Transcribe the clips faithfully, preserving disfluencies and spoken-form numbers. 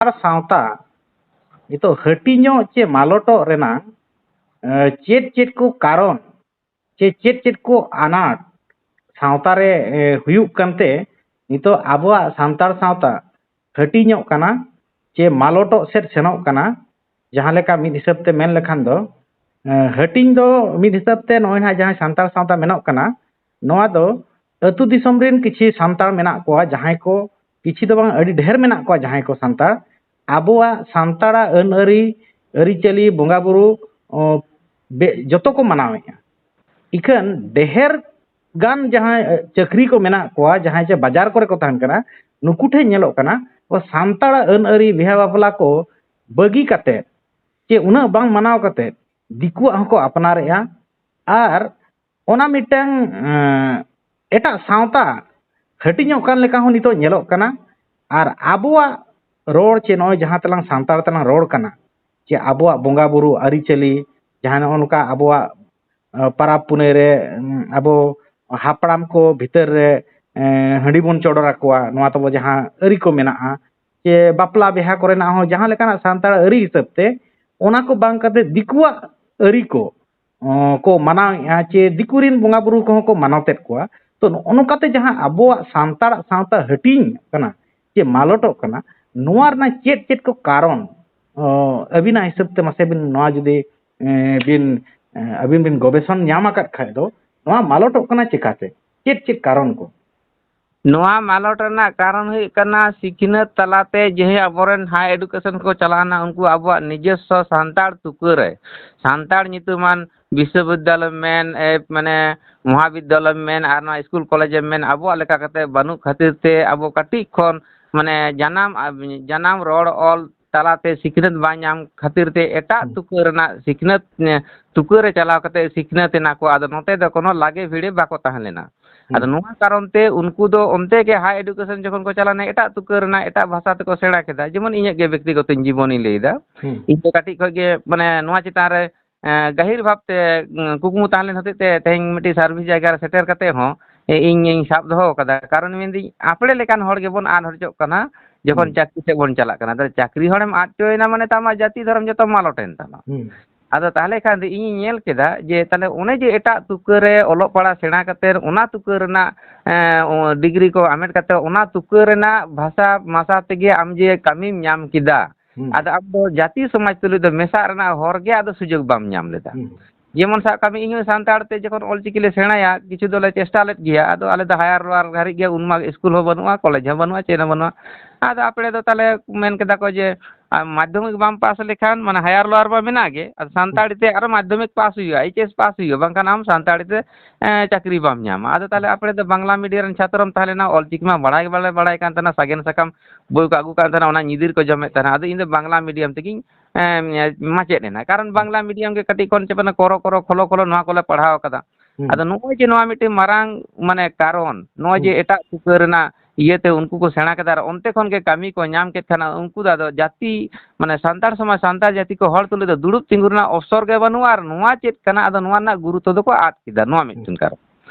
ᱥᱟᱱᱛᱟᱲ ᱥᱟᱶᱛᱟ ᱱᱤᱛᱚᱜ ᱦᱟᱹᱴᱤᱧᱚᱜ ᱪᱮ ᱢᱟᱞᱚᱴᱚᱜ ᱨᱮᱱᱟᱜ, ᱮ, ᱪᱮᱫ ᱪᱮᱫ ᱠᱚ ᱠᱟᱨᱚᱱ ᱪᱮ ᱪᱮᱫ ᱪᱮᱫ ᱠᱚ ᱟᱱᱟᱴ ᱥᱟᱶᱛᱟ ᱨᱮ, ᱮ, ᱦᱩᱭᱩᱜ ᱠᱟᱱᱛᱮ ᱱᱤᱛᱚᱜ ᱟᱵᱚᱣᱟᱜ ᱥᱟᱱᱛᱟᱲ ᱥᱟᱶᱛᱟ ᱦᱟᱹᱴᱤᱧᱚᱜ ᱠᱟᱱᱟ ᱪᱮ ᱢᱟᱞᱚᱴᱚᱜ ᱥᱮᱫ ᱥᱮᱱᱚᱜ ᱠᱟᱱᱟ? ᱡᱟᱦᱟᱸ ᱞᱮᱠᱟ ᱢᱤᱫ ᱦᱤᱥᱟᱹᱵ ᱛᱮ ᱢᱮᱱ ᱞᱮᱠᱷᱟᱱ ᱫᱚ, ᱮ, ᱦᱟᱹᱴᱤᱧ ᱫᱚ ᱢᱤᱫ ᱦᱤᱥᱟᱹᱵ ᱛᱮ ᱱᱚᱜᱼᱚᱭ ᱱᱟᱦᱟᱜ ᱡᱟᱦᱟᱸ ᱥᱟᱱᱛᱟᱲ ᱥᱟᱶᱛᱟ ᱢᱮᱱᱟᱜ ᱠᱟᱱᱟ, ᱱᱚᱣᱟ ᱫᱚ ᱟᱹᱛᱩ ᱫᱤᱥᱚᱢ ᱨᱮᱱ ᱠᱤᱪᱷᱤ ᱥᱟᱱᱛᱟᱲ ᱢᱮᱱᱟᱜ ᱠᱚᱣᱟ, ᱡᱟᱦᱟᱸᱭ ᱠᱚ, ᱠᱤᱪᱷᱤ ᱫᱚ ᱵᱟᱝ, ᱟᱹᱰᱤ ᱰᱷᱮᱨ ᱢᱮᱱᱟᱜ ᱠᱚᱣᱟ ᱡᱟᱦᱟᱸᱭ ᱠᱚ ᱥᱟᱱᱛᱟᱲ ᱟᱵᱚᱣᱟᱜ ᱥᱟᱱᱛᱟᱲᱟᱜ ᱟᱹᱱ ᱟᱹᱨᱤ, ᱟᱹᱨᱤᱪᱟᱹᱞᱤ, ᱵᱚᱸᱜᱟ ᱵᱩᱨᱩ, ᱚ, ᱵᱮ-, ᱡᱚᱛᱚ ᱠᱚ ᱢᱟᱱᱟᱣᱮᱫᱼᱟ᱾ ᱤᱠᱷᱟᱹᱱ ᱰᱷᱮᱨ ᱜᱟᱱ ᱡᱟᱦᱟᱸᱭ, ᱮ, ᱪᱟᱹᱠᱨᱤ ᱠᱚ ᱢᱮᱱᱟᱜ ᱠᱚᱣᱟ, ᱡᱟᱦᱟᱸᱭ ᱪᱮ ᱵᱟᱡᱟᱨ ᱠᱚᱨᱮ ᱠᱚ ᱛᱟᱦᱮᱱ ᱠᱟᱱᱟ, ᱱᱩᱠᱩ ᱴᱷᱮᱱ ᱧᱮᱞᱚᱜ ᱠᱟᱱᱟ, ᱚ, ᱥᱟᱱᱛᱟᱲᱟᱜ ᱟᱹᱱ ᱟᱹᱨᱤ, ᱵᱤᱦᱟ ᱵᱟᱯᱞᱟ ᱠᱚ ᱵᱟᱹᱜᱤ ᱠᱟᱛᱮ ᱪᱮ ᱩᱱᱟᱹᱜ ᱵᱟᱝ ᱢᱟᱱᱟᱣ ᱠᱟᱛᱮ ᱫᱤᱠᱩᱣᱟᱜ ᱦᱚᱸᱠᱚ ᱟᱯᱱᱟᱨᱮᱫᱼᱟ᱾ ᱟᱨ ᱚᱱᱟ ᱢᱤᱫᱴᱟᱝ, ᱮᱸ, ᱮᱴᱟᱜ ᱥᱟᱶᱛᱟ ᱦᱟᱹᱴᱤᱧᱚᱜ ᱠᱟᱱ ᱞᱮᱠᱟ ᱦᱚᱸ ᱱᱤᱛᱚᱜ ᱧᱮᱞᱚᱜ ᱠᱟᱱᱟ᱾ ᱟᱨ ᱟᱵᱚᱣᱟᱜ ᱨᱚᱲ ᱪᱮ ᱱᱚᱜᱼᱚᱭ ᱡᱟᱦᱟᱸ ᱛᱮᱞᱟᱝ ᱥᱟᱱᱛᱟᱲ ᱛᱮᱞᱟᱝ ᱨᱚᱲ ᱠᱟᱱᱟ, ᱪᱮ ᱟᱵᱚᱣᱟᱜ ᱵᱚᱸᱜᱟ ᱵᱩᱨᱩ ᱟᱹᱨᱤᱪᱟᱹᱞᱤ, ᱡᱟᱦᱟᱸ ᱱᱚᱜᱼᱚ ᱱᱚᱝᱠᱟ ᱟᱵᱚᱣᱟᱜ, ᱮᱸ, ᱯᱟᱨᱟᱵᱽ ᱯᱩᱱᱟᱹᱭ ᱨᱮ, ᱮᱸ, ᱟᱵᱚ ᱦᱟᱯᱲᱟᱢ ᱠᱚ ᱵᱷᱤᱛᱟᱹᱨ ᱨᱮ, ᱮᱸ, ᱦᱟᱺᱰᱤ ᱵᱚᱱ ᱪᱚᱰᱚᱨ ᱟᱠᱚᱣᱟ, ᱱᱚᱣᱟ ᱛᱟᱵᱚ ᱡᱟᱦᱟᱸ ᱟᱹᱨᱤ ᱠᱚ ᱢᱮᱱᱟᱜᱼᱟ, ᱪᱮ ᱵᱟᱯᱞᱟ ᱵᱤᱦᱟ ᱠᱚᱨᱮᱱᱟᱜ ᱦᱚᱸ ᱡᱟᱦᱟᱸ ᱞᱮᱠᱟᱱᱟᱜ ᱥᱟᱱᱛᱟᱲ ᱟᱹᱨᱤ ᱦᱤᱥᱟᱹᱵ ᱛᱮ, ᱚᱱᱟ ᱠᱚ ᱵᱟᱝ ᱠᱟᱛᱮ ᱫᱤᱠᱩᱣᱟᱜ ᱟᱹᱨᱤ ᱠᱚ, ᱚ, ᱠᱚ ᱢᱟᱱᱟᱣᱮᱫᱼᱟ, ᱪᱮ ᱫᱤᱠᱩ ᱨᱮᱱ ᱵᱚᱸᱜᱟ ᱵᱩᱨᱩ ᱠᱚᱦᱚᱸ ᱠᱚ ᱢᱟᱱᱟᱣᱛᱮᱫ ᱠᱚᱣᱟ᱾ ᱛᱚ, ᱱᱚᱜᱼᱚ ᱱᱚᱝᱠᱟᱛᱮ ᱡᱟᱦᱟᱸ ᱟᱵᱚᱣᱟᱜ ᱥᱟᱱᱛᱟᱲᱟᱜ ᱥᱟᱶᱛᱟ ᱦᱟᱹᱴᱤᱧ ᱠᱟᱱᱟ ᱪᱮ ᱢᱟᱞᱚᱴᱚᱜ ᱠᱟᱱᱟ, ᱱᱚᱣᱟ ᱨᱮᱱᱟᱜ ᱪᱮᱫ ᱪᱮᱫ ᱠᱚ ᱠᱟᱨᱚᱱ, ᱚ, ᱟᱹᱵᱤᱱᱟᱜ ᱦᱤᱥᱟᱹᱵ ᱛᱮ ᱢᱟᱥᱮ ᱵᱤᱱ ᱱᱚᱣᱟ ᱡᱩᱫᱤ, ᱮ, ᱵᱤᱱ, ᱮ, ᱟᱹᱵᱤᱱ ᱵᱤᱱ ᱜᱚᱵᱮᱥᱚᱱ ᱧᱟᱢ ᱟᱠᱟᱫ ᱠᱷᱟᱡ ᱫᱚ, ᱱᱚᱣᱟ ᱢᱟᱞᱚᱴᱚᱜ ᱠᱟᱱᱟ ᱪᱮᱠᱟᱛᱮ? ᱪᱮᱫ ᱪᱮᱫ ᱠᱟᱨᱚᱱ ᱠᱚ? ᱱᱚᱣᱟ ᱢᱟᱞᱚᱴ ᱨᱮᱱᱟᱜ ᱠᱟᱨᱚᱱ ᱦᱩᱭᱩᱜ ᱠᱟᱱᱟ, ᱥᱤᱠᱷᱱᱟᱹᱛ ᱛᱟᱞᱟᱛᱮ ᱡᱟᱦᱟᱸᱭ ᱟᱵᱚᱨᱮᱱ high education ᱠᱚ ᱪᱟᱞᱟᱣᱱᱟ, ᱩᱱᱠᱩ ᱟᱵᱚᱣᱟᱜ ᱱᱤᱡᱚᱥᱥᱚ ᱥᱟᱱᱛᱟᱲ ᱛᱩᱠᱟᱹ ᱨᱮ, ᱥᱟᱱᱛᱟᱲ ᱧᱩᱛᱩᱢᱟᱱ ᱵᱤᱥᱥᱚᱵᱤᱫᱽᱫᱟᱞᱚᱭ ᱢᱮᱱ, ᱮ, ᱢᱟᱱᱮ ᱢᱚᱦᱟᱵᱤᱫᱽᱫᱟᱞᱚᱭ ᱢᱮᱱ, ᱟᱨ ᱱᱚᱣᱟ ᱥᱠᱩᱞ ᱠᱚᱞᱮᱡᱽ ᱮᱢ ᱢᱮᱱ, ᱟᱵᱚᱣᱟᱜ ᱞᱮᱠᱟ ᱠᱟᱛᱮ ᱵᱟᱹᱱᱩᱜ ᱠᱷᱟᱹᱛᱤᱨ ᱛᱮ ᱟᱵᱚ ᱠᱟᱹᱴᱤᱡ ᱠᱷᱚᱱ, ᱢᱟᱱᱮ, ᱡᱟᱱᱟᱢ, ᱡᱟᱱᱟᱢ ᱨᱚᱲ ᱚᱞ ᱛᱟᱞᱟᱛᱮ ᱥᱤᱠᱷᱱᱟᱹᱛ ᱵᱟᱝ ᱧᱟᱢ ᱠᱷᱟᱹᱛᱤᱨ ᱛᱮ ᱮᱴᱟᱜ ᱦᱩᱸ᱾ ᱛᱩᱠᱟᱹ ᱨᱮᱱᱟᱜ ᱥᱤᱠᱷᱱᱟᱹᱛ, ᱮ, ᱛᱩᱠᱟᱹ ᱨᱮ ᱪᱟᱞᱟᱣ ᱠᱟᱛᱮ ᱥᱤᱠᱷᱱᱟᱹᱛ ᱮᱱᱟ ᱠᱚ᱾ ᱟᱫᱚ ᱱᱚᱛᱮ ᱫᱚ ᱠᱳᱱᱳ ᱞᱟᱜᱮ ᱵᱷᱤᱲᱮ ᱵᱟᱠᱚ ᱛᱟᱦᱮᱸ ᱞᱮᱱᱟ᱾ ᱟᱫᱚ ᱦᱩᱸ᱾ ᱱᱚᱣᱟ ᱠᱟᱨᱚᱱ ᱛᱮ ᱩᱱᱠᱩ ᱫᱚ ᱚᱱᱛᱮ ᱜᱮ high education ᱡᱚᱠᱷᱚᱱ ᱠᱚ ᱪᱟᱞᱟᱣᱱᱟ, ᱮᱴᱟᱜ ᱛᱩᱠᱟᱹ ᱨᱮᱱᱟᱜ ᱮᱴᱟᱜ ᱵᱷᱟᱥᱟ ᱛᱮᱠᱚ ᱥᱮᱬᱟ ᱠᱮᱫᱟ᱾ ᱡᱮᱢᱚᱱ ᱤᱧᱟᱹᱜ ᱜᱮ ᱵᱮᱠᱛᱤᱜᱚᱛᱚ ᱡᱤᱵᱚᱱᱤᱧ ᱞᱟᱹᱭᱫᱟ᱾ ᱦᱩᱸ᱾ ᱤᱧ ᱫᱚ ᱠᱟᱹᱴᱤᱡ ᱠᱷᱚᱡ ᱜᱮ, ᱢᱟᱱᱮ, ᱱᱚᱣᱟ ᱪᱮᱛᱟᱱ ᱨᱮ, ᱮ, ᱜᱟᱹᱦᱤᱨ ᱵᱷᱟᱵᱽ ᱛᱮ, ᱩᱸ, ᱠᱩᱠᱢᱩ ᱛᱟᱦᱮᱸ ᱞᱮᱱ ᱦᱚᱛᱮᱡ ᱛᱮ ᱛᱮᱦᱮᱧ ᱢᱤᱫᱴᱤᱡ service ᱡᱟᱭᱜᱟ ᱨᱮ ᱥᱮᱴᱮᱨ ᱠᱟᱛᱮ ᱦᱚᱸ, ᱮ, ᱤᱧ, ᱤᱧ ᱥᱟᱵ ᱫᱚᱦᱚ ᱟᱠᱟᱫᱟ᱾ ᱠᱟᱨᱚᱱ ᱢᱮᱱᱫᱟᱹᱧ, ᱟᱯᱲᱮ ᱞᱮᱠᱟᱱ ᱦᱚᱲ ᱜᱮᱵᱚᱱ ᱟᱫ ᱦᱚᱪᱚᱜ ᱠᱟᱱᱟ᱾ ᱡᱚᱠᱷᱚᱱ ᱦᱩᱸ᱾ ᱪᱟᱹᱠᱨᱤ ᱥᱮᱫ ᱵᱚᱱ ᱪᱟᱞᱟᱜ ᱠᱟᱱᱟ, ᱛᱟᱦᱞᱮ ᱪᱟᱹᱠᱨᱤ ᱦᱚᱲᱮᱢ ᱟᱫ ᱦᱚᱪᱚᱭᱮᱱᱟ ᱢᱟᱱᱮ ᱛᱟᱢᱟ ᱡᱟᱹᱛᱤ ᱫᱷᱚᱨᱚᱢ ᱡᱚᱛᱚ ᱢᱟᱞᱚᱴᱮᱱ ᱛᱟᱢᱟ᱾ ᱦᱩᱸ᱾ ᱟᱫᱚ ᱛᱟᱦᱞᱮ ᱠᱷᱟᱱ ᱫᱚ ᱤᱧᱤᱧ ᱧᱮᱞ ᱠᱮᱫᱟ ᱡᱮ ᱛᱟᱦᱞᱮ ᱚᱱᱮ ᱡᱮ ᱮᱴᱟᱜ ᱛᱩᱠᱟᱹ ᱨᱮ ᱚᱞᱚᱜ ᱯᱟᱲᱦᱟᱜ ᱥᱮᱬᱟ ᱠᱟᱛᱮᱫ ᱚᱱᱟ ᱛᱩᱠᱟᱹ ᱨᱮᱱᱟᱜ, ᱮᱸ, ᱚ, ᱰᱤᱜᱽᱨᱤ ᱠᱚ ᱦᱟᱢᱮᱴ ᱠᱟᱛᱮᱫ ᱚᱱᱟ ᱛᱩᱠᱟᱹ ᱨᱮᱱᱟᱜ ᱵᱷᱟᱥᱟ ᱢᱟᱥᱟ ᱛᱮᱜᱮ ᱟᱢ ᱡᱮ ᱠᱟᱹᱢᱤᱢ ᱧᱟᱢ ᱠᱮᱫᱟ, ᱦᱩᱸ᱾ ᱟᱫᱚ ᱟᱢ ᱫᱚ ᱡᱟᱹᱛᱤ ᱥᱚᱢᱟᱡᱽ ᱛᱩᱞᱩᱡ ᱫᱚ ᱢᱮᱥᱟᱜ ᱨᱮᱱᱟᱜ ᱦᱚᱨ ᱜᱮ ᱟᱫᱚ ᱥᱩᱡᱳᱜᱽ ᱵᱟᱢ ᱧᱟᱢ ᱞᱮᱫᱟ᱾ ᱦᱩᱸ᱾ ᱡᱮᱢᱚᱱ ᱥᱟᱵ ᱠᱟᱜ ᱢᱮ, ᱤᱧ ᱦᱚᱸ ᱥᱟᱱᱛᱟᱲ ᱛᱮ ᱡᱚᱠᱷᱚᱱ ᱚᱞᱪᱤᱠᱤ ᱞᱮ ᱥᱮᱬᱟᱭᱟ, ᱠᱤᱪᱷᱩ ᱫᱚᱞᱮ ᱪᱮᱥᱴᱟ ᱞᱮᱫ ᱜᱮᱭᱟ, ᱟᱫᱚ ᱟᱞᱮ ᱫᱚ higher lower ᱫᱷᱟᱹᱨᱤᱡ ᱜᱮ ᱩᱱ ᱢᱟ ᱥᱠᱩᱞ ᱦᱚᱸ ᱵᱟᱹᱱᱩᱜᱼᱟ, ᱠᱚᱞᱮᱡᱽ ᱦᱚᱸ ᱵᱟᱹᱱᱩᱜᱼᱟ, ᱪᱮᱫ ᱦᱚᱸ ᱵᱟᱹᱱᱩᱜᱼᱟ᱾ ᱟᱫᱚ ᱟᱯᱮ ᱫᱚ ᱛᱟᱦᱞᱮ ᱢᱮᱱ ᱠᱮᱫᱟ ᱠᱚ ᱡᱮ, ᱟᱨ ᱢᱟᱫᱽᱫᱷᱚᱢᱤᱠ ᱵᱟᱢ ᱯᱟᱥ ᱞᱮᱠᱷᱟᱱ, ᱢᱟᱱᱮ higher lower ᱢᱟ ᱢᱮᱱᱟᱜ ᱜᱮ, ᱟᱨ ᱥᱟᱱᱛᱟᱲᱤ ᱛᱮ ᱟᱨᱚ ᱢᱟᱫᱽᱫᱷᱚᱢᱤᱠ ᱯᱟᱥ ᱦᱩᱭᱩᱜᱼᱟ, H S ᱯᱟᱥ ᱦᱩᱭᱩᱜᱼᱟ, ᱵᱟᱝᱠᱷᱟᱱ ᱟᱢ ᱥᱟᱱᱛᱟᱲᱤ ᱛᱮ, ᱮᱸ, ᱪᱟᱹᱠᱨᱤ ᱵᱟᱢ ᱧᱟᱢᱟ᱾ ᱟᱫᱚ ᱛᱟᱦᱞᱮ ᱟᱯᱮ ᱫᱚ ᱵᱟᱝᱞᱟ medium ᱨᱮᱱ ᱪᱷᱟᱛᱨᱚᱢ ᱛᱟᱦᱮᱸ ᱞᱮᱱᱟ, ᱚᱞᱪᱤᱠᱤ ᱢᱟ ᱵᱟᱲᱟᱭ ᱜᱮ ᱵᱟᱞᱮ ᱵᱟᱲᱟᱭ ᱠᱟᱱ ᱛᱟᱦᱮᱱᱟ, ᱥᱟᱜᱮᱱ ᱥᱟᱠᱟᱢ ᱵᱳᱭ ᱠᱚ ᱟᱹᱜᱩ ᱠᱟᱱ ᱛᱟᱦᱮᱱᱟ, ᱚᱱᱟ ᱧᱤᱫᱤᱨ ᱠᱚ ᱡᱚᱢᱮᱫ ᱛᱟᱦᱮᱱᱟ᱾ ᱟᱫᱚ ᱤᱧ ᱫᱚ ᱵᱟᱝᱞᱟ medium ᱛᱮᱜᱤᱧ, ᱮᱸ, ᱢᱟᱪᱮᱫ ᱮᱱᱟ, ᱠᱟᱨᱚᱱ ᱦᱩᱸ᱾ ᱵᱟᱝᱞᱟ medium ᱜᱮ ᱠᱟᱹᱴᱤᱡ ᱠᱷᱚᱱ ᱪᱮ ᱢᱟᱱᱮ ᱠᱚᱨᱚ ᱠᱚᱨᱚ ᱠᱷᱚᱞᱚ ᱠᱷᱚᱞᱚ ᱱᱚᱣᱟ ᱠᱚᱞᱮ ᱯᱟᱲᱦᱟᱣ ᱠᱟᱫᱟ᱾ ᱦᱩᱸ᱾ ᱟᱫᱚ ᱱᱚᱜᱼᱚᱭ ᱡᱮ ᱱᱚᱣᱟ ᱢᱤᱫᱴᱮᱱ ᱢᱟᱨᱟᱝ ᱢᱟᱱᱮ ᱠᱟᱨᱚᱱ, ᱱᱚᱜᱼᱚᱭ ᱡᱮ ᱦᱩᱸ᱾ ᱮᱴᱟᱜ ᱛᱩᱠᱟᱹ ᱨᱮᱱᱟᱜ ᱤᱭᱟᱹᱛᱮ ᱩᱱᱠᱩ ᱠᱚ ᱥᱮᱬᱟ ᱠᱮᱫᱟ ᱟᱨ ᱚᱱᱛᱮ ᱠᱷᱚᱱ ᱜᱮ ᱠᱟᱹᱢᱤ ᱠᱚ ᱧᱟᱢ ᱠᱮᱫ ᱠᱷᱟᱱ ᱩᱱᱠᱩ ᱫᱚ ᱟᱫᱚ ᱡᱟᱹᱛᱤ, ᱢᱟᱱᱮ ᱥᱟᱱᱛᱟᱲ ᱥᱚᱢᱟᱡᱽ, ᱥᱟᱱᱛᱟᱲ ᱡᱟᱹᱛᱤ ᱠᱚ ᱦᱚᱲ ᱛᱩᱞᱩᱡ ᱫᱚ ᱫᱩᱲᱩᱵ ᱛᱤᱸᱜᱩ ᱨᱮᱱᱟᱜ ᱚᱯᱥᱚᱨ ᱜᱮ ᱵᱟᱹᱱᱩᱜᱼᱟ ᱟᱨ ᱱᱚᱣᱟ ᱪᱮᱫ ᱠᱟᱱᱟ, ᱟᱫᱚ ᱱᱚᱣᱟ ᱨᱮᱱᱟᱜ ᱜᱩᱨᱩᱛᱛᱚ ᱫᱚᱠᱚ ᱟᱫ ᱠᱮᱫᱟ᱾ ᱱᱚᱣᱟ ᱦᱩᱸ᱾ ᱢᱤᱫᱴᱮᱱ ᱠᱟᱨᱚᱱ᱾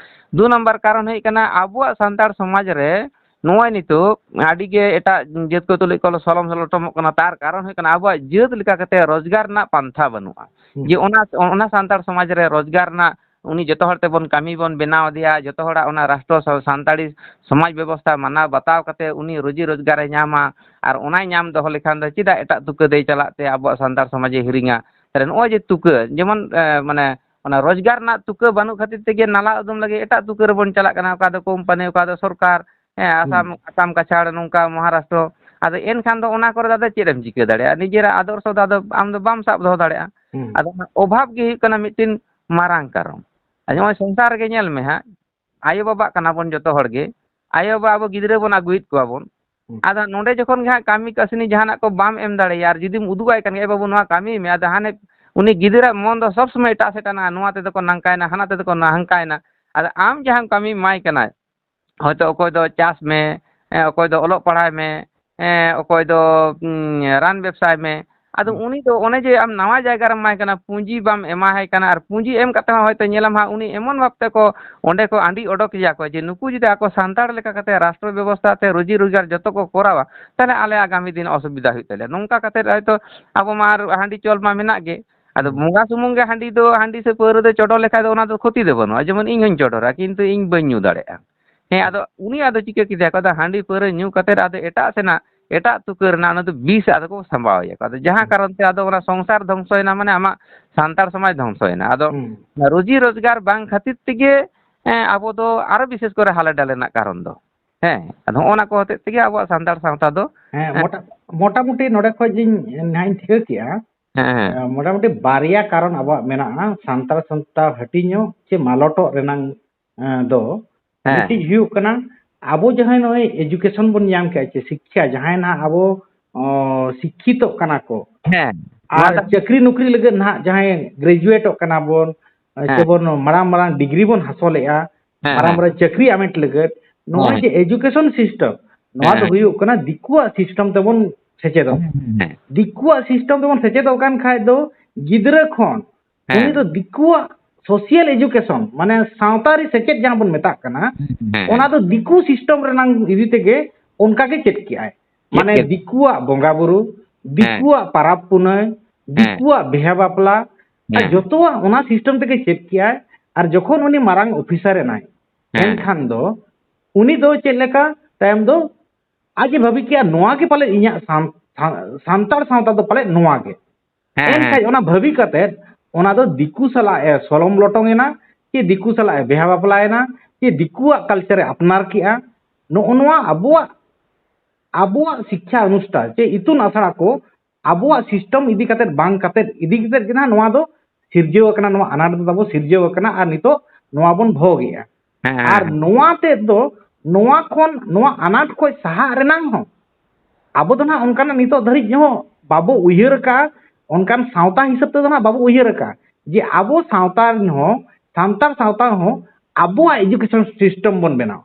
ᱫᱩ ᱱᱟᱢᱵᱟᱨ ᱠᱟᱨᱚᱱ ᱦᱩᱭᱩᱜ ᱠᱟᱱᱟ ᱟᱵᱚᱣᱟᱜ ᱥᱟᱱᱛᱟᱲ ᱥᱚᱢᱟᱡᱽ ᱨᱮ ᱱᱚᱜᱼᱚᱭ ᱱᱤᱛᱚᱜ ᱟᱹᱰᱤ ᱜᱮ ᱮᱴᱟᱜ ᱡᱟᱹᱛ ᱠᱚ ᱛᱩᱞᱩᱡ ᱠᱚ ᱥᱚᱞᱚᱢ ᱥᱚᱞᱚᱴᱚᱢᱚᱜ ᱠᱟᱱᱟ᱾ ᱛᱟᱨ ᱠᱟᱨᱚᱱ ᱦᱩᱭᱩᱜ ᱠᱟᱱᱟ ᱟᱵᱚᱣᱟᱜ ᱡᱟᱹᱛ ᱞᱮᱠᱟ ᱠᱟᱛᱮ ᱨᱳᱡᱽᱜᱟᱨ ᱨᱮᱱᱟᱜ ᱯᱟᱱᱛᱷᱟ ᱵᱟᱹᱱᱩᱜᱼᱟ᱾ ᱦᱩᱸ᱾ ᱡᱮ ᱚᱱᱟ, ᱚᱱᱟ ᱥᱟᱱᱛᱟᱲ ᱥᱚᱢᱟᱡᱽ ᱨᱮ ᱨᱳᱡᱽᱜᱟᱨ ᱨᱮᱱᱟᱜ ᱩᱱᱤ ᱡᱚᱛᱚ ᱦᱚᱲ ᱛᱮᱵᱚᱱ ᱠᱟᱹᱢᱤ ᱵᱚᱱ ᱵᱮᱱᱟᱣ ᱟᱫᱮᱭᱟ, ᱡᱚᱛᱚ ᱦᱚᱲᱟᱜ ᱚᱱᱟ ᱨᱟᱥᱴᱨᱚ ᱥᱟ-, ᱥᱟᱱᱛᱟᱲᱤ ᱥᱚᱢᱟᱡᱽ ᱵᱮᱵᱚᱥᱛᱷᱟ ᱢᱟᱱᱟᱣ ᱵᱟᱛᱟᱣ ᱠᱟᱛᱮ ᱩᱱᱤ ᱨᱩᱡᱤ ᱨᱳᱡᱽᱜᱟᱨᱮ ᱧᱟᱢᱟ, ᱟᱨ ᱚᱱᱟᱭ ᱧᱟᱢ ᱫᱚᱦᱚ ᱞᱮᱠᱷᱟᱱ ᱫᱚ ᱪᱮᱫᱟᱜ ᱮᱴᱟᱜ ᱛᱩᱠᱟᱹ ᱫᱚᱭ ᱪᱟᱞᱟᱜ ᱛᱮ ᱟᱵᱚᱣᱟᱜ ᱥᱟᱱᱛᱟᱲ ᱥᱚᱢᱟᱡᱽ ᱮ ᱦᱤᱨᱤᱧᱟ? ᱛᱟᱦᱞᱮ ᱱᱚᱜᱼᱚᱭ ᱡᱮ ᱛᱩᱠᱟᱹ, ᱡᱮᱢᱚᱱ, ᱮ, ᱢᱟᱱᱮ ᱚᱱᱟ ᱨᱳᱡᱽᱜᱟᱨ ᱨᱮᱱᱟᱜ ᱛᱩᱠᱟᱹ ᱵᱟᱹᱱᱩᱜ ᱠᱷᱟᱹᱛᱤᱨ ᱛᱮᱜᱮ ᱱᱟᱞᱟ ᱩᱫᱩᱢ ᱞᱟᱹᱜᱤᱫ ᱮᱴᱟᱜ ᱛᱩᱠᱟᱹ ᱨᱮᱵᱚᱱ ᱪᱟᱞᱟᱜ ᱠᱟᱱᱟ, ᱚᱠᱟ ᱫᱚ ᱠᱳᱢᱯᱟᱱᱤ, ᱚᱠᱟ ᱫᱚ ᱥᱚᱨᱠᱟᱨ, ᱦᱮᱸ, ᱟᱥᱟᱢ, ᱦᱩᱸ᱾ ᱟᱥᱟᱢ ᱠᱟᱪᱷᱟᱲ, ᱱᱚᱝᱠᱟ ᱢᱚᱦᱟᱨᱟᱥᱴᱨᱚ᱾ ᱟᱫᱚ ᱮᱱᱠᱷᱟᱱ ᱫᱚ ᱚᱱᱟ ᱠᱚᱨᱮ ᱫᱚ ᱟᱫᱚ ᱪᱮᱫ ᱮᱢ ᱪᱤᱠᱟᱹ ᱫᱟᱲᱮᱭᱟᱜᱼᱟ? ᱱᱤᱡᱮᱨᱟᱜ ᱟᱫᱚᱨᱥᱚ ᱫᱚ ᱟᱫᱚ ᱟᱢ ᱫᱚ ᱵᱟᱢ ᱥᱟᱵ ᱫᱚᱦᱚ ᱫᱟᱲᱮᱭᱟᱜᱼᱟ᱾ ᱦᱩᱸ᱾ ᱟᱫᱚ ᱚᱱᱟ ᱚᱵᱷᱟᱵᱽ ᱜᱮ ᱦᱩᱭᱩᱜ ᱠᱟᱱᱟ ᱢᱤᱫᱴᱮᱱ ᱢᱟᱨᱟᱝ ᱠᱟᱨᱚᱱ᱾ ᱟᱨ ᱱᱚᱜᱼᱚᱭ ᱥᱚᱝᱥᱟᱨ ᱨᱮᱜᱮ ᱧᱮᱞ ᱢᱮ ᱦᱟᱸᱜ, ᱟᱭᱳ ᱵᱟᱵᱟᱜ ᱠᱟᱱᱟ ᱵᱚᱱ ᱡᱚᱛᱚ ᱦᱚᱲ ᱜᱮ, ᱟᱭᱳ ᱵᱟᱵᱟ ᱟᱵᱚ ᱜᱤᱫᱽᱨᱟᱹ ᱵᱚᱱ ᱟᱹᱜᱩᱭᱮᱫ ᱠᱚᱣᱟ ᱵᱚᱱ᱾ ᱦᱩᱸ᱾ ᱟᱫᱚ ᱱᱚᱰᱮ ᱡᱚᱠᱷᱚᱱ ᱜᱮ ᱦᱟᱸᱜ ᱠᱟᱹᱢᱤ ᱠᱟᱹᱥᱱᱤ ᱡᱟᱦᱟᱱᱟᱜ ᱠᱚ ᱵᱟᱢ ᱮᱢ ᱫᱟᱲᱮᱭᱟᱭᱟ, ᱟᱨ ᱡᱩᱫᱤᱢ ᱩᱫᱩᱜ ᱟᱭ ᱠᱟᱱ ᱜᱮ, "ᱮ ᱵᱟᱹᱵᱩ, ᱱᱚᱣᱟ ᱠᱟᱹᱢᱤ ᱢᱮ", ᱟᱫᱚ ᱦᱟᱱᱮ ᱩᱱᱤ ᱜᱤᱫᱽᱨᱟᱹ ᱢᱚᱱ ᱫᱚ ᱥᱚᱵᱽ ᱥᱚᱢᱚᱭ ᱮᱴᱟᱜ ᱥᱮᱫ ᱴᱟᱱᱟ, ᱱᱚᱣᱟ ᱛᱮᱫᱚ ᱠᱚ ᱱᱟᱝᱠᱟᱭᱮᱱᱟ, ᱦᱟᱱᱟ ᱛᱮᱫᱚ ᱠᱚ ᱦᱟᱝᱠᱟᱭᱮᱱᱟ᱾ ᱟᱫᱚ ᱟᱢ ᱡᱟᱦᱟᱸ ᱠᱟᱹᱢᱤ ᱮᱢᱟᱭ ᱠᱟᱱᱟ, ᱦᱚᱭᱛᱳ ᱚᱠᱚᱭ ᱫᱚ ᱪᱟᱥ ᱢᱮ, ᱮ, ᱚᱠᱚᱭ ᱫᱚ ᱚᱞᱚᱜ ᱯᱟᱲᱦᱟᱣ ᱢᱮ, ᱮ, ᱚᱠᱚᱭ ᱫᱚ, ᱩᱸ, ᱨᱟᱱ ᱵᱮᱵᱽᱥᱟᱭ ᱢᱮ, ᱟᱫᱚ ᱦᱩᱸ᱾ ᱩᱱᱤ ᱫᱚ ᱚᱱᱮ ᱡᱮ ᱟᱢ ᱱᱟᱣᱟ ᱡᱟᱭᱜᱟ ᱨᱮᱢ ᱮᱢᱟᱭ ᱠᱟᱱᱟ, ᱯᱩᱸᱡᱤ ᱵᱟᱢ ᱮᱢᱟᱭ ᱠᱟᱱᱟ, ᱟᱨ ᱯᱩᱸᱡᱤ ᱮᱢ ᱠᱟᱛᱮ ᱦᱚᱸ ᱦᱚᱭᱛᱳ ᱧᱮᱞᱟᱢ ᱦᱟᱸᱜ, ᱩᱱᱤ ᱮᱢᱚᱱ ᱵᱷᱟᱵᱽ ᱛᱮᱠᱚ ᱚᱸᱰᱮ ᱠᱚ ᱟᱸᱰᱤ ᱚᱰᱚᱠ ᱮᱭᱟ ᱠᱚ ᱡᱮ ᱱᱩᱠᱩ ᱡᱩᱫᱤ ᱟᱠᱚ ᱥᱟᱱᱛᱟᱲ ᱞᱮᱠᱟ ᱠᱟᱛᱮ ᱨᱟᱥᱴᱨᱚ ᱵᱮᱵᱚᱥᱛᱷᱟ ᱛᱮ ᱨᱩᱡᱤ ᱨᱳᱡᱽᱜᱟᱨ ᱡᱚᱛᱚ ᱠᱚ ᱠᱚᱨᱟᱣᱟ, ᱛᱟᱦᱚᱞᱮ ᱟᱞᱮ ᱟᱜᱟᱢᱤ ᱫᱤᱱ ᱚᱥᱩᱵᱤᱫᱷᱟ ᱦᱩᱭᱩᱜ ᱛᱟᱞᱮᱭᱟ᱾ ᱱᱚᱝᱠᱟ ᱠᱟᱛᱮ ᱦᱚᱭᱛᱳ ᱟᱵᱚ ᱢᱟ ᱟᱨ ᱦᱟᱺᱰᱤ ᱪᱚᱞ ᱢᱟ ᱢᱮᱱᱟᱜ ᱜᱮ, ᱟᱫᱚ ᱦᱩᱸ᱾ ᱵᱚᱸᱜᱟ ᱥᱩᱢᱩᱝ ᱜᱮ ᱦᱟᱺᱰᱤ ᱫᱚ, ᱦᱟᱺᱰᱤ ᱥᱮ ᱯᱟᱹᱣᱨᱟᱹ ᱫᱚ ᱪᱚᱰᱚᱨ ᱞᱮᱠᱷᱟᱡ ᱫᱚ ᱚᱱᱟ ᱫᱚ ᱠᱷᱚᱛᱤ ᱫᱚ ᱵᱟᱹᱱᱩᱜᱼᱟ, ᱡᱮᱢᱚᱱ ᱤᱧ ᱦᱚᱧ ᱪᱚᱰᱚᱨᱟ ᱠᱤᱱᱛᱩ ᱤᱧ ᱵᱟᱹᱧ ᱧᱩ ᱫᱟᱲᱮᱭᱟᱜᱼᱟ᱾ ᱦᱮᱸ, ᱟᱫᱚ ᱩᱱᱤ ᱟᱫᱚ ᱪᱤᱠᱟᱹ ᱠᱮᱫᱮᱭᱟ ᱠᱚ, ᱟᱫᱚ ᱦᱟᱺᱰᱤ ᱯᱟᱹᱣᱨᱟᱹ ᱧᱩ ᱠᱟᱛᱮᱫ ᱟᱫᱚ ᱮᱴᱟᱜ ᱥᱮᱱᱟᱜ, ᱮᱴᱟᱜ ᱛᱩᱠᱟᱹ ᱨᱮᱱᱟᱜ ᱚᱱᱟ ᱫᱚ ᱵᱤᱥ ᱟᱫᱚ ᱠᱚ ᱥᱟᱢᱵᱟᱣ ᱮᱭᱟ ᱠᱚ᱾ ᱟᱫᱚ ᱡᱟᱦᱟᱸ ᱦᱩᱸ᱾ ᱠᱟᱨᱚᱱ ᱛᱮ ᱟᱫᱚ ᱚᱱᱟ ᱥᱚᱝᱥᱟᱨ ᱫᱷᱚᱝᱥᱚᱭᱮᱱᱟ, ᱢᱟᱱᱮ ᱟᱢᱟᱜ ᱥᱟᱱᱛᱟᱲ ᱥᱚᱢᱟᱡᱽ ᱫᱷᱚᱝᱥᱚᱭᱮᱱᱟ᱾ ᱟᱫᱚ ᱦᱩᱸ᱾ ᱚᱱᱟ ᱨᱩᱡᱤ ᱨᱳᱡᱽᱜᱟᱨ ᱵᱟᱝ ᱠᱷᱟᱹᱛᱤᱨ ᱛᱮᱜᱮ, ᱮᱸ, ᱟᱵᱚ ᱫᱚ ᱟᱨᱚ ᱵᱤᱥᱮᱥ ᱠᱚᱨᱮ ᱦᱟᱞᱮ ᱰᱟᱞᱮ ᱨᱮᱱᱟᱜ ᱠᱟᱨᱚᱱ ᱫᱚ᱾ ᱦᱮᱸ, ᱟᱫᱚ ᱦᱚᱸᱜᱼᱚ ᱱᱟ ᱠᱚ ᱦᱚᱛᱮᱡ ᱛᱮᱜᱮ ᱟᱵᱚᱣᱟᱜ ᱥᱟᱱᱛᱟᱲ ᱥᱟᱶᱛᱟ ᱫᱚ, ᱦᱮᱸ, ᱦᱮᱸ᱾ ᱢᱚᱴᱟ-, ᱢᱚᱴᱟᱢᱩᱴᱤ ᱱᱚᱰᱮ ᱠᱷᱚᱡ ᱤᱧ ᱱᱟᱦᱟᱜ ᱤᱧ ᱴᱷᱤᱠᱟᱹ ᱠᱮᱜᱼᱟ᱾ ᱦᱮᱸ, ᱦᱮᱸ᱾ ᱮᱸ, ᱢᱚᱴᱟᱢᱩᱴᱤ ᱵᱟᱨᱭᱟ ᱠᱟᱨᱚᱱ ᱟᱵᱚᱣᱟᱜ ᱢᱮᱱᱟᱜᱼᱟ, ᱥᱟᱱᱛᱟᱲ ᱥᱟᱶᱛᱟ ᱦᱟᱹᱴᱤᱧᱚᱜ ᱪᱮ ᱢᱟᱞᱚᱴᱚᱜ ᱨᱮᱱᱟᱝ, ᱮᱸ, ᱫᱚ ᱦᱮᱸ᱾ ᱢᱤᱫᱴᱤᱡ ᱦᱩᱭᱩᱜ ᱠᱟᱱᱟ, ᱟᱵᱚ ᱡᱟᱦᱟᱸᱭ ᱱᱚᱜᱼᱚᱭ education ᱵᱚᱱ ᱧᱟᱢ ᱠᱮᱜᱼᱟ ᱪᱮ ᱥᱤᱠᱠᱷᱟ, ᱡᱟᱦᱟᱸᱭ ᱱᱟᱦᱟᱜ ᱟᱵᱚ, ᱚ, ᱥᱤᱠᱠᱷᱤᱛᱚᱜ ᱠᱟᱱᱟ ᱠᱚ, ᱦᱮᱸ᱾ ᱟᱨ ᱱᱚᱣᱟ ᱫᱚ ᱪᱟᱹᱠᱨᱤ ᱱᱚᱠᱨᱤ ᱞᱟᱹᱜᱤᱫ ᱱᱟᱦᱟᱜ ᱡᱟᱦᱟᱸᱭ graduateᱚᱜ ᱠᱟᱱᱟ ᱵᱚᱱ, ᱦᱮᱸ᱾ ᱪᱮᱵᱚᱱ ᱢᱟᱨᱟᱝ ᱢᱟᱨᱟᱝ degree ᱵᱚᱱ ᱦᱟᱥᱚᱞᱮᱜᱼᱟ, ᱦᱮᱸ, ᱢᱟᱨᱟᱝ ᱦᱮᱸ᱾ ᱢᱟᱨᱟᱝ ᱪᱟᱹᱠᱨᱤ ᱟᱢᱮᱴ ᱞᱟᱹᱜᱤᱫ, ᱱᱚᱜᱼᱚᱭ ᱦᱮᱸ᱾ ᱡᱮ education system, ᱱᱚᱣᱟ ᱫᱚ ᱦᱮᱸ᱾ ᱦᱩᱭᱩᱜ ᱠᱟᱱᱟ ᱫᱤᱠᱩᱣᱟᱜ system ᱛᱮᱵᱚᱱ ᱥᱮᱪᱮᱫᱚᱜ᱾ ᱦᱮᱸ, ᱦᱮᱸ᱾ ᱫᱤᱠᱩᱣᱟᱜ system ᱛᱮᱵᱚᱱ ᱥᱮᱪᱮᱫᱚᱜ ᱠᱟᱱ ᱠᱷᱟᱡ ᱫᱚ ᱜᱤᱫᱽᱨᱟᱹ ᱠᱷᱚᱱ ᱦᱮᱸ᱾ ᱩᱱᱤ ᱫᱚ ᱫᱤᱠᱩᱣᱟᱜ social education, ᱢᱟᱱᱮ ᱥᱟᱶᱛᱟᱨᱤ ᱥᱮᱪᱮᱫ ᱡᱟᱦᱟᱸ ᱵᱚᱱ ᱢᱮᱛᱟᱜ ᱠᱟᱱᱟ, ᱦᱮᱸ, ᱦᱮᱸ᱾ ᱚᱱᱟ ᱫᱚ ᱫᱤᱠᱩ system ᱨᱮᱱᱟᱝ ᱤᱫᱤ ᱛᱮᱜᱮ ᱚᱱᱠᱟ ᱜᱮ ᱪᱮᱫ ᱠᱮᱜᱼᱟᱭ᱾ ᱪᱮᱫ ᱢᱟᱱᱮ ᱠᱮᱫ? ᱫᱤᱠᱩᱣᱟᱜ ᱵᱚᱸᱜᱟ ᱵᱩᱨᱩ, ᱦᱮᱸ᱾ ᱫᱤᱠᱩᱣᱟᱜ ᱯᱟᱨᱟᱵᱽ ᱯᱩᱱᱟᱹᱭ, ᱦᱮᱸ᱾ ᱫᱤᱠᱩᱣᱟᱜ ᱵᱤᱦᱟ ᱵᱟᱯᱞᱟ, ᱟᱨ ᱦᱮᱸ᱾ ᱡᱚᱛᱚᱣᱟᱜ ᱚᱱᱟ system ᱛᱮᱜᱮ ᱪᱮᱫ ᱠᱮᱜᱼᱟᱭ᱾ ᱟᱨ ᱡᱚᱠᱷᱚᱱ ᱩᱱᱤ ᱢᱟᱨᱟᱝ officer ᱮᱱᱟᱭ, ᱦᱮᱸ᱾ ᱮᱱᱠᱷᱟᱱ ᱫᱚ ᱩᱱᱤ ᱫᱚ ᱪᱮᱫ ᱞᱮᱠᱟ ᱛᱟᱭᱚᱢ ᱫᱚ ᱟᱡ ᱮ ᱵᱷᱟᱹᱵᱤ ᱠᱮᱜᱼᱟ, ᱱᱚᱣᱟ ᱜᱮ ᱯᱟᱞᱮ ᱤᱧᱟᱹᱜ ᱥᱟᱱ-, ᱥᱟᱱ-, ᱥᱟᱱᱛᱟᱲ ᱥᱟᱶᱛᱟ ᱫᱚ ᱯᱟᱞᱮ ᱱᱚᱣᱟ ᱜᱮ᱾ ᱦᱮᱸ, ᱮᱱᱠᱷᱟᱡ ᱦᱮᱸ᱾ ᱚᱱᱟ ᱵᱷᱟᱹᱵᱤ ᱠᱟᱛᱮᱫ ᱚᱱᱟ ᱫᱚ ᱫᱤᱠᱩ ᱥᱟᱞᱟᱜ ᱮ ᱥᱚᱞᱚᱢ ᱞᱚᱴᱚᱢ ᱮᱱᱟ, ᱪᱮ ᱫᱤᱠᱩ ᱥᱟᱞᱟᱜ ᱮ ᱵᱤᱦᱟ ᱵᱟᱯᱞᱟᱭᱮᱱᱟ, ᱪᱮ ᱫᱤᱠᱩᱣᱟᱜ culture ᱮ ᱟᱯᱱᱟᱨ ᱠᱮᱜᱼᱟ᱾ ᱱᱚᱜᱼᱚ ᱱᱚᱣᱟ ᱟᱵᱚᱣᱟᱜ, ᱟᱵᱚᱣᱟᱜ ᱥᱤᱠᱠᱷᱟ ᱚᱱᱩᱥᱴᱷᱟᱱ ᱪᱮ ᱤᱛᱩᱱ ᱟᱥᱲᱟ ᱠᱚ ᱟᱵᱚᱣᱟᱜ system ᱤᱫᱤ ᱠᱟᱛᱮᱫ ᱵᱟᱝ ᱠᱟᱛᱮᱫ, ᱤᱫᱤ ᱠᱟᱛᱮᱫ ᱜᱮ ᱱᱟᱦᱟᱜ ᱱᱚᱣᱟ ᱫᱚ ᱥᱤᱨᱡᱟᱹᱣ ᱟᱠᱟᱱᱟ, ᱱᱚᱣᱟ ᱟᱱᱟᱴ ᱫᱚ ᱛᱟᱵᱚ ᱥᱤᱨᱡᱟᱹᱣ ᱟᱠᱟᱱᱟ ᱟᱨ ᱱᱤᱛᱚᱜ ᱱᱚᱣᱟ ᱵᱚᱱ ᱵᱷᱳᱜᱽ ᱮᱜᱼᱟ᱾ ᱦᱮᱸ, ᱦᱮᱸ, ᱟᱨ ᱦᱮᱸ᱾ ᱱᱚᱣᱟ ᱛᱮᱫ ᱫᱚ, ᱱᱚᱣᱟ ᱠᱷᱚᱱ, ᱱᱚᱣᱟ ᱟᱱᱟᱴ ᱠᱷᱚᱱ ᱥᱟᱦᱟᱜ ᱨᱮᱱᱟᱝ ᱦᱚᱸ ᱟᱵᱚ ᱫᱚ ᱱᱟᱦᱟᱜ ᱚᱱᱠᱟᱱᱟᱜ ᱱᱤᱛᱚᱜ ᱫᱷᱟᱹᱨᱤᱡ ᱦᱚᱸ ᱵᱟᱵᱚ ᱩᱭᱦᱟᱹᱨ ᱟᱠᱟᱫᱼᱟ, ᱚᱱᱠᱟᱱ ᱥᱟᱶᱛᱟ ᱦᱤᱥᱟᱹᱵ ᱛᱮᱫᱚ ᱱᱟᱦᱟᱜ ᱵᱟᱵᱚ ᱩᱭᱦᱟᱹᱨ ᱟᱠᱟᱫᱼᱟ ᱡᱮ ᱟᱵᱚ ᱥᱟᱶᱛᱟ ᱨᱮᱱ ᱦᱚᱸ, ᱥᱟᱱᱛᱟᱲ ᱥᱟᱶᱛᱟ ᱦᱚᱸ ᱟᱵᱚᱣᱟᱜ education system ᱵᱚᱱ ᱵᱮᱱᱟᱣᱟ᱾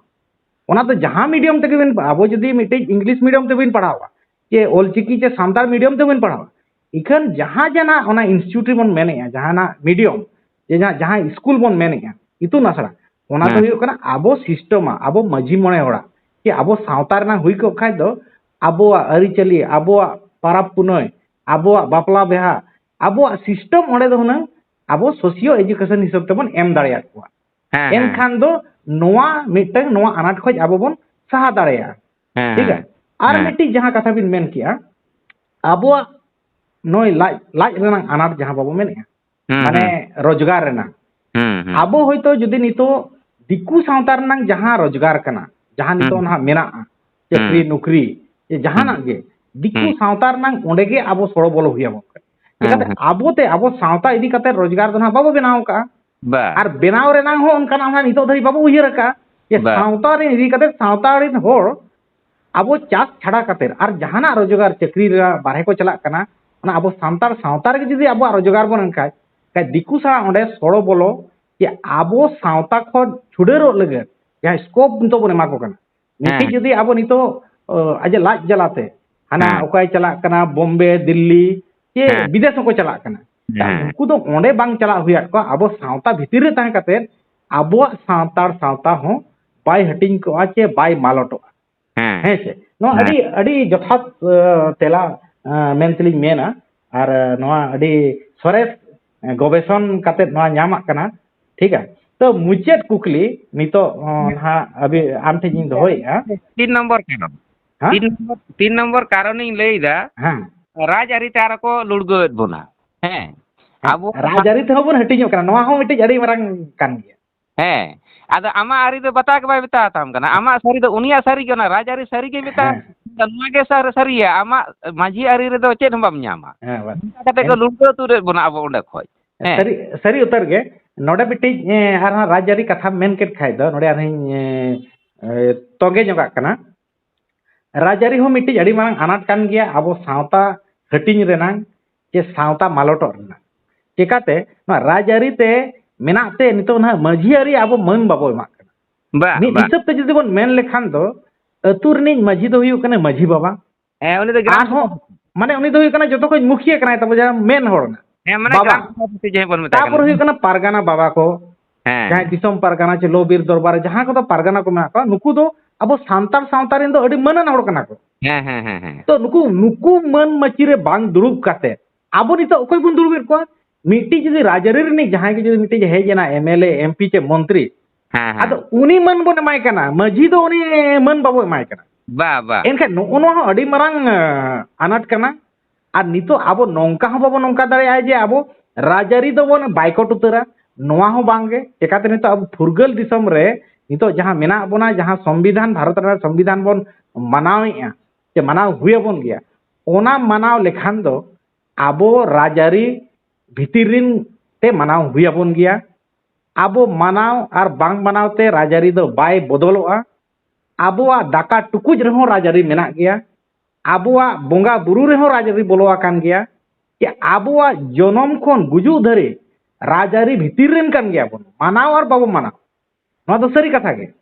ᱚᱱᱟ ᱫᱚ ᱡᱟᱦᱟᱸ medium ᱛᱮᱜᱮ ᱵᱮᱱ, ᱟᱵᱚ ᱡᱩᱫᱤ ᱢᱤᱫᱴᱮᱡ English medium ᱛᱮᱵᱮᱱ ᱯᱟᱲᱦᱟᱣᱟ, ᱪᱮ ᱚᱞᱪᱤᱠᱤ ᱪᱮ ᱥᱟᱱᱛᱟᱲ medium ᱛᱮᱵᱮᱱ ᱯᱟᱲᱦᱟᱣᱟ, ᱤᱠᱷᱟᱹᱱ ᱡᱟᱦᱟᱸ ᱡᱟᱦᱟᱸ ᱚᱱᱟ ᱤᱱᱥᱴᱤᱴᱭᱩᱴ ᱨᱮᱵᱚᱱ ᱢᱮᱱᱮᱫᱼᱟ, ᱡᱟᱦᱟᱱᱟᱜ ᱢᱤᱰᱤᱭᱟᱢ, ᱡᱮ ᱡᱟᱦᱟᱸ, ᱡᱟᱦᱟᱸ ᱥᱠᱩᱞ ᱵᱚᱱ ᱢᱮᱱᱮᱫᱼᱟ, ᱤᱛᱩᱱ ᱟᱥᱲᱟ, ᱚᱱᱟ ᱫᱚ ᱦᱩᱭᱩᱜ ᱠᱟᱱᱟ ᱟᱵᱚ ᱥᱤᱥᱴᱮᱢ, ᱟᱵᱚ ᱢᱟᱹᱡᱷᱤ ᱢᱚᱬᱮ ᱦᱚᱲᱟᱜ, ᱡᱮ ᱟᱵᱚ ᱥᱟᱶᱛᱟ ᱨᱮᱱᱟᱜ ᱦᱩᱭ ᱠᱚᱜ ᱠᱷᱟᱡ ᱫᱚ ᱟᱵᱚᱣᱟᱜ ᱟᱹᱨᱤᱪᱟᱹᱞᱤ, ᱟᱵᱚᱣᱟᱜ ᱯᱟᱨᱟᱵᱽ ᱯᱩᱱᱟᱹᱭ, ᱟᱵᱚᱣᱟᱜ ᱵᱟᱯᱞᱟ ᱵᱤᱦᱟ, ᱟᱵᱚᱣᱟᱜ ᱥᱤᱥᱴᱮᱢ ᱚᱸᱰᱮ ᱫᱚ ᱦᱩᱱᱟᱹᱝ ᱟᱵᱚ ᱥᱳᱥᱤᱭᱳ ᱮᱡᱩᱠᱮᱥᱚᱱ ᱦᱤᱥᱟᱹᱵ ᱛᱮᱵᱚᱱ ᱮᱢ ᱫᱟᱲᱮᱭᱟᱫ ᱠᱚᱣᱟ᱾ ᱦᱮᱸ, ᱦᱮᱸ᱾ ᱮᱱᱠᱷᱟᱱ ᱫᱚ ᱱᱚᱣᱟ ᱢᱤᱫᱴᱟᱝ, ᱱᱚᱣᱟ ᱟᱱᱟᱴ ᱠᱷᱚᱡ ᱟᱵᱚ ᱵᱚᱱ ᱥᱟᱦᱟ ᱫᱟᱲᱮᱭᱟᱜᱼᱟ᱾ ᱦᱮᱸ, ᱴᱷᱤᱠ ᱦᱮᱸ᱾ ᱟᱪᱷᱮ? ᱟᱨ ᱦᱮᱸ᱾ ᱢᱤᱫᱴᱤᱡ ᱡᱟᱦᱟᱸ ᱠᱟᱛᱷᱟ ᱵᱤᱱ ᱢᱮᱱ ᱠᱮᱜᱼᱟ, ᱟᱵᱚᱣᱟᱜ ᱱᱚᱜᱼᱚᱭ ᱞᱟᱡ, ᱞᱟᱡ ᱨᱮᱱᱟᱜ ᱟᱱᱟᱴ ᱡᱟᱦᱟᱸ ᱵᱟᱵᱚ ᱢᱮᱱᱮᱜᱼᱟ, ᱦᱩᱸ, ᱢᱟᱱᱮ ᱦᱩᱸ᱾ ᱨᱳᱡᱽᱜᱟᱨ ᱨᱮᱱᱟᱜ᱾ ᱦᱩᱸ, ᱦᱩᱸ᱾ ᱟᱵᱚ ᱦᱚᱭᱛᱳ ᱡᱩᱫᱤ ᱱᱤᱛᱚᱜ ᱫᱤᱠᱩ ᱥᱟᱶᱛᱟ ᱨᱮᱱᱟᱜ ᱡᱟᱦᱟᱸ ᱨᱳᱡᱽᱜᱟᱨ ᱠᱟᱱᱟ, ᱡᱟᱦᱟᱸ ᱱᱤᱛᱚᱜ ᱦᱩᱸ᱾ ᱱᱟᱦᱟᱜ ᱢᱮᱱᱟᱜᱼᱟ, ᱪᱟᱹᱠᱨᱤ ᱦᱩᱸ᱾ ᱱᱩᱠᱨᱤ, ᱡᱮ ᱡᱟᱦᱟᱱᱟᱜ ᱦᱩᱸ᱾ ᱜᱮ, ᱫᱤᱠᱩ ᱦᱩᱸ᱾ ᱥᱟᱶᱛᱟ ᱨᱮᱱᱟᱜ ᱚᱸᱰᱮ ᱜᱮ ᱟᱵᱚ ᱥᱚᱲᱚ ᱵᱚᱞᱚ ᱦᱩᱭ ᱟᱵᱚᱱ ᱠᱟᱱᱟ᱾ ᱦᱮᱸ, ᱪᱤᱠᱟᱹᱛᱮ ᱦᱮᱸ᱾ ᱟᱵᱚ ᱛᱮ ᱟᱵᱚ ᱥᱟᱶᱛᱟ ᱤᱫᱤ ᱠᱟᱛᱮ ᱨᱳᱡᱽᱜᱟᱨ ᱫᱚ ᱱᱟᱦᱟᱜ ᱵᱟᱵᱚ ᱵᱮᱱᱟᱣ ᱟᱠᱟᱜᱼᱟ᱾ ᱵᱟ᱾ ᱟᱨ ᱵᱮᱱᱟᱣ ᱨᱮᱱᱟᱜ ᱦᱚᱸ ᱚᱱᱠᱟᱱᱟᱜ ᱦᱚᱸ ᱱᱤᱛᱚᱜ ᱫᱷᱟᱹᱵᱤᱡ ᱵᱟᱵᱚ ᱩᱭᱦᱟᱹᱨ ᱟᱠᱟᱜᱼᱟ᱾ ᱡᱮ ᱵᱟ᱾ ᱥᱟᱶᱛᱟ ᱨᱮ ᱤᱫᱤ ᱠᱟᱛᱮ ᱥᱟᱶᱛᱟ ᱨᱮᱱ ᱦᱚᱲ ᱟᱵᱚ ᱪᱟᱥ ᱪᱷᱟᱲᱟ ᱠᱟᱛᱮ ᱟᱨ ᱡᱟᱦᱟᱱᱟᱜ ᱨᱳᱡᱽᱜᱟᱨ, ᱪᱟᱹᱠᱨᱤ ᱨᱮ ᱵᱟᱨᱦᱮ ᱠᱚ ᱪᱟᱞᱟᱜ ᱠᱟᱱᱟ, ᱚᱱᱟ ᱟᱵᱚ ᱥᱟᱱᱛᱟᱲ ᱥᱟᱶᱛᱟ ᱨᱮᱜᱮ ᱡᱩᱫᱤ ᱟᱵᱚᱣᱟᱜ ᱨᱳᱡᱽᱜᱟᱨ ᱵᱚᱱ ᱮᱢ ᱠᱷᱟᱡ, ᱠᱷᱟᱡ ᱫᱤᱠᱩ ᱥᱟᱶ ᱚᱸᱰᱮ ᱥᱚᱲᱚ ᱵᱚᱞᱚ, ᱡᱮ ᱟᱵᱚ ᱥᱟᱶᱛᱟ ᱠᱷᱚᱱ ᱪᱷᱩᱰᱟᱹᱨᱚᱜ ᱞᱟᱹᱜᱤᱫ ᱡᱟᱦᱟᱸ ᱥᱠᱳᱯ ᱱᱤᱛᱚᱜ ᱵᱚᱱ ᱮᱢᱟ ᱠᱚ ᱠᱟᱱᱟ, ᱢᱤᱫᱴᱤᱡ ᱦᱮᱸ᱾ ᱡᱩᱫᱤ ᱟᱵᱚ ᱱᱤᱛᱚᱜ, ᱚ, ᱟᱡ ᱞᱟᱡ ᱡᱟᱞᱟᱛᱮ ᱦᱟᱱᱟ ᱦᱮᱸ᱾ ᱚᱠᱚᱭ ᱪᱟᱞᱟᱜ ᱠᱟᱱᱟ ᱵᱳᱢᱵᱮ, ᱫᱤᱞᱞᱤ, ᱪᱮ ᱦᱮᱸ᱾ ᱵᱤᱫᱮᱥ ᱦᱚᱸᱠᱚ ᱪᱟᱞᱟᱜ ᱠᱟᱱᱟ᱾ ᱦᱮᱸ᱾ ᱩᱱᱠᱩ ᱫᱚ ᱚᱸᱰᱮ ᱵᱟᱝ ᱪᱟᱞᱟᱜ ᱦᱩᱭᱟᱫ ᱠᱚᱣᱟ, ᱟᱵᱚ ᱥᱟᱶᱛᱟ ᱵᱷᱤᱛᱤᱨ ᱨᱮ ᱛᱟᱦᱮᱸ ᱠᱟᱛᱮ ᱟᱵᱚᱣᱟᱜ ᱥᱟᱱᱛᱟᱲ ᱥᱟᱶᱛᱟ ᱦᱚᱸ ᱵᱟᱭ ᱦᱟᱹᱴᱤᱧ ᱠᱚᱜᱼᱟ ᱪᱮ ᱵᱟᱭ ᱢᱟᱞᱚᱴᱚᱜᱼᱟ᱾ ᱦᱮᱸ᱾ ᱦᱮᱸ ᱥᱮ? ᱱᱚᱣᱟ ᱦᱮᱸ᱾ ᱟᱹᱰᱤ, ᱟᱹᱰᱤ ᱡᱚᱛᱷᱟᱛ, ᱮ, ᱛᱮᱞᱟ, ᱮ, ᱢᱮᱱ ᱛᱮᱞᱤᱧ ᱢᱮᱱᱟ᱾ ᱟᱨ, ᱮ, ᱱᱚᱣᱟ ᱟᱹᱰᱤ ᱥᱚᱨᱮᱥ, ᱮ, ᱜᱚᱵᱮᱥᱚᱱ ᱠᱟᱛᱮ ᱱᱚᱣᱟ ᱧᱟᱢᱟᱜ ᱠᱟᱱᱟ᱾ ᱴᱷᱤᱠᱟ? ᱛᱚ, ᱢᱩᱪᱟᱹᱫ ᱠᱩᱠᱞᱤ ᱱᱤᱛᱚᱜ, ᱚ, ᱦᱮᱸ᱾ ᱱᱟᱦᱟᱜ ᱟᱹᱵᱤ-, ᱟᱢ ᱴᱷᱮᱱ ᱤᱧ ᱫᱚᱦᱚᱭᱮᱫᱼᱟ᱾ ᱛᱤᱱ ᱱᱚᱢᱵᱚᱨ ᱠᱟᱨᱚᱱ? ᱦᱮᱸ? ᱛᱤᱱ ᱱᱚᱢᱵᱚᱨ, ᱛᱤᱱ ᱱᱚᱢᱵᱚᱨ ᱠᱟᱨᱚᱱᱤᱧ ᱞᱟᱹᱭᱫᱟ, ᱦᱮᱸ᱾ ᱨᱟᱡᱽᱟᱹᱨᱤ ᱛᱮ ᱟᱨᱚ ᱠᱚ ᱞᱩᱲᱜᱟᱹᱣᱮᱫ ᱵᱚᱱᱟ᱾ ᱦᱮᱸ᱾ ᱦᱮᱸ, ᱟᱵᱚ ᱨᱟᱡᱽᱟᱹᱨᱤ ᱛᱮᱦᱚᱸ ᱵᱚᱱ ᱦᱟᱹᱴᱤᱧᱚᱜ ᱠᱟᱱᱟ, ᱱᱚᱣᱟ ᱦᱚᱸ ᱢᱤᱫᱴᱤᱡ ᱟᱹᱰᱤ ᱢᱟᱨᱟᱝ ᱠᱟᱱ ᱜᱮᱭᱟ᱾ ᱦᱮᱸ, ᱟᱫᱚ ᱟᱢᱟᱜ ᱟᱹᱨᱤ ᱫᱚ ᱵᱟᱛᱟ ᱜᱮ ᱵᱟᱭ ᱢᱮᱛᱟ ᱦᱟᱛᱟᱢ ᱠᱟᱱᱟ᱾ ᱟᱢᱟᱜ ᱥᱟᱹᱨᱤ ᱫᱚ ᱩᱱᱤᱭᱟᱜ ᱥᱟᱹᱨᱤ ᱜᱮ, ᱚᱱᱟ ᱨᱟᱡᱽᱟᱹᱨᱤ ᱥᱟᱹᱨᱤ ᱜᱮ ᱢᱮᱛᱟ᱾ ᱦᱮᱸ᱾ ᱱᱚᱣᱟ ᱜᱮ ᱥᱟᱨ-, ᱥᱟᱹᱨᱤᱭᱟ, ᱟᱢᱟᱜ ᱢᱟᱹᱡᱷᱤ ᱟᱹᱨᱤ ᱨᱮᱫᱚ ᱪᱮᱫ ᱦᱚᱸ ᱵᱟᱢ ᱧᱟᱢᱟ᱾ ᱦᱮᱸ, ᱵᱟᱥ᱾ ᱚᱱᱠᱟ ᱠᱟᱛᱮ ᱠᱚ ᱮᱱ- ᱞᱩᱲᱠᱟᱹ ᱛᱩᱫ ᱮᱫ ᱵᱚᱱᱟ ᱟᱵᱚ ᱚᱸᱰᱮ ᱠᱷᱚᱡ᱾ ᱦᱮᱸ᱾ ᱥᱟᱹᱨᱤ, ᱥᱟᱹᱨᱤ ᱩᱛᱟᱹᱨ ᱜᱮ᱾ ᱱᱚᱰᱮ ᱢᱤᱫᱴᱤᱡ, ᱮ, ᱟᱨᱦᱚᱸ ᱨᱟᱡᱽᱟᱹᱨᱤ ᱠᱟᱛᱷᱟᱢ ᱢᱮᱱ ᱠᱮᱫ ᱠᱷᱟᱡ ᱫᱚ, ᱱᱚᱰᱮ ᱟᱨᱦᱚᱸᱧ, ᱮ, ᱮ, ᱛᱚᱸᱜᱮ ᱧᱚᱜᱟᱜ ᱠᱟᱱᱟ᱾ ᱨᱟᱡᱽᱟᱹᱨᱤ ᱦᱚᱸ ᱢᱤᱫᱴᱤᱡ ᱟᱹᱰᱤ ᱢᱟᱨᱟᱝ ᱟᱱᱟᱴ ᱠᱟᱱ ᱜᱮᱭᱟ ᱟᱵᱚ ᱥᱟᱶᱛᱟ ᱦᱟᱹᱴᱤᱧ ᱨᱮᱱᱟᱝ, ᱪᱮ ᱥᱟᱶᱛᱟ ᱢᱟᱞᱚᱴᱚᱜ ᱨᱮᱱᱟᱜ᱾ ᱪᱮᱠᱟᱛᱮ ᱱᱚᱣᱟ ᱨᱟᱡᱽᱟᱹᱨᱤ ᱛᱮ ᱢᱮᱱᱟᱜ ᱛᱮ ᱱᱤᱛᱚᱜ ᱱᱟᱦᱟᱜ ᱢᱟᱹᱡᱷᱤ ᱟᱹᱨᱤ ᱟᱵᱚ ᱢᱟᱹᱱ ᱵᱟᱵᱚ ᱮᱢᱟᱜ ᱠᱟᱱᱟ᱾ ᱵᱟ, ᱢᱤᱫ ᱵᱟ᱾ ᱦᱤᱥᱟᱹᱵ ᱛᱮ ᱡᱩᱫᱤ ᱵᱚᱱ ᱢᱮᱱ ᱞᱮᱠᱷᱟᱱ ᱫᱚ, ᱟᱹᱛᱩ ᱨᱤᱱᱤᱡ ᱢᱟᱹᱡᱷᱤ ᱫᱚ ᱦᱩᱭᱩᱜ ᱠᱟᱱᱟ ᱢᱟᱹᱡᱷᱤ ᱵᱟᱵᱟ᱾ ᱦᱮᱸ, ᱩᱱᱤ ᱫᱚ ᱜᱨᱟᱢ ᱟᱨᱦᱚᱸ ᱥᱚᱵᱷᱟ᱾ ᱢᱟᱱᱮ ᱩᱱᱤ ᱫᱚ ᱦᱩᱭᱩᱜ ᱠᱟᱱᱟ ᱡᱚᱛᱚ ᱠᱷᱚᱱ ᱢᱩᱠᱷᱤᱭᱟᱹ ᱠᱟᱱᱟᱭ ᱛᱟᱵᱚ, ᱡᱟᱦᱟᱸ ᱢᱮᱱ ᱦᱚᱲ ᱨᱮᱱᱟᱜ ᱦᱮᱸ, ᱢᱟᱱᱮ ᱵᱟᱵᱟ᱾ ᱜᱨᱟᱢ ᱥᱚᱵᱷᱟᱯᱚᱛᱤ ᱡᱟᱦᱟᱸᱭ ᱵᱚᱱ ᱢᱮᱛᱟᱭ ᱛᱟᱯᱚᱨ ᱠᱟᱱᱟ᱾ ᱦᱩᱭᱩᱜ ᱠᱟᱱᱟ ᱯᱟᱨᱜᱟᱱᱟ ᱵᱟᱵᱟ ᱠᱚ, ᱦᱮᱸ, ᱡᱟᱦᱟᱸᱭ ᱦᱮᱸ᱾ ᱫᱤᱥᱚᱢ ᱯᱟᱨᱜᱟᱱᱟ ᱪᱮ ᱞᱚ ᱵᱤᱨ ᱫᱚᱨᱵᱟᱨ ᱨᱮ ᱡᱟᱦᱟᱸ ᱠᱚᱫᱚ ᱯᱟᱨᱜᱟᱱᱟ ᱠᱚ ᱢᱮᱱᱟᱜ ᱠᱚᱣᱟ, ᱱᱩᱠᱩ ᱫᱚ ᱟᱵᱚ ᱥᱟᱱᱛᱟᱲ ᱥᱟᱶᱛᱟ ᱨᱮᱱ ᱫᱚ ᱟᱹᱰᱤ ᱢᱟᱹᱱᱟᱱ ᱦᱚᱲ ᱠᱟᱱᱟ ᱠᱚ᱾ ᱦᱮᱸ, ᱦᱮᱸ, ᱦᱮᱸ, ᱦᱮᱸ᱾ ᱛᱚ ᱱᱩᱠᱩ, ᱱᱩᱠᱩ ᱢᱟᱹᱱ ᱢᱟᱹᱪᱤ ᱨᱮ ᱵᱟᱝ ᱫᱩᱲᱩᱵ ᱠᱟᱛᱮ ᱟᱵᱚ ᱱᱤᱛᱚᱜ ᱚᱠᱚᱭ ᱵᱚᱱ ᱫᱩᱲᱩᱵᱮᱫ ᱠᱚᱣᱟ? ᱢᱤᱫᱴᱤᱡ ᱡᱩᱫᱤ ᱨᱟᱡᱽᱟᱹᱨᱤ ᱨᱤᱱᱤᱡ ᱡᱟᱦᱟᱸᱭ ᱜᱮ ᱡᱩᱫᱤ ᱢᱤᱫᱴᱤᱡ ᱦᱮᱡ ᱮᱱᱟ, M L A, M P ᱪᱮ ᱢᱚᱱᱛᱨᱤ, ᱦᱮᱸ, ᱦᱮᱸ᱾ ᱟᱫᱚ ᱩᱱᱤ ᱢᱟᱹᱱ ᱵᱚᱱ ᱮᱢᱟᱭ ᱠᱟᱱᱟ, ᱢᱟᱹᱡᱷᱤ ᱫᱚ ᱩᱱᱤ ᱢᱟᱹᱱ ᱵᱟᱵᱚ ᱮᱢᱟᱭ ᱠᱟᱱᱟ᱾ ᱵᱟ, ᱵᱟ᱾ ᱮᱱᱠᱷᱟᱱ ᱱᱚᱜᱼᱚ ᱱᱚᱣᱟ ᱦᱚᱸ ᱟᱹᱰᱤ ᱢᱟᱨᱟᱝ, ᱟᱸ, ᱟᱱᱟᱴ ᱠᱟᱱᱟ᱾ ᱟᱨ ᱱᱤᱛᱚᱜ ᱟᱵᱚ ᱱᱚᱝᱠᱟ ᱦᱚᱸ ᱵᱟᱵᱚ ᱱᱚᱝᱠᱟ ᱫᱟᱲᱮᱭᱟᱜᱼᱟ ᱡᱮ ᱟᱵᱚ ᱨᱟᱡᱽᱟᱹᱨᱤ ᱫᱚᱵᱚᱱ ᱵᱟᱭᱠᱚᱴ ᱩᱛᱟᱹᱨᱟ, ᱱᱚᱣᱟ ᱦᱚᱸ ᱵᱟᱝᱜᱮ᱾ ᱪᱮᱠᱟᱛᱮ ᱱᱤᱛᱚᱜ ᱟᱵᱚ ᱯᱷᱩᱨᱜᱟᱹᱞ ᱫᱤᱥᱚᱢ ᱨᱮ ᱱᱤᱛᱚᱜ ᱡᱟᱦᱟᱸ ᱢᱮᱱᱟᱜ ᱵᱚᱱᱟ, ᱡᱟᱦᱟᱸ ᱥᱚᱝᱵᱤᱫᱷᱟᱱ, ᱵᱷᱟᱨᱚᱛ ᱨᱮᱱᱟᱜ ᱥᱚᱝᱵᱤᱫᱷᱟᱱ ᱵᱚᱱ ᱢᱟᱱᱟᱣᱮᱫᱼᱟ, ᱥᱮ ᱢᱟᱱᱟᱣ ᱦᱩᱭ ᱟᱵᱚᱱ ᱜᱮᱭᱟ, ᱚᱱᱟ ᱢᱟᱱᱟᱣ ᱞᱮᱠᱷᱟᱱ ᱫᱚ ᱟᱵᱚ ᱨᱟᱡᱽᱟᱹᱨᱤ ᱵᱷᱤᱛᱤᱨ ᱨᱤᱱ ᱛᱮ ᱢᱟᱱᱟᱣ ᱦᱩᱭ ᱟᱵᱚᱱ ᱜᱮᱭᱟ᱾ ᱟᱵᱚ ᱢᱟᱱᱟᱣ ᱟᱨ ᱵᱟᱝ ᱢᱟᱱᱟᱣ ᱛᱮ ᱨᱟᱡᱽᱟᱹᱨᱤ ᱫᱚ ᱵᱟᱭ ᱵᱚᱫᱚᱞᱚᱜᱼᱟ᱾ ᱟᱵᱚᱣᱟᱜ ᱫᱟᱠᱟ ᱴᱩᱠᱩᱡ ᱨᱮᱦᱚᱸ ᱨᱟᱡᱽᱟᱹᱨᱤ ᱢᱮᱱᱟᱜ ᱜᱮᱭᱟ᱾ ᱟᱵᱚᱣᱟᱜ ᱵᱚᱸᱜᱟ ᱵᱩᱨᱩ ᱨᱮᱦᱚᱸ ᱨᱟᱡᱽᱟᱹᱨᱤ ᱵᱚᱞᱚ ᱟᱠᱟᱱ ᱜᱮᱭᱟ᱾ ᱡᱮ ᱟᱵᱚᱣᱟᱜ ᱡᱚᱱᱚᱢ ᱠᱷᱚᱱ ᱜᱩᱡᱩᱜ ᱫᱷᱟᱹᱨᱤᱡ ᱨᱟᱡᱽᱟᱹᱨᱤ ᱵᱷᱤᱛᱤᱨ ᱨᱮᱱ ᱠᱟᱱ ᱜᱮᱭᱟ ᱵᱚᱱ, ᱢᱟᱱᱟᱣ ᱟᱨ ᱵᱟᱵᱚ ᱢᱟᱱᱟᱣ᱾ ᱱᱚᱣᱟ ᱫᱚ ᱥᱟᱹᱨᱤ ᱠᱟᱛᱷᱟ ᱜᱮ᱾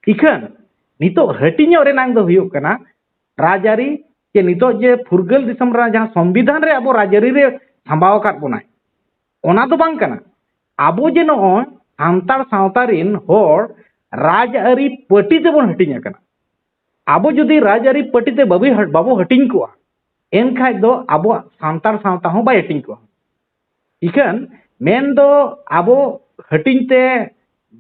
ᱤᱠᱷᱟᱹᱱ ᱱᱤᱛᱚᱜ ᱦᱟᱹᱴᱤᱧᱚᱜ ᱨᱮᱱᱟᱝ ᱫᱚ ᱦᱩᱭᱩᱜ ᱠᱟᱱᱟ ᱨᱟᱡᱽᱟᱹᱨᱤ, ᱡᱮ ᱱᱤᱛᱚᱜ ᱡᱮ ᱯᱷᱩᱨᱜᱟᱹᱞ ᱫᱤᱥᱚᱢ ᱨᱮᱱᱟᱜ ᱡᱟᱦᱟᱸ ᱥᱚᱝᱵᱤᱫᱷᱟᱱ ᱨᱮ ᱟᱵᱚ ᱨᱟᱡᱽᱟᱹᱨᱤ ᱨᱮ ᱥᱟᱢᱵᱟᱣ ᱟᱠᱟᱫ ᱵᱚᱱᱟᱭ, ᱚᱱᱟ ᱫᱚ ᱵᱟᱝ ᱠᱟᱱᱟ᱾ ᱟᱵᱚ ᱡᱮ ᱱᱚᱜᱼᱚᱭ ᱥᱟᱱᱛᱟᱲ ᱥᱟᱶᱛᱟ ᱨᱤᱱ ᱦᱚᱲ ᱨᱟᱡᱽᱟᱹᱨᱤ ᱯᱟᱹᱴᱤ ᱛᱮᱵᱚᱱ ᱦᱟᱹᱴᱤᱧ ᱟᱠᱟᱱᱟ᱾ ᱟᱵᱚ ᱡᱩᱫᱤ ᱨᱟᱡᱽᱟᱹᱨᱤ ᱯᱟᱹᱴᱤ ᱛᱮ ᱵᱟᱵᱚ, ᱵᱟᱵᱚ ᱦᱟᱹᱴᱤᱧ ᱠᱚᱜᱼᱟ, ᱮᱱᱠᱷᱟᱡ ᱫᱚ ᱟᱵᱚᱣᱟᱜ ᱥᱟᱱᱛᱟᱲ ᱥᱟᱶᱛᱟ ᱦᱚᱸ ᱵᱟᱭ ᱦᱟᱹᱴᱤᱧ ᱠᱚᱜᱼᱟ᱾ ᱤᱠᱷᱟᱹᱱ ᱢᱮᱱ ᱫᱚ ᱟᱵᱚ ᱦᱟᱹᱴᱤᱧ ᱛᱮ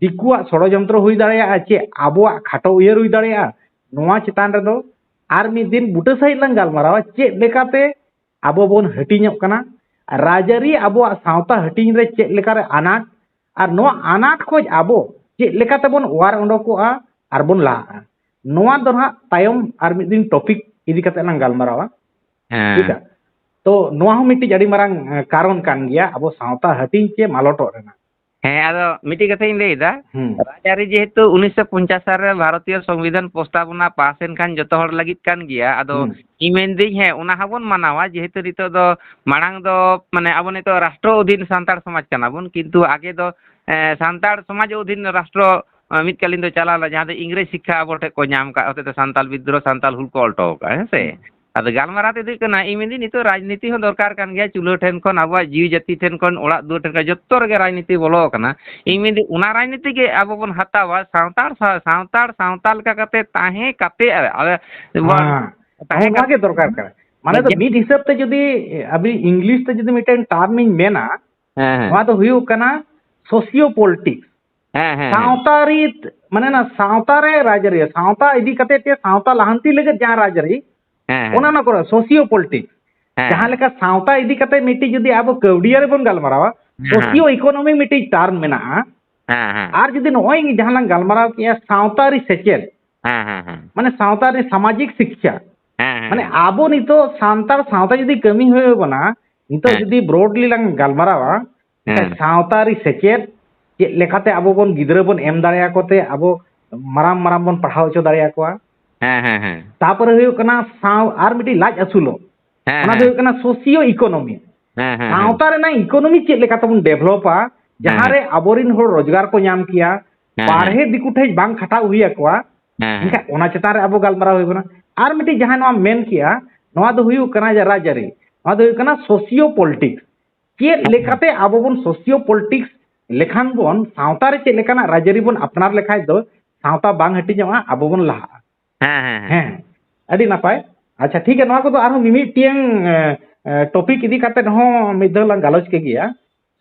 ᱫᱤᱠᱩᱣᱟᱜ ᱥᱚᱲᱚᱡᱚᱱᱛᱨᱚ ᱦᱩᱭ ᱫᱟᱲᱮᱭᱟᱜᱼᱟ, ᱪᱮ ᱟᱵᱚᱣᱟᱜ ᱠᱷᱟᱴᱚ ᱩᱭᱦᱟᱹᱨ ᱦᱩᱭ ᱫᱟᱲᱮᱭᱟᱜᱼᱟ, ᱱᱚᱣᱟ ᱪᱮᱛᱟᱱ ᱨᱮᱫᱚ ᱟᱨ ᱢᱤᱫ ᱫᱤᱱ ᱵᱩᱴᱟᱹ ᱥᱟᱺᱦᱤᱡ ᱞᱟᱝ ᱜᱟᱞᱢᱟᱨᱟᱣᱟ, ᱪᱮᱫ ᱞᱮᱠᱟᱛᱮ ᱟᱵᱚ ᱵᱚᱱ ᱦᱟᱹᱴᱤᱧᱚᱜ ᱠᱟᱱᱟ, ᱨᱟᱡᱽᱟᱹᱨᱤ ᱟᱵᱚᱣᱟᱜ ᱥᱟᱶᱛᱟ ᱦᱟᱹᱴᱤᱧ ᱨᱮ ᱪᱮᱫ ᱞᱮᱠᱟᱨᱮ ᱟᱱᱟᱴ, ᱟᱨ ᱱᱚᱣᱟ ᱟᱱᱟᱴ ᱠᱷᱚᱡ ᱟᱵᱚ ᱪᱮᱫ ᱞᱮᱠᱟ ᱛᱮᱵᱚᱱ ᱚᱣᱟᱨ ᱚᱰᱚᱠᱚᱜᱼᱟ ᱟᱨ ᱵᱚᱱ ᱞᱟᱦᱟᱜᱼᱟ, ᱱᱚᱣᱟ ᱫᱚ ᱱᱟᱦᱟᱜ ᱛᱟᱭᱚᱢ ᱟᱨ ᱢᱤᱫ ᱫᱤᱱ topic ᱤᱫᱤ ᱠᱟᱛᱮ ᱞᱟᱝ ᱜᱟᱞᱢᱟᱨᱟᱣᱟ᱾ ᱦᱮᱸ᱾ ᱴᱷᱤᱠᱟ? ᱛᱚ ᱱᱚᱣᱟ ᱦᱚᱸ ᱢᱤᱫᱴᱤᱡ ᱟᱹᱰᱤ ᱢᱟᱨᱟᱝ, ᱮ, ᱠᱟᱨᱚᱱ ᱠᱟᱱ ᱜᱮᱭᱟ ᱟᱵᱚ ᱥᱟᱶᱛᱟ ᱦᱟᱹᱴᱤᱧ ᱪᱮ ᱢᱟᱞᱚᱴᱚᱜ ᱨᱮᱱᱟᱜ᱾ ᱦᱮᱸ, ᱟᱫᱚ ᱢᱤᱫᱴᱤᱡ ᱠᱟᱛᱷᱟᱧ ᱞᱟᱹᱭᱫᱟ, ᱦᱩᱸ᱾ ᱨᱟᱡᱽᱟᱹᱨᱤ ᱡᱮᱦᱮᱛᱩ ᱩᱱᱤᱥᱥᱚ ᱯᱚᱧᱪᱟᱥ ᱥᱟᱞ ᱨᱮ ᱵᱷᱟᱨᱚᱛᱤᱭᱚ ᱥᱚᱝᱵᱤᱫᱷᱟᱱ ᱯᱨᱚᱥᱛᱟᱵᱚᱱᱟ ᱯᱟᱥ ᱮᱱ ᱠᱷᱟᱱ ᱡᱚᱛᱚ ᱦᱚᱲ ᱞᱟᱹᱜᱤᱫ ᱠᱟᱱ ᱜᱮᱭᱟ᱾ ᱟᱫᱚ ᱦᱩᱸ᱾ ᱤᱧ ᱢᱮᱱᱫᱟᱹᱧ, ᱦᱮᱸ, ᱚᱱᱟ ᱦᱚᱸᱵᱚᱱ ᱢᱟᱱᱟᱣᱟ, ᱡᱮᱦᱮᱛᱩ ᱱᱤᱛᱚᱜ ᱫᱚ, ᱢᱟᱲᱟᱝ ᱫᱚ, ᱢᱟᱱᱮ, ᱟᱵᱚ ᱱᱤᱛᱚᱜ ᱨᱟᱥᱴᱨᱚ ᱚᱫᱷᱤᱱ ᱥᱟᱱᱛᱟᱲ ᱥᱚᱢᱟᱡᱽ ᱠᱟᱱᱟ ᱵᱚᱱ, ᱠᱤᱱᱛᱩ ᱟᱜᱮ ᱫᱚ, ᱮ, ᱥᱟᱱᱛᱟᱲ ᱥᱚᱢᱟᱡᱽ ᱚᱫᱷᱤᱱ ᱨᱟᱥᱴᱨᱚ, ᱮ, ᱢᱤᱫ ᱠᱟᱞᱤᱱ ᱫᱚ ᱪᱟᱞᱟᱣ ᱞᱮᱱᱟ, ᱡᱟᱦᱟᱸ ᱫᱚ ᱤᱝᱨᱮᱡᱽ ᱥᱤᱠᱠᱷᱟ ᱟᱵᱚ ᱴᱷᱮᱱ ᱠᱚ ᱧᱟᱢ ᱠᱟᱜ ᱦᱚᱛᱮᱛᱮ ᱥᱟᱱᱛᱟᱲ ᱵᱤᱫᱽᱫᱨᱳᱦᱚ, ᱥᱟᱱᱛᱟᱲ ᱦᱩᱞ ᱠᱚ ᱚᱞ ᱦᱚᱴᱚ ᱠᱟᱜᱼᱟ, ᱦᱮᱸ ᱥᱮ? ᱦᱩᱸ᱾ ᱟᱫᱚ ᱜᱟᱞᱢᱟᱨᱟᱣ ᱛᱮ ᱤᱫᱤᱜ ᱠᱟᱱᱟ, ᱤᱧ ᱢᱮᱱᱫᱟᱹᱧ ᱱᱤᱛᱚᱜ ᱨᱟᱡᱽᱱᱤᱛᱤ ᱦᱚᱸ ᱫᱚᱨᱠᱟᱨ ᱠᱟᱱ ᱜᱮᱭᱟ, ᱪᱩᱞᱦᱟᱹ ᱴᱷᱮᱱ ᱠᱷᱚᱱ ᱟᱵᱚᱣᱟᱜ ᱡᱤᱣᱤ ᱡᱟᱹᱛᱤ ᱴᱷᱮᱱ ᱠᱷᱚᱱ ᱚᱲᱟᱜ ᱫᱩᱣᱟᱹᱨ ᱴᱷᱮᱱ ᱠᱷᱚᱱ ᱡᱚᱛᱚ ᱨᱮᱜᱮ ᱨᱟᱡᱽᱱᱤᱛᱤ ᱵᱚᱞᱚ ᱟᱠᱟᱱᱟ᱾ ᱤᱧ ᱢᱮᱱᱫᱟᱹᱧ ᱚᱱᱟ ᱨᱟᱡᱽᱱᱤᱛᱤ ᱜᱮ ᱟᱵᱚ ᱵᱚᱱ ᱦᱟᱛᱟᱣᱟ, ᱥᱟᱱᱛᱟᱲ ᱥᱟ-, ᱥᱟᱱᱛᱟᱲ ᱥᱟᱶᱛᱟ ᱞᱮᱠᱟ ᱠᱟᱛᱮ ᱛᱟᱦᱮᱸ ᱠᱟᱛᱮ ᱟᱵᱚ ᱵᱚᱱ ᱦᱮᱸ, ᱛᱟᱦᱮᱸ ᱱᱚᱜᱼᱚ ᱱᱚᱣᱟ ᱠᱟᱛᱮ ᱜᱮ ᱫᱚᱨᱠᱟᱨ ᱠᱟᱱᱟ᱾ ᱢᱟᱱᱮ ᱫᱚ ᱡᱮ- ᱢᱤᱫ ᱦᱤᱥᱟᱹᱵ ᱛᱮ ᱡᱩᱫᱤ ᱟᱵᱤᱱ ᱤᱝᱞᱤᱥ ᱛᱮ ᱡᱩᱫᱤ ᱢᱤᱫᱴᱮᱱ ᱴᱟᱨᱢ ᱤᱧ ᱢᱮᱱᱟ, ᱦᱮᱸ, ᱦᱮᱸ᱾ ᱱᱚᱣᱟ ᱫᱚ ᱦᱩᱭᱩᱜ ᱠᱟᱱᱟ ᱥᱳᱥᱤᱭᱳ ᱯᱚᱞᱤᱴᱤᱠᱥ᱾ ᱦᱮᱸ, ᱦᱮᱸ, ᱦᱮᱸ᱾ ᱥᱟᱶᱛᱟ ᱨᱤᱛ, ᱢᱟᱱᱮ ᱚᱱᱟ ᱥᱟᱶᱛᱟ ᱨᱮ ᱨᱟᱡᱽᱟᱹᱨᱤ, ᱥᱟᱶᱛᱟ ᱤᱫᱤ ᱠᱟᱛᱮ ᱛᱮ ᱥᱟᱶᱛᱟ ᱞᱟᱦᱟᱱᱛᱤ ᱞᱟᱹᱜᱤᱫ ᱡᱟᱦᱟᱸ ᱨᱟᱡᱽᱟᱹᱨᱤ, ᱦᱮᱸ, ᱦᱮᱸ᱾ ᱚᱱᱮ ᱚᱱᱟ ᱠᱚᱨᱮ ᱥᱳᱥᱤᱭᱳ ᱯᱚᱞᱤᱴᱤᱠᱥ᱾ ᱦᱮᱸ, ᱡᱟᱦᱟᱸ ᱦᱮᱸ᱾ ᱞᱮᱠᱟ ᱥᱟᱶᱛᱟ ᱤᱫᱤ ᱠᱟᱛᱮ ᱢᱤᱫᱴᱤᱡ ᱡᱩᱫᱤ ᱟᱵᱚ ᱠᱟᱹᱣᱰᱤᱭᱟᱹ ᱨᱮᱵᱚᱱ ᱜᱟᱞᱢᱟᱨᱟᱣᱟ, ᱦᱮᱸ, ᱦᱮᱸ᱾ ᱥᱳᱥᱤᱭᱳ ᱤᱠᱳᱱᱚᱢᱤ ᱢᱤᱫᱴᱤᱡ ᱴᱟᱨᱢ ᱢᱮᱱᱟᱜᱼᱟ᱾ ᱦᱮᱸ, ᱦᱮᱸ᱾ ᱟᱨ ᱡᱩᱫᱤ ᱱᱚᱜᱼᱚᱭ ᱡᱟᱦᱟᱸ ᱞᱟᱝ ᱜᱟᱞᱢᱟᱨᱟᱣ ᱠᱮᱜᱼᱟ ᱥᱟᱶᱛᱟ ᱟᱹᱨᱤ ᱥᱮᱪᱮᱫ, ᱦᱮᱸ, ᱦᱮᱸ, ᱦᱮᱸ᱾ ᱢᱟᱱᱮ ᱥᱟᱶᱛᱟ ᱟᱹᱨᱤ ᱥᱟᱢᱟᱡᱤᱠ ᱥᱤᱠᱠᱷᱟ, ᱦᱮᱸ, ᱦᱮᱸ, ᱢᱟᱱᱮ ᱦᱮᱸ᱾ ᱟᱵᱚ ᱱᱤᱛᱚᱜ ᱥᱟᱱᱛᱟᱲ ᱥᱟᱶᱛᱟ ᱡᱩᱫᱤ ᱠᱟᱹᱢᱤ ᱦᱩᱭ ᱟᱵᱚᱱᱟ, ᱱᱤᱛᱚᱜ ᱦᱮᱸ᱾ ᱡᱩᱫᱤ ᱵᱨᱚᱰᱞᱤ ᱞᱟᱝ ᱜᱟᱞᱢᱟᱨᱟᱣᱟ, ᱦᱮᱸ᱾ ᱥᱟᱶᱛᱟ ᱟᱹᱨᱤ ᱥᱮᱪᱮᱫ ᱪᱮᱫ ᱞᱮᱠᱟᱛᱮ ᱟᱵᱚ ᱵᱚᱱ ᱜᱤᱫᱽᱨᱟᱹ ᱵᱚᱱ ᱮᱢ ᱫᱟᱲᱮᱭᱟᱠᱚ ᱛᱮ ᱟᱵᱚ ᱢᱟᱨᱟᱝ ᱢᱟᱨᱟᱝ ᱵᱚᱱ ᱯᱟᱲᱦᱟᱣ ᱦᱚᱪᱚ ᱫᱟᱲᱮᱭᱟᱠᱚᱣᱟ᱾ ᱦᱮᱸ, ᱦᱮᱸ, ᱦᱮᱸ᱾ ᱛᱟᱯᱚᱨᱮ ᱦᱩᱭᱩᱜ ᱠᱟᱱᱟ ᱥᱟᱶ-, ᱟᱨ ᱢᱤᱫᱴᱤᱡ ᱞᱟᱡ ᱟᱹᱥᱩᱞᱚᱜ, ᱦᱮᱸ, ᱚᱱᱟ ᱫᱚ ᱦᱮᱸ᱾ ᱦᱩᱭᱩᱜ ᱠᱟᱱᱟ ᱥᱳᱥᱤᱭᱳ ᱤᱠᱳᱱᱚᱢᱤ᱾ ᱦᱮᱸ, ᱦᱮᱸ, ᱦᱮᱸ᱾ ᱥᱟᱶᱛᱟ ᱨᱮᱱᱟᱜ ᱤᱠᱳᱱᱚᱢᱤ ᱪᱮᱫ ᱞᱮᱠᱟ ᱛᱮᱵᱚᱱ ᱰᱮᱵᱷᱞᱚᱯᱟ, ᱦᱮᱸ, ᱡᱟᱦᱟᱸ ᱦᱮᱸ᱾ ᱨᱮ ᱟᱵᱚᱨᱮᱱ ᱦᱚᱲ ᱨᱳᱡᱽᱜᱟᱨ ᱠᱚ ᱧᱟᱢ ᱠᱮᱭᱟ, ᱦᱮᱸ, ᱦᱮᱸ᱾ ᱵᱟᱨᱦᱮ ᱫᱤᱠᱩ ᱴᱷᱮᱡ ᱵᱟᱝ ᱠᱷᱟᱴᱟᱣ ᱦᱩᱭ ᱟᱠᱚᱣᱟ, ᱦᱮᱸ, ᱦᱮᱸ᱾ ᱮᱱᱠᱷᱟᱱ ᱚᱱᱟ ᱪᱮᱛᱟᱱ ᱨᱮ ᱟᱵᱚ ᱜᱟᱞᱢᱟᱨᱟᱣ ᱦᱩᱭ ᱟᱵᱚᱱᱟ᱾ ᱟᱨ ᱢᱤᱫᱴᱤᱡ ᱡᱟᱦᱟᱸ ᱱᱚᱣᱟ ᱢᱮᱱ ᱠᱮᱜᱼᱟ, ᱱᱚᱣᱟ ᱫᱚ ᱦᱩᱭᱩᱜ ᱠᱟᱱᱟ ᱡᱮ ᱨᱟᱡᱽᱟᱹᱨᱤ, ᱱᱚᱣᱟ ᱫᱚ ᱦᱩᱭᱩᱜ ᱠᱟᱱᱟ ᱥᱳᱥᱤᱭᱳ ᱯᱚᱞᱤᱴᱤᱠᱥ᱾ ᱪᱮᱫ ᱦᱮᱸ, ᱦᱮᱸ᱾ ᱞᱮᱠᱟᱛᱮ ᱟᱵᱚ ᱵᱚᱱ ᱥᱳᱥᱤᱭᱳ ᱯᱚᱞᱤᱴᱤᱠᱥ ᱞᱮᱠᱷᱟᱱ ᱵᱚᱱ, ᱥᱟᱶᱛᱟ ᱨᱮ ᱪᱮᱫ ᱞᱮᱠᱟᱱᱟᱜ ᱨᱟᱡᱽᱟᱹᱨᱤ ᱵᱚᱱ ᱟᱯᱱᱟᱨ ᱞᱮᱠᱷᱟᱡ ᱫᱚ ᱥᱟᱶᱛᱟ ᱵᱟᱝ ᱦᱟᱹᱴᱤᱧᱚᱜᱼᱟ, ᱟᱵᱚ ᱵᱚᱱ ᱞᱟᱦᱟᱜᱼᱟ᱾ ᱦᱮᱸ, ᱦᱮᱸ, ᱦᱮᱸ᱾ ᱦᱮᱸ, ᱟᱹᱰᱤ ᱱᱟᱯᱟᱭ᱾ ᱟᱪᱪᱷᱟ, ᱴᱷᱤᱠ ᱜᱮᱭᱟ, ᱱᱚᱣᱟ ᱠᱚᱫᱚ ᱟᱨᱦᱚᱸ ᱢᱤᱢᱤᱫᱴᱤᱭᱟᱝ, ᱮ, ᱮ, ᱴᱚᱯᱤᱠ ᱤᱫᱤ ᱠᱟᱛᱮ ᱦᱚᱸ ᱢᱤᱫ ᱫᱷᱟᱣ ᱞᱟᱝ ᱜᱟᱞᱚᱪ ᱠᱮ ᱜᱮᱭᱟ᱾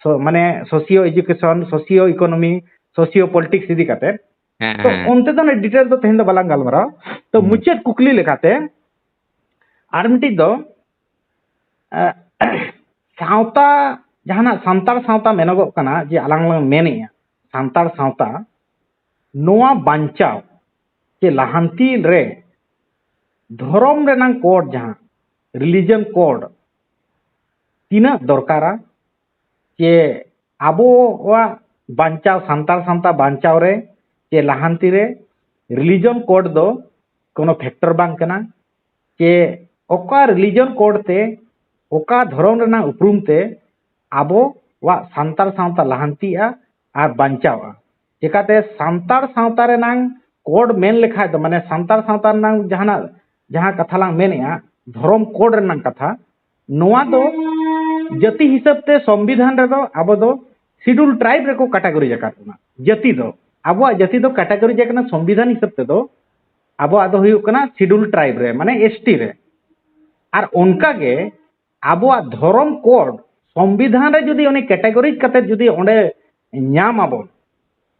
ᱥᱳ-, ᱢᱟᱱᱮ socio education, socio economy, socio politics ᱤᱫᱤ ᱠᱟᱛᱮ᱾ ᱦᱮᱸ, ᱛᱚ, ᱦᱮᱸ᱾ ᱚᱱᱛᱮ ᱫᱚ ᱰᱤᱴᱮᱞ ᱫᱚ ᱛᱮᱦᱮᱧ ᱫᱚ ᱵᱟᱞᱟᱝ ᱜᱟᱞᱢᱟᱨᱟᱣᱟ᱾ ᱛᱚ, ᱦᱩᱸ᱾ ᱢᱩᱪᱟᱹᱫ ᱠᱩᱠᱞᱤ ᱞᱮᱠᱟᱛᱮ ᱟᱨ ᱢᱤᱫᱴᱤᱡ ᱫᱚ, ᱮ, ᱥᱟᱶᱛᱟ, ᱡᱟᱦᱟᱱᱟᱜ ᱥᱟᱱᱛᱟᱲ ᱥᱟᱶᱛᱟ ᱢᱮᱱᱚᱜᱚᱜ ᱠᱟᱱᱟ, ᱡᱮ ᱟᱞᱟᱝ ᱞᱟᱝ ᱢᱮᱱᱮᱜᱼᱟ, ᱥᱟᱱᱛᱟᱲ ᱥᱟᱶᱛᱟ ᱱᱚᱣᱟ ᱵᱟᱧᱪᱟᱣ ᱪᱮ ᱞᱟᱦᱟᱱᱛᱤ ᱨᱮ ᱫᱷᱚᱨᱚᱢ ᱨᱮᱱᱟᱝ ᱠᱳᱰ, ᱡᱟᱦᱟᱸ ᱨᱤᱞᱤᱡᱚᱱ ᱠᱳᱰ, ᱛᱤᱱᱟᱹᱜ ᱫᱚᱨᱠᱟᱨᱟ? ᱪᱮ ᱟᱵᱚᱣᱟᱜ ᱵᱟᱧᱪᱟᱣ, ᱥᱟᱱᱛᱟᱲ ᱥᱟᱶᱛᱟ ᱵᱟᱧᱪᱟᱣ ᱨᱮ ᱪᱮ ᱞᱟᱦᱟᱱᱛᱤ ᱨᱮ ᱨᱤᱞᱤᱡᱚᱱ ᱠᱳᱰ ᱫᱚ ᱠᱳᱱᱳ ᱯᱷᱮᱠᱴᱚᱨ ᱵᱟᱝ ᱠᱟᱱᱟ? ᱪᱮ ᱚᱠᱟ ᱨᱤᱞᱤᱡᱚᱱ ᱠᱳᱰ ᱛᱮ, ᱚᱠᱟ ᱫᱷᱚᱨᱚᱢ ᱨᱮᱱᱟᱜ ᱩᱯᱨᱩᱢ ᱛᱮ ᱟᱵᱚᱣᱟᱜ ᱥᱟᱱᱛᱟᱲ ᱥᱟᱶᱛᱟ ᱞᱟᱦᱟᱱᱛᱤᱜᱼᱟ ᱟᱨ ᱵᱟᱧᱪᱟᱣᱼᱟ? ᱪᱮᱠᱟᱛᱮ ᱥᱟᱱᱛᱟᱲ ᱥᱟᱶᱛᱟ ᱨᱮᱱᱟᱝ ᱠᱳᱰ ᱢᱮᱱ ᱞᱮᱠᱷᱟᱡ ᱫᱚ, ᱢᱟᱱᱮ ᱥᱟᱱᱛᱟᱲ ᱥᱟᱶᱛᱟ ᱨᱮᱱᱟᱝ ᱡᱟᱦᱟᱱᱟᱜ, ᱡᱟᱦᱟᱸ ᱠᱟᱛᱷᱟ ᱞᱟᱝ ᱢᱮᱱᱮᱜᱼᱟ, ᱫᱷᱚᱨᱚᱢ ᱠᱳᱰ ᱨᱮᱱᱟᱜ ᱠᱟᱛᱷᱟ, ᱱᱚᱣᱟ ᱫᱚ ᱡᱟᱹᱛᱤ ᱦᱤᱥᱟᱹᱵ ᱛᱮ ᱥᱚᱝᱵᱤᱫᱷᱟᱱ ᱨᱮᱫᱚ ᱟᱵᱚ ᱫᱚ ᱥᱤᱰᱩᱞ ᱴᱨᱟᱭᱤᱵᱽ ᱨᱮᱠᱚ ᱠᱮᱴᱟᱜᱚᱨᱤᱡᱽ ᱟᱠᱟᱫ ᱵᱚᱱᱟ᱾ ᱡᱟᱹᱛᱤ ᱫᱚ, ᱟᱵᱚᱣᱟᱜ ᱡᱟᱹᱛᱤ ᱫᱚ ᱠᱮᱴᱟᱜᱚᱨᱤᱡᱽ ᱟᱠᱟᱱᱟ ᱥᱚᱝᱵᱤᱫᱷᱟᱱ ᱦᱤᱥᱟᱹᱵ ᱛᱮᱫᱚ, ᱟᱵᱚᱣᱟᱜ ᱫᱚ ᱦᱩᱭᱩᱜ ᱠᱟᱱᱟ ᱥᱤᱰᱩᱞ ᱴᱨᱟᱭᱤᱵᱽ ᱨᱮ, ᱢᱟᱱᱮ ᱮᱥ ᱴᱤ ᱨᱮ᱾ ᱟᱨ ᱚᱱᱠᱟ ᱜᱮ ᱟᱵᱚᱣᱟᱜ ᱫᱷᱚᱨᱚᱢ ᱠᱳᱰ ᱥᱚᱝᱵᱤᱫᱷᱟᱱ ᱨᱮ ᱡᱩᱫᱤ ᱩᱱᱤ ᱠᱮᱴᱟᱜᱚᱨᱤᱡᱽ ᱠᱟᱛᱮ ᱡᱩᱫᱤ ᱚᱸᱰᱮ ᱧᱟᱢ ᱟᱵᱚᱱ,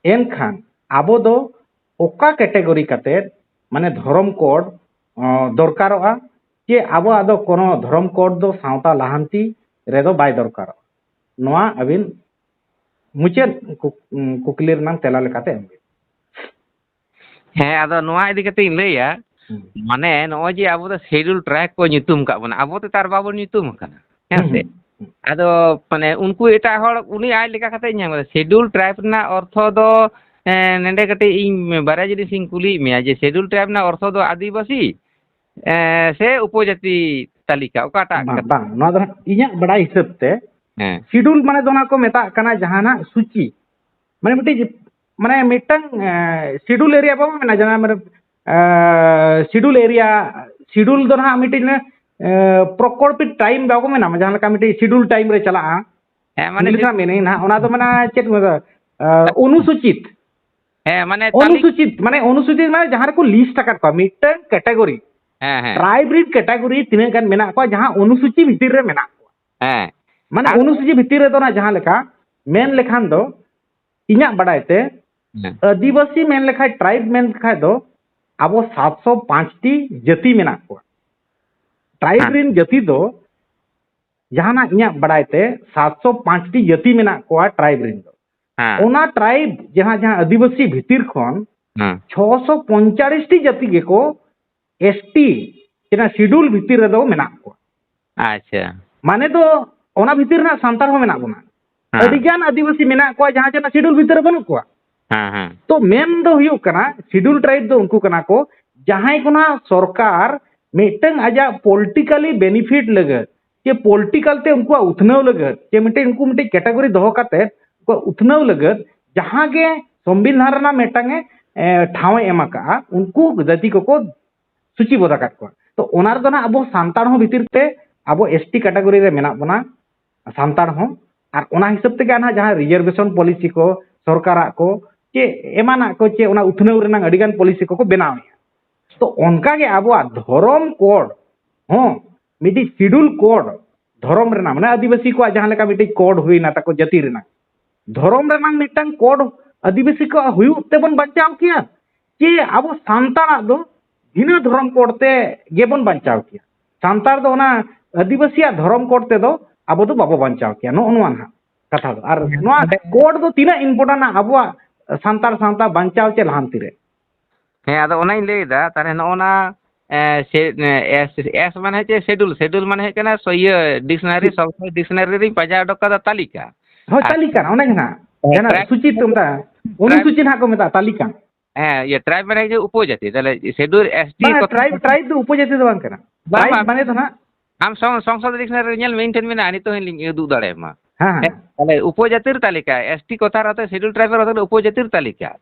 ᱮᱱᱠᱷᱟᱱ ᱟᱵᱚ ᱫᱚ ᱚᱠᱟ ᱠᱮᱴᱟᱜᱚᱨᱤ ᱠᱟᱛᱮ, ᱢᱟᱱᱮ, ᱫᱷᱚᱨᱚᱢ ᱠᱳᱰ, ᱚ, ᱫᱚᱨᱠᱟᱨᱚᱜᱼᱟ, ᱪᱮ ᱟᱵᱚᱣᱟᱜ ᱫᱚ ᱠᱳᱱᱳ ᱫᱷᱚᱨᱚᱢ ᱠᱳᱰ ᱫᱚ ᱥᱟᱶᱛᱟ ᱞᱟᱦᱟᱱᱛᱤ ᱨᱮᱫᱚ ᱵᱟᱭ ᱫᱚᱨᱠᱟᱨᱚᱜᱼᱟ? ᱱᱚᱣᱟ ᱟᱹᱵᱤᱱ ᱢᱩᱪᱟᱹᱫ ᱠᱩᱠ-, ᱠᱩᱠᱞᱤ ᱨᱮᱱᱟᱜ ᱛᱮᱞᱟ ᱞᱮᱠᱟᱛᱮ ᱮᱢ ᱵᱤᱱ᱾ ᱦᱮᱸ, ᱟᱫᱚ ᱱᱚᱣᱟ ᱤᱫᱤ ᱠᱟᱛᱮ ᱤᱧ ᱞᱟᱹᱭᱟ, ᱦᱩᱸ᱾ ᱢᱟᱱᱮ, ᱱᱚᱜᱼᱚᱭ ᱡᱮ ᱟᱵᱚ ᱫᱚ ᱥᱤᱰᱩᱞ ᱴᱨᱟᱭᱤᱵᱽ ᱠᱚ ᱧᱩᱛᱩᱢ ᱠᱟᱜ ᱵᱚᱱᱟ, ᱟᱵᱚ ᱛᱮ ᱛᱚ ᱟᱨ ᱵᱟᱵᱚᱱ ᱧᱩᱛᱩᱢ ᱟᱠᱟᱱᱟ, ᱦᱮᱸ ᱥᱮ? ᱦᱩᱸ᱾ ᱟᱫᱚ, ᱢᱟᱱᱮ, ᱩᱱᱠᱩ ᱮᱴᱟᱜ ᱦᱚᱲ, ᱩᱱᱤ ᱟᱡ ᱞᱮᱠᱟ ᱠᱟᱛᱮ ᱧᱟᱢ ᱠᱟᱫᱟ᱾ ᱥᱤᱰᱩᱞ ᱴᱨᱟᱭᱤᱵᱽ ᱨᱮᱱᱟᱜ ᱚᱨᱛᱷᱚ ᱫᱚ, ᱮᱸ, ᱱᱚᱰᱮ ᱠᱟᱹᱴᱤᱡ ᱤᱧ ᱵᱟᱨᱭᱟ ᱡᱤᱱᱤᱥ ᱤᱧ ᱠᱩᱞᱤᱭᱮᱫ ᱢᱮᱭᱟ ᱡᱮ ᱥᱤᱰᱩᱞ ᱴᱨᱟᱭᱤᱵᱽ ᱨᱮᱱᱟᱜ ᱚᱨᱛᱷᱚ ᱫᱚ ᱟᱹᱫᱤᱵᱟᱹᱥᱤ, ᱮᱸ, ᱥᱮ ᱩᱯᱚᱡᱟᱹᱛᱤ ᱛᱟᱹᱞᱤᱠᱟ, ᱚᱠᱟᱴᱟᱜ ᱵᱟᱝ, ᱠᱟᱛᱷᱟ? ᱵᱟᱝ, ᱱᱚᱣᱟ ᱫᱚ ᱦᱟᱸᱜ ᱤᱧᱟᱹᱜ ᱵᱟᱲᱟᱭ ᱦᱤᱥᱟᱹᱵ ᱛᱮ ᱦᱮᱸ᱾ ᱥᱤᱰᱩᱞ ᱢᱟᱱᱮ ᱫᱚ ᱚᱱᱟ ᱠᱚ ᱢᱮᱛᱟᱜ ᱠᱟᱱᱟ ᱡᱟᱦᱟᱱᱟᱜ ᱥᱩᱪᱤ, ᱢᱟᱱᱮ ᱢᱤᱫᱴᱤᱡ, ᱢᱟᱱᱮ ᱢᱤᱫᱴᱟᱝ, ᱮ, ᱥᱤᱰᱩᱞ ᱮᱨᱤᱭᱟ ᱵᱟᱵᱚ ᱢᱮᱱᱟ, ᱡᱟᱦᱟᱸ ᱢᱟᱱᱮ, ᱮ, ᱥᱤᱰᱩᱞ ᱮᱨᱤᱭᱟ, ᱥᱤᱰᱩᱞ ᱫᱚ ᱱᱟᱦᱟᱜ ᱢᱤᱫᱴᱤᱡ, ᱮ, ᱯᱨᱚᱠᱚᱞᱯᱤᱛ ᱴᱟᱭᱤᱢ ᱵᱟᱵᱚ ᱢᱮᱱᱟ, ᱡᱟᱦᱟᱸ ᱞᱮᱠᱟ ᱢᱤᱫᱴᱤᱡ ᱥᱤᱰᱩᱞ ᱴᱟᱭᱤᱢ ᱨᱮ ᱪᱟᱞᱟᱜᱼᱟ᱾ ᱦᱮᱸ, ᱢᱟᱱᱮ English ᱨᱮᱱᱟᱜ meaning ᱱᱟᱦᱟᱜ, ᱚᱱᱟ ᱫᱚ ᱢᱮᱱᱟ ᱪᱮᱫ ᱠᱚ ᱢᱮᱛᱟᱜᱼᱟ? ᱮ, ᱚᱱᱩᱥᱩᱪᱤᱛ᱾ ᱦᱮᱸ, ᱢᱟᱱᱮ ᱛᱟᱹᱞᱤᱠ- ᱚᱱᱩᱥᱩᱪᱤᱛ, ᱢᱟᱱᱮ ᱚᱱᱩᱥᱩᱪᱤᱛ ᱢᱟᱱᱮ ᱡᱟᱦᱟᱸ ᱨᱮᱠᱚ ᱞᱤᱥᱴ ᱟᱠᱟᱫ ᱠᱚᱣᱟ, ᱢᱤᱫᱴᱟᱝ ᱠᱮᱴᱟᱜᱚᱨᱤ, ᱦᱮᱸ, ᱦᱮᱸ᱾ ᱴᱨᱟᱭᱤᱵᱽ ᱨᱤᱱ ᱠᱮᱴᱟᱜᱚᱨᱤ ᱛᱤᱱᱟᱹᱜ ᱜᱟᱱ ᱢᱮᱱᱟᱜ ᱠᱚᱣᱟ, ᱡᱟᱦᱟᱸ ᱚᱱᱩᱥᱩᱪᱤ ᱵᱷᱤᱛᱤᱨ ᱨᱮ ᱢᱮᱱᱟᱜ ᱠᱚᱣᱟ᱾ ᱦᱮᱸ᱾ ᱢᱟᱱᱮ ᱟᱨ- ᱚᱱᱩᱥᱩᱪᱤ ᱵᱷᱤᱛᱤᱨ ᱨᱮᱫᱚ ᱚᱱᱟ ᱡᱟᱦᱟᱸ ᱞᱮᱠᱟ ᱢᱮᱱ ᱞᱮᱠᱷᱟᱱ ᱫᱚ, ᱤᱧᱟᱹᱜ ᱵᱟᱰᱟᱭ ᱛᱮ, ᱦᱮᱸ᱾ ᱟᱹᱫᱤᱵᱟᱹᱥᱤ ᱢᱮᱱ ᱞᱮᱠᱷᱟᱡ, ᱴᱨᱟᱭᱤᱵᱽ ᱢᱮᱱ ᱞᱮᱠᱷᱟᱡ ᱫᱚ ᱟᱵᱚ ᱥᱟᱛᱥᱚ ᱯᱟᱸᱪ ᱴᱤ ᱡᱟᱹᱛᱤ ᱢᱮᱱᱟᱜ ᱠᱚᱣᱟ᱾ ᱴᱨᱟᱭᱤᱵᱽ ᱦᱮᱸ᱾ ᱨᱤᱱ ᱡᱟᱹᱛᱤ ᱫᱚ ᱡᱟᱦᱟᱱᱟᱜ ᱤᱧᱟᱹᱜ ᱵᱟᱰᱟᱭ ᱛᱮ ᱥᱟᱛᱥᱚ ᱯᱟᱸᱪ ᱴᱤ ᱡᱟᱹᱛᱤ ᱢᱮᱱᱟᱜ ᱠᱚᱣᱟ ᱴᱨᱟᱭᱤᱵᱽ ᱨᱤᱱ ᱫᱚ᱾ ᱦᱮᱸ᱾ ᱚᱱᱟ ᱴᱨᱟᱭᱤᱵᱽ ᱡᱟᱦᱟᱸ, ᱡᱟᱦᱟᱸ ᱟᱹᱫᱤᱵᱟᱹᱥᱤ ᱵᱷᱤᱛᱤᱨ ᱠᱷᱚᱱ ᱦᱮᱸ᱾ ᱪᱷᱚᱥᱚ ᱯᱚᱧᱪᱟᱲᱤᱥ ᱴᱤ ᱡᱟᱹᱛᱤ ᱜᱮᱠᱚ ᱮᱥ ᱴᱤ, ᱡᱟᱦᱟᱸ ᱥᱤᱰᱩᱞ ᱵᱷᱤᱛᱤᱨ ᱨᱮᱫᱚ ᱢᱮᱱᱟᱜ ᱠᱚᱣᱟ᱾ ᱟᱪᱪᱷᱟ᱾ ᱢᱟᱱᱮ ᱫᱚ ᱚᱱᱟ ᱵᱷᱤᱛᱤᱨ ᱨᱮᱱᱟᱜ ᱥᱟᱱᱛᱟᱲ ᱦᱚᱸ ᱢᱮᱱᱟᱜ ᱵᱚᱱᱟ᱾ ᱦᱮᱸ᱾ ᱟᱹᱰᱤ ᱜᱟᱱ ᱟᱹᱫᱤᱵᱟᱹᱥᱤ ᱢᱮᱱᱟᱜ ᱠᱚᱣᱟ ᱡᱟᱦᱟᱸ ᱡᱮ ᱚᱱᱟ ᱥᱤᱰᱩᱞ ᱵᱷᱤᱛᱤᱨ ᱨᱮ ᱵᱟᱹᱱᱩᱜ ᱠᱚᱣᱟ᱾ ᱦᱮᱸ, ᱦᱮᱸ᱾ ᱛᱚ ᱢᱮᱱ ᱫᱚ ᱦᱩᱭᱩᱜ ᱠᱟᱱᱟ, ᱥᱤᱰᱩᱞ ᱴᱨᱟᱭᱤᱵᱽ ᱫᱚ ᱩᱱᱠᱩ ᱠᱟᱱᱟ ᱠᱚ ᱡᱟᱦᱟᱸᱭ ᱠᱚ ᱱᱟᱜ ᱥᱚᱨᱠᱟᱨ ᱢᱤᱫᱴᱟᱝ ᱟᱡᱟᱜ ᱯᱚᱞᱤᱴᱤᱠᱟᱞᱤ ᱵᱮᱱᱤᱯᱷᱤᱴ ᱞᱟᱹᱜᱤᱫ ᱪᱮ ᱯᱚᱞᱤᱴᱤᱠᱟᱞ ᱛᱮ ᱩᱱᱠᱩᱣᱟᱜ ᱩᱛᱱᱟᱹᱣ ᱞᱟᱹᱜᱤᱫ ᱪᱮ ᱢᱤᱫᱴᱮᱱ ᱩᱱᱠᱩ ᱢᱤᱫᱴᱮᱱ ᱠᱮᱴᱟᱜᱚᱨᱤ ᱫᱚᱦᱚ ᱠᱟᱛᱮ ᱩᱱᱠᱩᱣᱟᱜ ᱩᱛᱱᱟᱹᱣ ᱞᱟᱹᱜᱤᱫ ᱡᱟᱦᱟᱸ ᱜᱮ ᱥᱚᱝᱵᱤᱫᱷᱟᱱ ᱨᱮᱱᱟᱜ ᱢᱤᱫᱴᱟᱝ ᱮ, ᱮ, ᱴᱷᱟᱶ ᱮ ᱮᱢ ᱟᱠᱟᱜᱼᱟ, ᱩᱱᱠᱩ ᱡᱟᱹᱛᱤ ᱠᱚᱠᱚ ᱥᱩᱪᱤᱵᱚᱫ ᱟᱠᱟᱫ ᱠᱚᱣᱟ᱾ ᱛᱚ ᱚᱱᱟ ᱨᱮᱫᱚ ᱱᱟᱜ ᱟᱵᱚ ᱥᱟᱱᱛᱟᱲ ᱦᱚᱸ ᱵᱷᱤᱛᱤᱨ ᱛᱮ ᱟᱵᱚ ᱮᱥ ᱴᱤ ᱠᱮᱴᱟᱜᱚᱨᱤ ᱨᱮ ᱢᱮᱱᱟᱜ ᱵᱚᱱᱟ, ᱥᱟᱱᱛᱟᱲ ᱦᱚᱸ᱾ ᱟᱨ ᱚᱱᱟ ᱦᱤᱥᱟᱹᱵ ᱛᱮᱜᱮ ᱱᱟᱜ ᱡᱟᱦᱟᱸ ᱨᱤᱡᱟᱨᱵᱷᱮᱥᱚᱱ ᱯᱚᱞᱤᱥᱤ ᱠᱚ ᱥᱚᱨᱠᱟᱨᱟᱜ ᱠᱚ ᱪᱮ ᱮᱢᱟᱱᱟᱜ ᱠᱚ ᱪᱮ ᱚᱱᱟ ᱩᱛᱱᱟᱹᱣ ᱨᱮᱱᱟᱜ ᱟᱹᱰᱤᱜᱟᱱ ᱯᱚᱞᱤᱥᱤ ᱠᱚᱠᱚ ᱵᱮᱱᱟᱣᱮᱫᱼᱟ᱾ ᱛᱚ ᱚᱱᱠᱟᱜᱮ ᱟᱵᱚᱣᱟᱜ ᱫᱷᱚᱨᱚᱢ ᱠᱳᱰ ᱦᱚᱸ ᱢᱤᱫᱴᱤᱡ ᱥᱤᱰᱩᱞ ᱠᱳᱰ ᱫᱷᱚᱨᱚᱢ ᱨᱮᱱᱟᱜ, ᱢᱟᱱᱮ ᱟᱹᱫᱤᱵᱟᱹᱥᱤ ᱠᱚᱣᱟᱜ ᱡᱟᱦᱟᱸ ᱞᱮᱠᱟ ᱢᱤᱫᱴᱤᱡ ᱠᱳᱰ ᱦᱩᱭᱱᱟ ᱛᱟᱠᱚ ᱡᱟᱹᱛᱤ ᱨᱮᱱᱟᱜ, ᱫᱷᱚᱨᱚᱢ ᱨᱮᱱᱟᱜ ᱢᱤᱫᱴᱟᱝ ᱠᱳᱰ ᱟᱹᱫᱤᱵᱟᱹᱥᱤ ᱠᱚᱣᱟᱜ ᱦᱩᱭᱩᱜ ᱛᱮᱵᱚᱱ ᱵᱟᱧᱪᱟᱣ ᱠᱮᱭᱟ, ᱪᱮ ᱟᱵᱚ ᱥᱟᱱᱛᱟᱲᱟᱜ ᱫᱚ ᱵᱷᱤᱱᱟᱹ ᱫᱷᱚᱨᱚᱢ ᱠᱳᱰ ᱛᱮ ᱜᱮᱵᱚᱱ ᱵᱟᱧᱪᱟᱣ ᱠᱮᱭᱟ? ᱥᱟᱱᱛᱟᱲ ᱫᱚ ᱚᱱᱟ ᱟᱹᱫᱤᱵᱟᱹᱥᱤᱭᱟᱜ ᱫᱷᱚᱨᱚᱢ ᱠᱳᱰ ᱛᱮᱫᱚ ᱟᱵᱚ ᱫᱚ ᱵᱟᱵᱚ ᱵᱟᱧᱪᱟᱣ ᱠᱮᱭᱟ᱾ ᱱᱚᱜᱼᱚ ᱱᱚᱣᱟ ᱱᱟᱦᱟᱜ ᱠᱟᱛᱷᱟ ᱫᱚ᱾ ᱟᱨ ᱦᱮᱸ, ᱱᱚᱣᱟ ᱚᱸᱰᱮ ᱠᱳᱰ ᱫᱚ ᱛᱤᱱᱟᱹᱜ ᱤᱢᱯᱚᱨᱴᱮᱱᱴᱼᱟ ᱟᱵᱚᱣᱟᱜ ᱥᱟᱱᱛᱟᱲ ᱥᱟᱶᱛᱟ ᱵᱟᱧᱪᱟᱣ ᱪᱮ ᱞᱟᱦᱟᱱᱛᱤ ᱨᱮ? ᱦᱮᱸ, ᱟᱫᱚ ᱚᱱᱟᱧ ᱞᱟᱹᱭᱫᱟ, ᱛᱟᱦᱚᱞᱮ ᱱᱚᱜᱼᱚ ᱱᱟ ᱮᱥ ᱢᱟᱱᱮ ᱦᱩᱭᱩᱜ ᱪᱮᱫ? ᱥᱮᱰᱩᱞ᱾ ᱥᱮᱰᱩᱞ ᱢᱟᱱᱮ ᱦᱩᱭᱩᱜ ᱠᱟᱱᱟ ᱥᱚ- ᱤᱭᱟᱹ ᱰᱤᱠᱥᱱᱟᱨᱤ, ᱥᱚᱝᱥᱠᱨᱤᱛ ᱰᱤᱠᱥᱱᱟᱨᱤ ᱨᱤᱧ ᱯᱟᱸᱡᱟ ᱩᱰᱩᱠ ᱠᱟᱫᱟ ᱛᱟᱹᱞᱤᱠᱟ᱾ ᱦᱳᱭ, ᱟᱨ ᱛᱟᱹᱞᱤᱠᱟ ᱚᱱᱮ ᱜᱮ ᱱᱟᱦᱟᱜ ᱦᱮᱸ, ᱡᱟᱦᱟᱱᱟᱜ ᱴᱨᱟᱭᱤᱵᱽ, ᱥᱩᱪᱤᱛ ᱚᱱᱠᱟ ᱴᱨᱟᱭᱤᱵᱽ, ᱚᱱᱩᱥᱩᱪᱤ ᱱᱟᱦᱟᱜ ᱠᱚ ᱢᱮᱛᱟᱜᱼᱟ ᱛᱟᱹᱞᱤᱠᱟ᱾ ᱦᱮᱸ, ᱤᱭᱟᱹ ᱴᱨᱟᱭᱤᱵᱽ ᱢᱟᱱᱮ ᱦᱩᱭᱩᱜ ᱩᱯᱚᱡᱟᱹᱛᱤ, ᱛᱟᱦᱚᱞᱮ ᱥᱮᱰᱩᱞ ᱮᱥ ᱴᱤ ᱵᱟᱝ, ᱠᱚᱛᱷᱟ ᱴᱨᱟᱭᱤᱵᱽ, ᱴᱨᱟᱭᱤᱵᱽ ᱫᱚ ᱩᱯᱚᱡᱟᱹᱛᱤ ᱫᱚ ᱵᱟᱝ ᱠᱟᱱᱟ᱾ ᱵᱟᱝ, ᱴᱨᱟᱭᱤᱵᱽ ᱵᱟᱝ᱾ ᱢᱟᱱᱮ ᱫᱚ ᱱᱟᱦᱟᱜ ᱟᱢ ᱥᱚᱝ-, ᱥᱚᱝᱥᱚᱫ ᱰᱤᱠᱥᱱᱟᱨᱤ ᱨᱮ ᱧᱮᱞ ᱢᱮ, ᱤᱧ ᱴᱷᱮᱱ ᱢᱮᱱᱟᱜᱼᱟ, ᱱᱤᱛᱚᱜ ᱦᱚᱸᱧ ᱩᱫᱩᱜ ᱫᱟᱲᱮᱭᱟᱢᱟ᱾ ᱦᱮᱸ, ᱦᱮᱸ᱾ ᱛᱟᱦᱚᱞᱮ ᱩᱯᱚᱡᱟᱹᱛᱤᱨ ᱛᱟᱹᱞᱤᱠᱟ, ᱮᱥ ᱴᱤ ᱠᱚᱛᱷᱟ ᱨᱮ ᱥᱮᱰᱩᱞ ᱴᱨᱟᱭᱤᱵᱽ ᱨᱮ ᱩᱯᱚᱡᱟᱹᱛᱤᱨ ᱛᱟᱹᱞᱤᱠᱟ᱾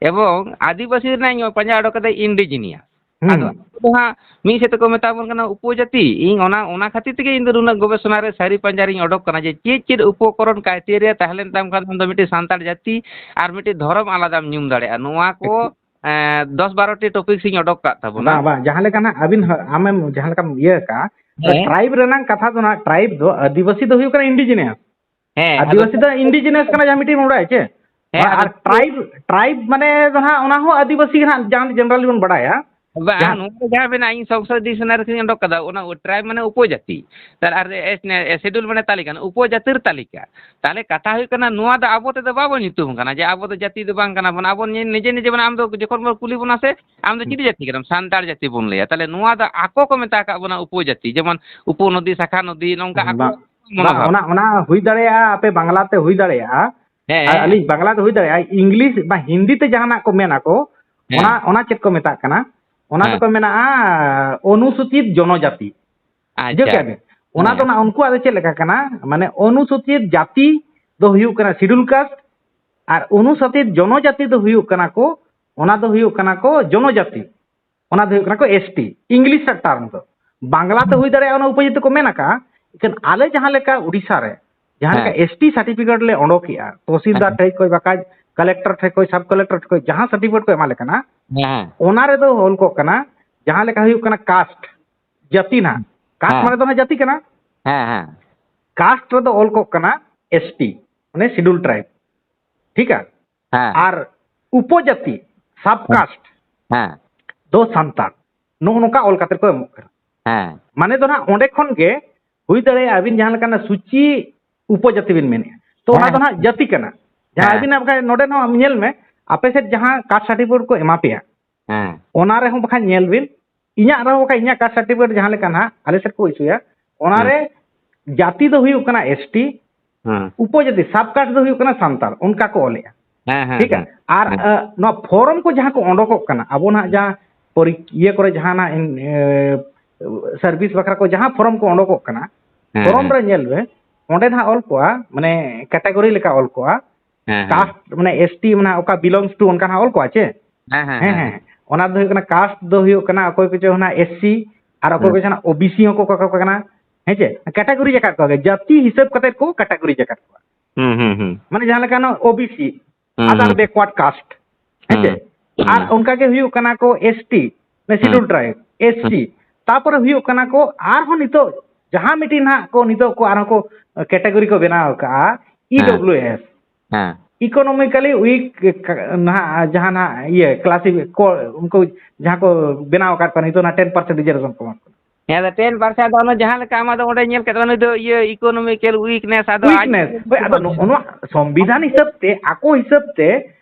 ᱮᱵᱚᱝ ᱟᱹᱫᱤᱵᱟᱹᱥᱤ ᱨᱮᱱᱟᱜ ᱤᱧ ᱯᱟᱸᱡᱟ ᱚᱰᱚᱠ ᱠᱟᱫᱟ ᱤᱱᱰᱤᱡᱤᱱᱤᱭᱟᱥ᱾ ᱟᱫᱚ ᱦᱩᱸ᱾ ᱟᱵᱚ ᱫᱚ ᱦᱟᱸᱜ ᱢᱤᱫ ᱥᱮᱫ ᱛᱮᱠᱚ ᱢᱮᱛᱟ ᱵᱚᱱ ᱠᱟᱱᱟ ᱩᱯᱚᱡᱟᱹᱛᱤ᱾ ᱤᱧ ᱚᱱᱟ, ᱚᱱᱟ ᱠᱷᱟᱹᱛᱤᱨ ᱛᱮᱜᱮ ᱤᱧ ᱫᱚ ᱱᱩᱱᱟᱹᱜ ᱜᱚᱵᱮᱥᱚᱱᱟ ᱨᱮ ᱥᱟᱹᱨᱤ ᱯᱟᱸᱡᱟ ᱨᱤᱧ ᱚᱰᱚᱠ ᱠᱟᱱᱟ ᱡᱮ ᱪᱮᱫ ᱪᱮᱫ ᱩᱯᱚᱠᱚᱨᱚᱱ ᱠᱨᱟᱭᱴᱮᱨᱤᱭᱟ ᱛᱟᱦᱮᱸ ᱞᱮᱱ ᱛᱟᱢ ᱠᱷᱟᱱ ᱟᱢ ᱫᱚ ᱢᱤᱫᱴᱮᱱ ᱥᱟᱱᱛᱟᱲ ᱡᱟᱹᱛᱤ ᱟᱨ ᱢᱤᱫᱴᱮᱱ ᱫᱷᱚᱨᱚᱢ ᱟᱞᱟᱫᱟᱢ ᱧᱩᱢ ᱫᱟᱲᱮᱭᱟᱜᱼᱟ᱾ ᱱᱚᱣᱟ ᱠᱚ, ᱮᱸ, ᱫᱚᱥ ᱵᱟᱨᱚ ᱴᱤ ᱴᱚᱯᱤᱠᱥ ᱤᱧ ᱚᱰᱚᱠ ᱠᱟᱜ ᱛᱟᱵᱚᱱᱟ᱾ ᱵᱟᱝ, ᱵᱟᱝ, ᱡᱟᱦᱟᱸ ᱞᱮᱠᱟ ᱱᱟᱜ ᱟᱹᱵᱤᱱ ᱦᱚ-, ᱟᱢᱮᱢ ᱡᱟᱦᱟᱸ ᱞᱮᱠᱟᱢ ᱤᱭᱟᱹ ᱠᱟᱜᱼᱟ, ᱦᱮᱸ᱾ ᱴᱨᱟᱭᱤᱵᱽ ᱨᱮᱱᱟᱜ ᱠᱟᱛᱷᱟ ᱫᱚ ᱱᱟᱜ, ᱴᱨᱟᱭᱤᱵᱽ ᱫᱚ ᱟᱹᱫᱤᱵᱟᱹᱥᱤ ᱫᱚ ᱦᱩᱭᱩᱜ ᱠᱟᱱᱟ ᱤᱱᱰᱤᱡᱤᱱᱤᱭᱟᱥ᱾ ᱦᱮᱸ, ᱟᱫᱚ ᱟᱹᱫᱤᱵᱟᱹᱥᱤ ᱫᱚ ᱤᱱᱰᱤᱡᱤᱱᱤᱭᱟᱥ ᱠᱟᱱᱟ, ᱡᱟᱦᱟᱸ ᱢᱤᱫᱴᱤᱡ ᱵᱚᱱ ᱵᱟᱲᱟᱭᱟ ᱪᱮ? ᱦᱮᱸ, ᱟᱨ ᱟᱫᱚ ᱴᱨᱟᱭᱤᱵᱽ, ᱴᱨᱟᱭᱤᱵᱽ ᱢᱟᱱᱮ ᱫᱚ ᱱᱟᱜ ᱚᱱᱟ ᱦᱚᱸ ᱟᱹᱫᱤᱵᱟᱹᱥᱤ ᱜᱮ ᱱᱟᱜ, ᱡᱟᱦᱟᱸ ᱡᱮᱱᱟᱨᱟᱞᱤ ᱵᱚᱱ ᱵᱟᱲᱟᱭᱟ᱾ ᱵᱟᱝ, ᱡᱟᱦᱟᱸ ᱱᱚᱣᱟ ᱫᱚ ᱡᱟᱦᱟᱸ ᱢᱮᱱᱟᱜᱼᱟ, ᱤᱧ ᱥᱚᱝᱥᱚᱫ ᱰᱤᱠᱥᱱᱟᱨᱤ ᱠᱷᱚᱱᱤᱧ ᱚᱰᱚᱠ ᱠᱟᱫᱟ, ᱚᱱᱟ ᱴᱨᱟᱭᱤᱵᱽ ᱢᱟᱱᱮ ᱩᱯᱚᱡᱟᱹᱛᱤ᱾ ᱛᱟᱦᱞᱮ ᱟᱨ ᱮᱥ-, ᱮ, ᱥᱮᱰᱩᱞ ᱢᱟᱱᱮ ᱛᱟᱹᱞᱤᱠᱟ, ᱩᱯᱚᱡᱟᱹᱛᱤᱨ ᱛᱟᱹᱞᱤᱠᱟ᱾ ᱛᱟᱦᱞᱮ ᱠᱟᱛᱷᱟ ᱦᱩᱭᱩᱜ ᱠᱟᱱᱟ, ᱱᱚᱣᱟ ᱫᱚ ᱟᱵᱚ ᱛᱮᱫᱚ ᱵᱟᱵᱚᱱ ᱧᱩᱛᱩᱢ ᱠᱟᱱᱟ ᱡᱮ ᱟᱵᱚ ᱫᱚ ᱡᱟᱹᱛᱤ ᱫᱚ ᱵᱟᱝ ᱠᱟᱱᱟ ᱵᱚᱱ᱾ ᱟᱵᱚ ᱱᱤᱡᱮ, ᱱᱤᱡᱮ ᱵᱚᱱ, ᱟᱢ ᱫᱚ ᱡᱚᱠᱷᱚᱱ ᱵᱚᱱ ᱠᱩᱞᱤ ᱵᱚᱱᱟ ᱥᱮ, ᱟᱢ ᱫᱚ ᱪᱤᱞᱤ ᱡᱟᱹᱛᱤ ᱠᱟᱱᱟᱢ? ᱥᱟᱱᱛᱟᱲ ᱡᱟᱹᱛᱤ ᱵᱚᱱ ᱞᱟᱹᱭᱟ᱾ ᱛᱟᱦᱞᱮ ᱱᱚᱣᱟ ᱫᱚ ᱟᱠᱚ ᱠᱚ ᱢᱮᱛᱟ ᱟᱠᱟᱫ ᱵᱚᱱᱟ ᱩᱯᱚᱡᱟᱹᱛᱤ, ᱡᱮᱢᱚᱱ ᱩᱯᱚᱱᱚᱫᱤ, ᱥᱟᱠᱷᱟ ᱱᱚᱫᱤ, ᱱᱚᱝᱠᱟ ᱟᱠᱚ ᱵᱟᱝ, ᱵᱟᱝ, ᱢᱚᱱᱳᱵᱷᱟᱵ᱾ ᱚᱱᱟ, ᱚᱱᱟ ᱦᱩᱭ ᱫᱟᱲᱮᱭᱟᱜᱼᱟ, ᱟᱯᱮ ᱵᱟᱝᱞᱟ ᱛᱮ ᱦᱩᱭ ᱫᱟᱲᱮᱭᱟᱜᱼᱟ, ᱦᱮᱸ, ᱟᱨ ᱦᱮᱸ᱾ ᱟᱹᱞᱤᱧ ᱵᱟᱝᱞᱟ ᱛᱮ ᱦᱩᱭ ᱫᱟᱲᱮᱭᱟᱜᱼᱟ, ᱤᱝᱞᱤᱥ ᱵᱟ ᱦᱤᱱᱫᱤ ᱛᱮ ᱡᱟᱦᱟᱱᱟᱜ ᱠᱚ ᱢᱮᱱ ᱟᱠᱚ, ᱦᱮᱸ᱾ ᱚᱱᱟ, ᱚᱱᱟ ᱪᱮᱫ ᱠᱚ ᱢᱮᱛᱟᱜ ᱠᱟᱱᱟ? ᱚᱱᱟ ᱦᱮᱸ᱾ ᱫᱚᱠᱚ ᱢᱮᱱᱟᱜᱼᱟ ᱚᱱᱩᱥᱩᱪᱤᱛ ᱡᱚᱱᱚᱡᱟᱛᱤ᱾ ᱵᱩᱡᱷᱟᱹᱣ ᱟᱪᱪᱷᱟ᱾ ᱠᱮᱜᱼᱟ ᱵᱤᱱ? ᱚᱱᱟ ᱦᱮᱸ᱾ ᱫᱚ ᱱᱟᱜ ᱩᱱᱠᱩᱣᱟᱜ ᱫᱚ ᱪᱮᱫ ᱞᱮᱠᱟ ᱠᱟᱱᱟ? ᱢᱟᱱᱮ ᱚᱱᱩᱥᱩᱪᱤᱛ ᱡᱟᱹᱛᱤ ᱫᱚ ᱦᱩᱭᱩᱜ ᱠᱟᱱᱟ ᱥᱤᱰᱩᱞ ᱠᱟᱥᱴ, ᱟᱨ ᱚᱱᱩᱥᱩᱪᱤᱛ ᱡᱚᱱᱚᱡᱟᱛᱤ ᱫᱚ ᱦᱩᱭᱩᱜ ᱠᱟᱱᱟ ᱠᱚ, ᱚᱱᱟ ᱫᱚ ᱦᱩᱭᱩᱜ ᱠᱟᱱᱟ ᱠᱚ ᱡᱚᱱᱚᱡᱟᱛᱤ᱾ ᱚᱱᱟ ᱫᱚ ᱦᱩᱭᱩᱜ ᱠᱟᱱᱟ ᱠᱚ ᱮᱥ ᱴᱤ, ᱤᱝᱞᱤᱥ ᱨᱮ ᱴᱟᱨᱢ ᱫᱚ᱾ ᱵᱟᱝᱞᱟ ᱛᱮ ᱦᱩᱭ ᱫᱟᱲᱮᱭᱟᱜᱼᱟ, ᱚᱱᱟ ᱩᱯᱚᱡᱟᱹᱛᱤ ᱠᱚ ᱢᱮᱱ ᱟᱠᱟᱜᱼᱟ, ᱮᱱᱠᱷᱟᱱ ᱟᱞᱮ ᱡᱟᱦᱟᱸ ᱞᱮᱠᱟ ᱩᱰᱤᱥᱟ ᱨᱮ ᱡᱟᱦᱟᱸ ᱞᱮᱠᱟ ᱦᱮᱸ᱾ ᱮᱥ ᱴᱤ ᱥᱟᱨᱴᱤᱯᱷᱤᱠᱮᱴ ᱞᱮ ᱚᱰᱚᱠᱮᱜᱼᱟ, ᱛᱚᱦᱥᱤᱞᱫᱟᱨ ᱦᱮᱸ᱾ ᱴᱷᱮᱡ ᱠᱷᱚᱡ, ᱵᱟᱠᱷᱟᱡ ᱠᱟᱞᱮᱠᱴᱚᱨ ᱴᱷᱮᱡ ᱠᱷᱚᱡ, ᱥᱟᱵ ᱠᱟᱞᱮᱠᱴᱚᱨ ᱴᱷᱮᱡ ᱠᱷᱚᱡ, ᱡᱟᱦᱟᱸ ᱥᱟᱨᱴᱤᱯᱷᱤᱠᱮᱴ ᱠᱚ ᱮᱢᱟ ᱞᱮ ᱠᱟᱱᱟ, ᱦᱮᱸ᱾ ᱚᱱᱟ ᱨᱮᱫᱚ ᱚᱞ ᱠᱚᱜ ᱠᱟᱱᱟ, ᱡᱟᱦᱟᱸ ᱞᱮᱠᱟ ᱦᱩᱭᱩᱜ ᱠᱟᱱᱟ ᱠᱟᱥᱴ, ᱡᱟᱹᱛᱤ ᱱᱟᱦᱟᱜ, ᱠᱟᱥᱴ ᱦᱮᱸ᱾ ᱢᱟᱱᱮ ᱫᱚ ᱱᱟᱦᱟᱜ ᱡᱟᱹᱛᱤ ᱠᱟᱱᱟ, ᱦᱮᱸ, ᱦᱮᱸ᱾ ᱠᱟᱥᱴ ᱨᱮᱫᱚ ᱚᱞ ᱠᱚᱜ ᱠᱟᱱᱟ ᱮᱥ ᱴᱤ, ᱢᱟᱱᱮ ᱥᱤᱰᱩᱞ ᱴᱨᱟᱭᱤᱵ, ᱴᱷᱤᱠᱟ? ᱦᱮᱸ᱾ ᱟᱨ ᱩᱯᱚᱡᱟᱹᱛᱤ, ᱥᱟᱵ ᱠᱟᱥᱴ, ᱦᱮᱸ᱾ ᱫᱚ ᱥᱟᱱᱛᱟᱲ, ᱱᱚᱜᱼᱚ ᱱᱚᱝᱠᱟ ᱚᱞ ᱠᱟᱛᱮ ᱠᱚ ᱮᱢᱚᱜ ᱠᱟᱱᱟ᱾ ᱦᱮᱸ᱾ ᱢᱟᱱᱮ ᱫᱚ ᱱᱟᱦᱟᱜ ᱚᱸᱰᱮ ᱠᱷᱚᱱ ᱜᱮ ᱦᱩᱭ ᱫᱟᱲᱮᱭᱟᱜᱼᱟ ᱟᱹᱵᱤᱱ ᱡᱟᱦᱟᱸ ᱞᱮᱠᱟᱱᱟᱜ ᱥᱩᱪᱤ ᱩᱯᱚᱡᱟᱹᱛᱤ ᱵᱤᱱ ᱢᱮᱱᱮᱫᱼᱟ, ᱛᱚ ᱚᱱᱟ ᱦᱮᱸ᱾ ᱫᱚ ᱱᱟᱦᱟᱜ ᱡᱟᱹᱛᱤ ᱠᱟᱱᱟ᱾ ᱡᱟᱦᱟᱸ ᱦᱮᱸ᱾ ᱟᱹᱵᱤᱱᱟᱜ ᱵᱟᱠᱷᱟᱡ ᱱᱚᱰᱮ ᱱᱚᱣᱟ ᱧᱮᱞ ᱢᱮ, ᱟᱯᱮ ᱥᱮᱫ ᱡᱟᱦᱟᱸ ᱠᱟᱥᱴ ᱥᱟᱨᱴᱤᱯᱷᱤᱠᱮᱴ ᱠᱚ ᱮᱢᱟ ᱯᱮᱭᱟ, ᱦᱮᱸ᱾ ᱚᱱᱟ ᱨᱮᱦᱚᱸ ᱵᱟᱠᱷᱟᱡ ᱧᱮᱞ ᱵᱤᱱ, ᱤᱧᱟᱹᱜ ᱨᱮᱦᱚᱸ ᱵᱟᱠᱷᱟᱡ ᱤᱧᱟᱹᱜ ᱠᱟᱥᱴ ᱥᱟᱨᱴᱤᱯᱷᱤᱠᱮᱴ ᱡᱟᱦᱟᱸ ᱞᱮᱠᱟ ᱱᱟᱦᱟᱜ ᱟᱞᱮ ᱥᱮᱫ ᱠᱚ ᱤᱥᱩᱭᱟ, ᱚᱱᱟ ᱦᱮᱸ᱾ ᱨᱮ ᱡᱟᱹᱛᱤ ᱫᱚ ᱦᱩᱭᱩᱜ ᱠᱟᱱᱟ ᱮᱥ ᱴᱤ, ᱦᱮᱸ᱾ ᱩᱯᱚᱡᱟᱹᱛᱤ, ᱥᱟᱵ ᱠᱟᱥᱴ ᱫᱚ ᱦᱩᱭᱩᱜ ᱠᱟᱱᱟ ᱥᱟᱱᱛᱟᱲ, ᱚᱱᱠᱟ ᱠᱚ ᱚᱞᱮᱜᱼᱟ᱾ ᱦᱮᱸ, ᱦᱮᱸ, ᱴᱷᱤᱠᱟ? ᱦᱮᱸ, ᱟᱨ, ᱦᱮᱸ᱾ ᱟᱸ, ᱱᱚᱣᱟ ᱯᱷᱚᱨᱢ ᱠᱚ ᱡᱟᱦᱟᱸ ᱠᱚ ᱚᱰᱚᱠᱚᱜ ᱠᱟᱱᱟ, ᱟᱵᱚ ᱱᱟᱦᱟᱜ ᱡᱟᱦᱟᱸ ᱯᱚᱨᱤ-, ᱤᱭᱟᱹ ᱠᱚᱨᱮ ᱡᱟᱦᱟᱱᱟᱜ ᱤᱱ-, ᱮ, ᱥᱟᱨᱵᱷᱤᱥ ᱵᱟᱠᱷᱨᱟ ᱠᱚ ᱡᱟᱦᱟᱸ ᱯᱷᱚᱨᱢ ᱠᱚ ᱚᱰᱚᱠᱚᱜ ᱠᱟᱱᱟ, ᱦᱮᱸ, ᱯᱷᱚᱨᱢ ᱦᱮᱸ᱾ ᱨᱮ ᱧᱮᱞ ᱢᱮ, ᱚᱸᱰᱮ ᱱᱟᱦᱟᱜ ᱚᱞ ᱠᱚᱜᱼᱟ, ᱢᱟᱱᱮ ᱠᱮᱴᱟᱜᱚᱨᱤ ᱞᱮᱠᱟ ᱚᱞ ᱠᱚᱜᱼᱟ, ᱦᱮᱸ, ᱦᱮᱸ᱾ ᱠᱟᱥᱴ, ᱢᱟᱱᱮ ᱮᱥ ᱴᱤ, ᱢᱟᱱᱮ ᱚᱠᱟ belongs to, ᱚᱱᱠᱟ ᱱᱟᱦᱟᱜ ᱚᱞ ᱠᱚᱜᱼᱟ ᱪᱮ? ᱦᱮᱸ, ᱦᱮᱸ, ᱦᱮᱸ, ᱦᱮᱸ, ᱦᱮᱸ᱾ ᱦᱮᱸ᱾ ᱚᱱᱟ ᱫᱚ ᱦᱩᱭᱩᱜ ᱠᱟᱱᱟ, ᱠᱟᱥᱴ ᱫᱚ ᱦᱩᱭᱩᱜ ᱠᱟᱱᱟ, ᱚᱠᱚᱭ ᱠᱚᱪᱚ ᱚᱱᱟ ᱮᱥ ᱥᱤ, ᱟᱨ ᱚᱠᱚᱭ ᱦᱮᱸ᱾ ᱠᱚᱪᱚ ᱚᱱᱟ ᱳ ᱵᱤ ᱥᱤ ᱦᱚᱸᱠᱚ ᱠᱟᱠᱚ ᱠᱟᱱᱟ, ᱦᱮᱸ ᱪᱮ? ᱠᱮᱴᱟᱜᱚᱨᱤ ᱟᱠᱟᱫ ᱠᱚᱣᱟ, ᱡᱟᱹᱛᱤ ᱦᱤᱥᱟᱹᱵ ᱠᱟᱛᱮ ᱠᱚ ᱠᱮᱴᱟᱜᱚᱨᱤ ᱟᱠᱟᱫ ᱠᱚᱣᱟ᱾ ᱦᱩᱸ, ᱦᱩᱸ, ᱦᱩᱸ᱾ ᱢᱟᱱᱮ ᱡᱟᱦᱟᱸ ᱞᱮᱠᱟ ᱱᱚᱣᱟ ᱳ ᱵᱤ ᱥᱤ, ᱦᱩᱸ, other ᱦᱩᱸ᱾ backward caste, ᱦᱮᱸ ᱪᱮ? ᱦᱩᱸ, ᱟᱨ ᱦᱩᱸ᱾ ᱚᱱᱠᱟ ᱜᱮ ᱦᱩᱭᱩᱜ ᱠᱟᱱᱟ ᱠᱚ ᱮᱥ ᱴᱤ, ᱢᱟᱱᱮ ᱦᱩᱸ᱾ ᱥᱤᱰᱩᱞ ᱴᱨᱟᱭᱤᱵ, ᱦᱩᱸ᱾ S C. ᱛᱟᱯᱚᱨᱮ ᱦᱩᱭᱩᱜ ᱠᱟᱱᱟ ᱠᱚ ᱟᱨᱦᱚᱸ ᱱᱤᱛᱚᱜ ᱡᱟᱦᱟᱸ ᱢᱤᱫᱴᱤᱡ ᱱᱟᱦᱟᱜ ᱠᱚ ᱱᱤᱛᱚᱜ ᱠᱚ ᱟᱨᱦᱚᱸ ᱠᱚ ᱠᱮᱴᱟᱜᱚᱨᱤ ᱠᱚ ᱵᱮᱱᱟᱣ ᱟᱠᱟᱜᱼᱟ, ᱦᱮᱸ᱾ E W S. ᱦᱮᱸ᱾ Economically weak, ᱱᱟᱦᱟᱜ ᱡᱟᱦᱟᱸ ᱱᱟᱦᱟᱜ ᱤᱭᱟᱹ ᱠᱞᱟᱥᱤ ᱠᱚ, ᱩᱱᱠᱩ ᱡᱟᱦᱟᱸ ᱠᱚ ᱵᱮᱱᱟᱣ ᱟᱠᱟᱫ ᱠᱚᱣᱟ ᱱᱤᱛᱚᱜ ᱚᱱᱟ ten percent reservation ᱠᱚ ᱮᱢᱟ ᱠᱚ ᱠᱟᱱᱟ᱾ ᱦᱮᱸ, ᱟᱫᱚ ten percent ᱫᱚ ᱚᱱᱟ ᱡᱟᱦᱟᱸ ᱞᱮᱠᱟ ᱟᱢᱟᱜ ᱫᱚ ᱚᱸᱰᱮ ᱧᱮᱞ ᱠᱮᱫ ᱛᱟᱢᱟ ᱱᱩᱭ ᱫᱚ ᱤᱭᱟᱹ economical weakness, ᱟᱫᱚ ᱟᱡ weakness᱾ ᱦᱳᱭ, ᱟᱫᱚ ᱱᱚᱜᱼᱚ ᱱᱚᱣᱟ ᱥᱚᱝᱵᱤᱫᱷᱟᱱ ᱦᱤᱥᱟᱹᱵ ᱛᱮ, ᱟᱠᱚ ᱦᱤᱥᱟᱹᱵ ᱛᱮ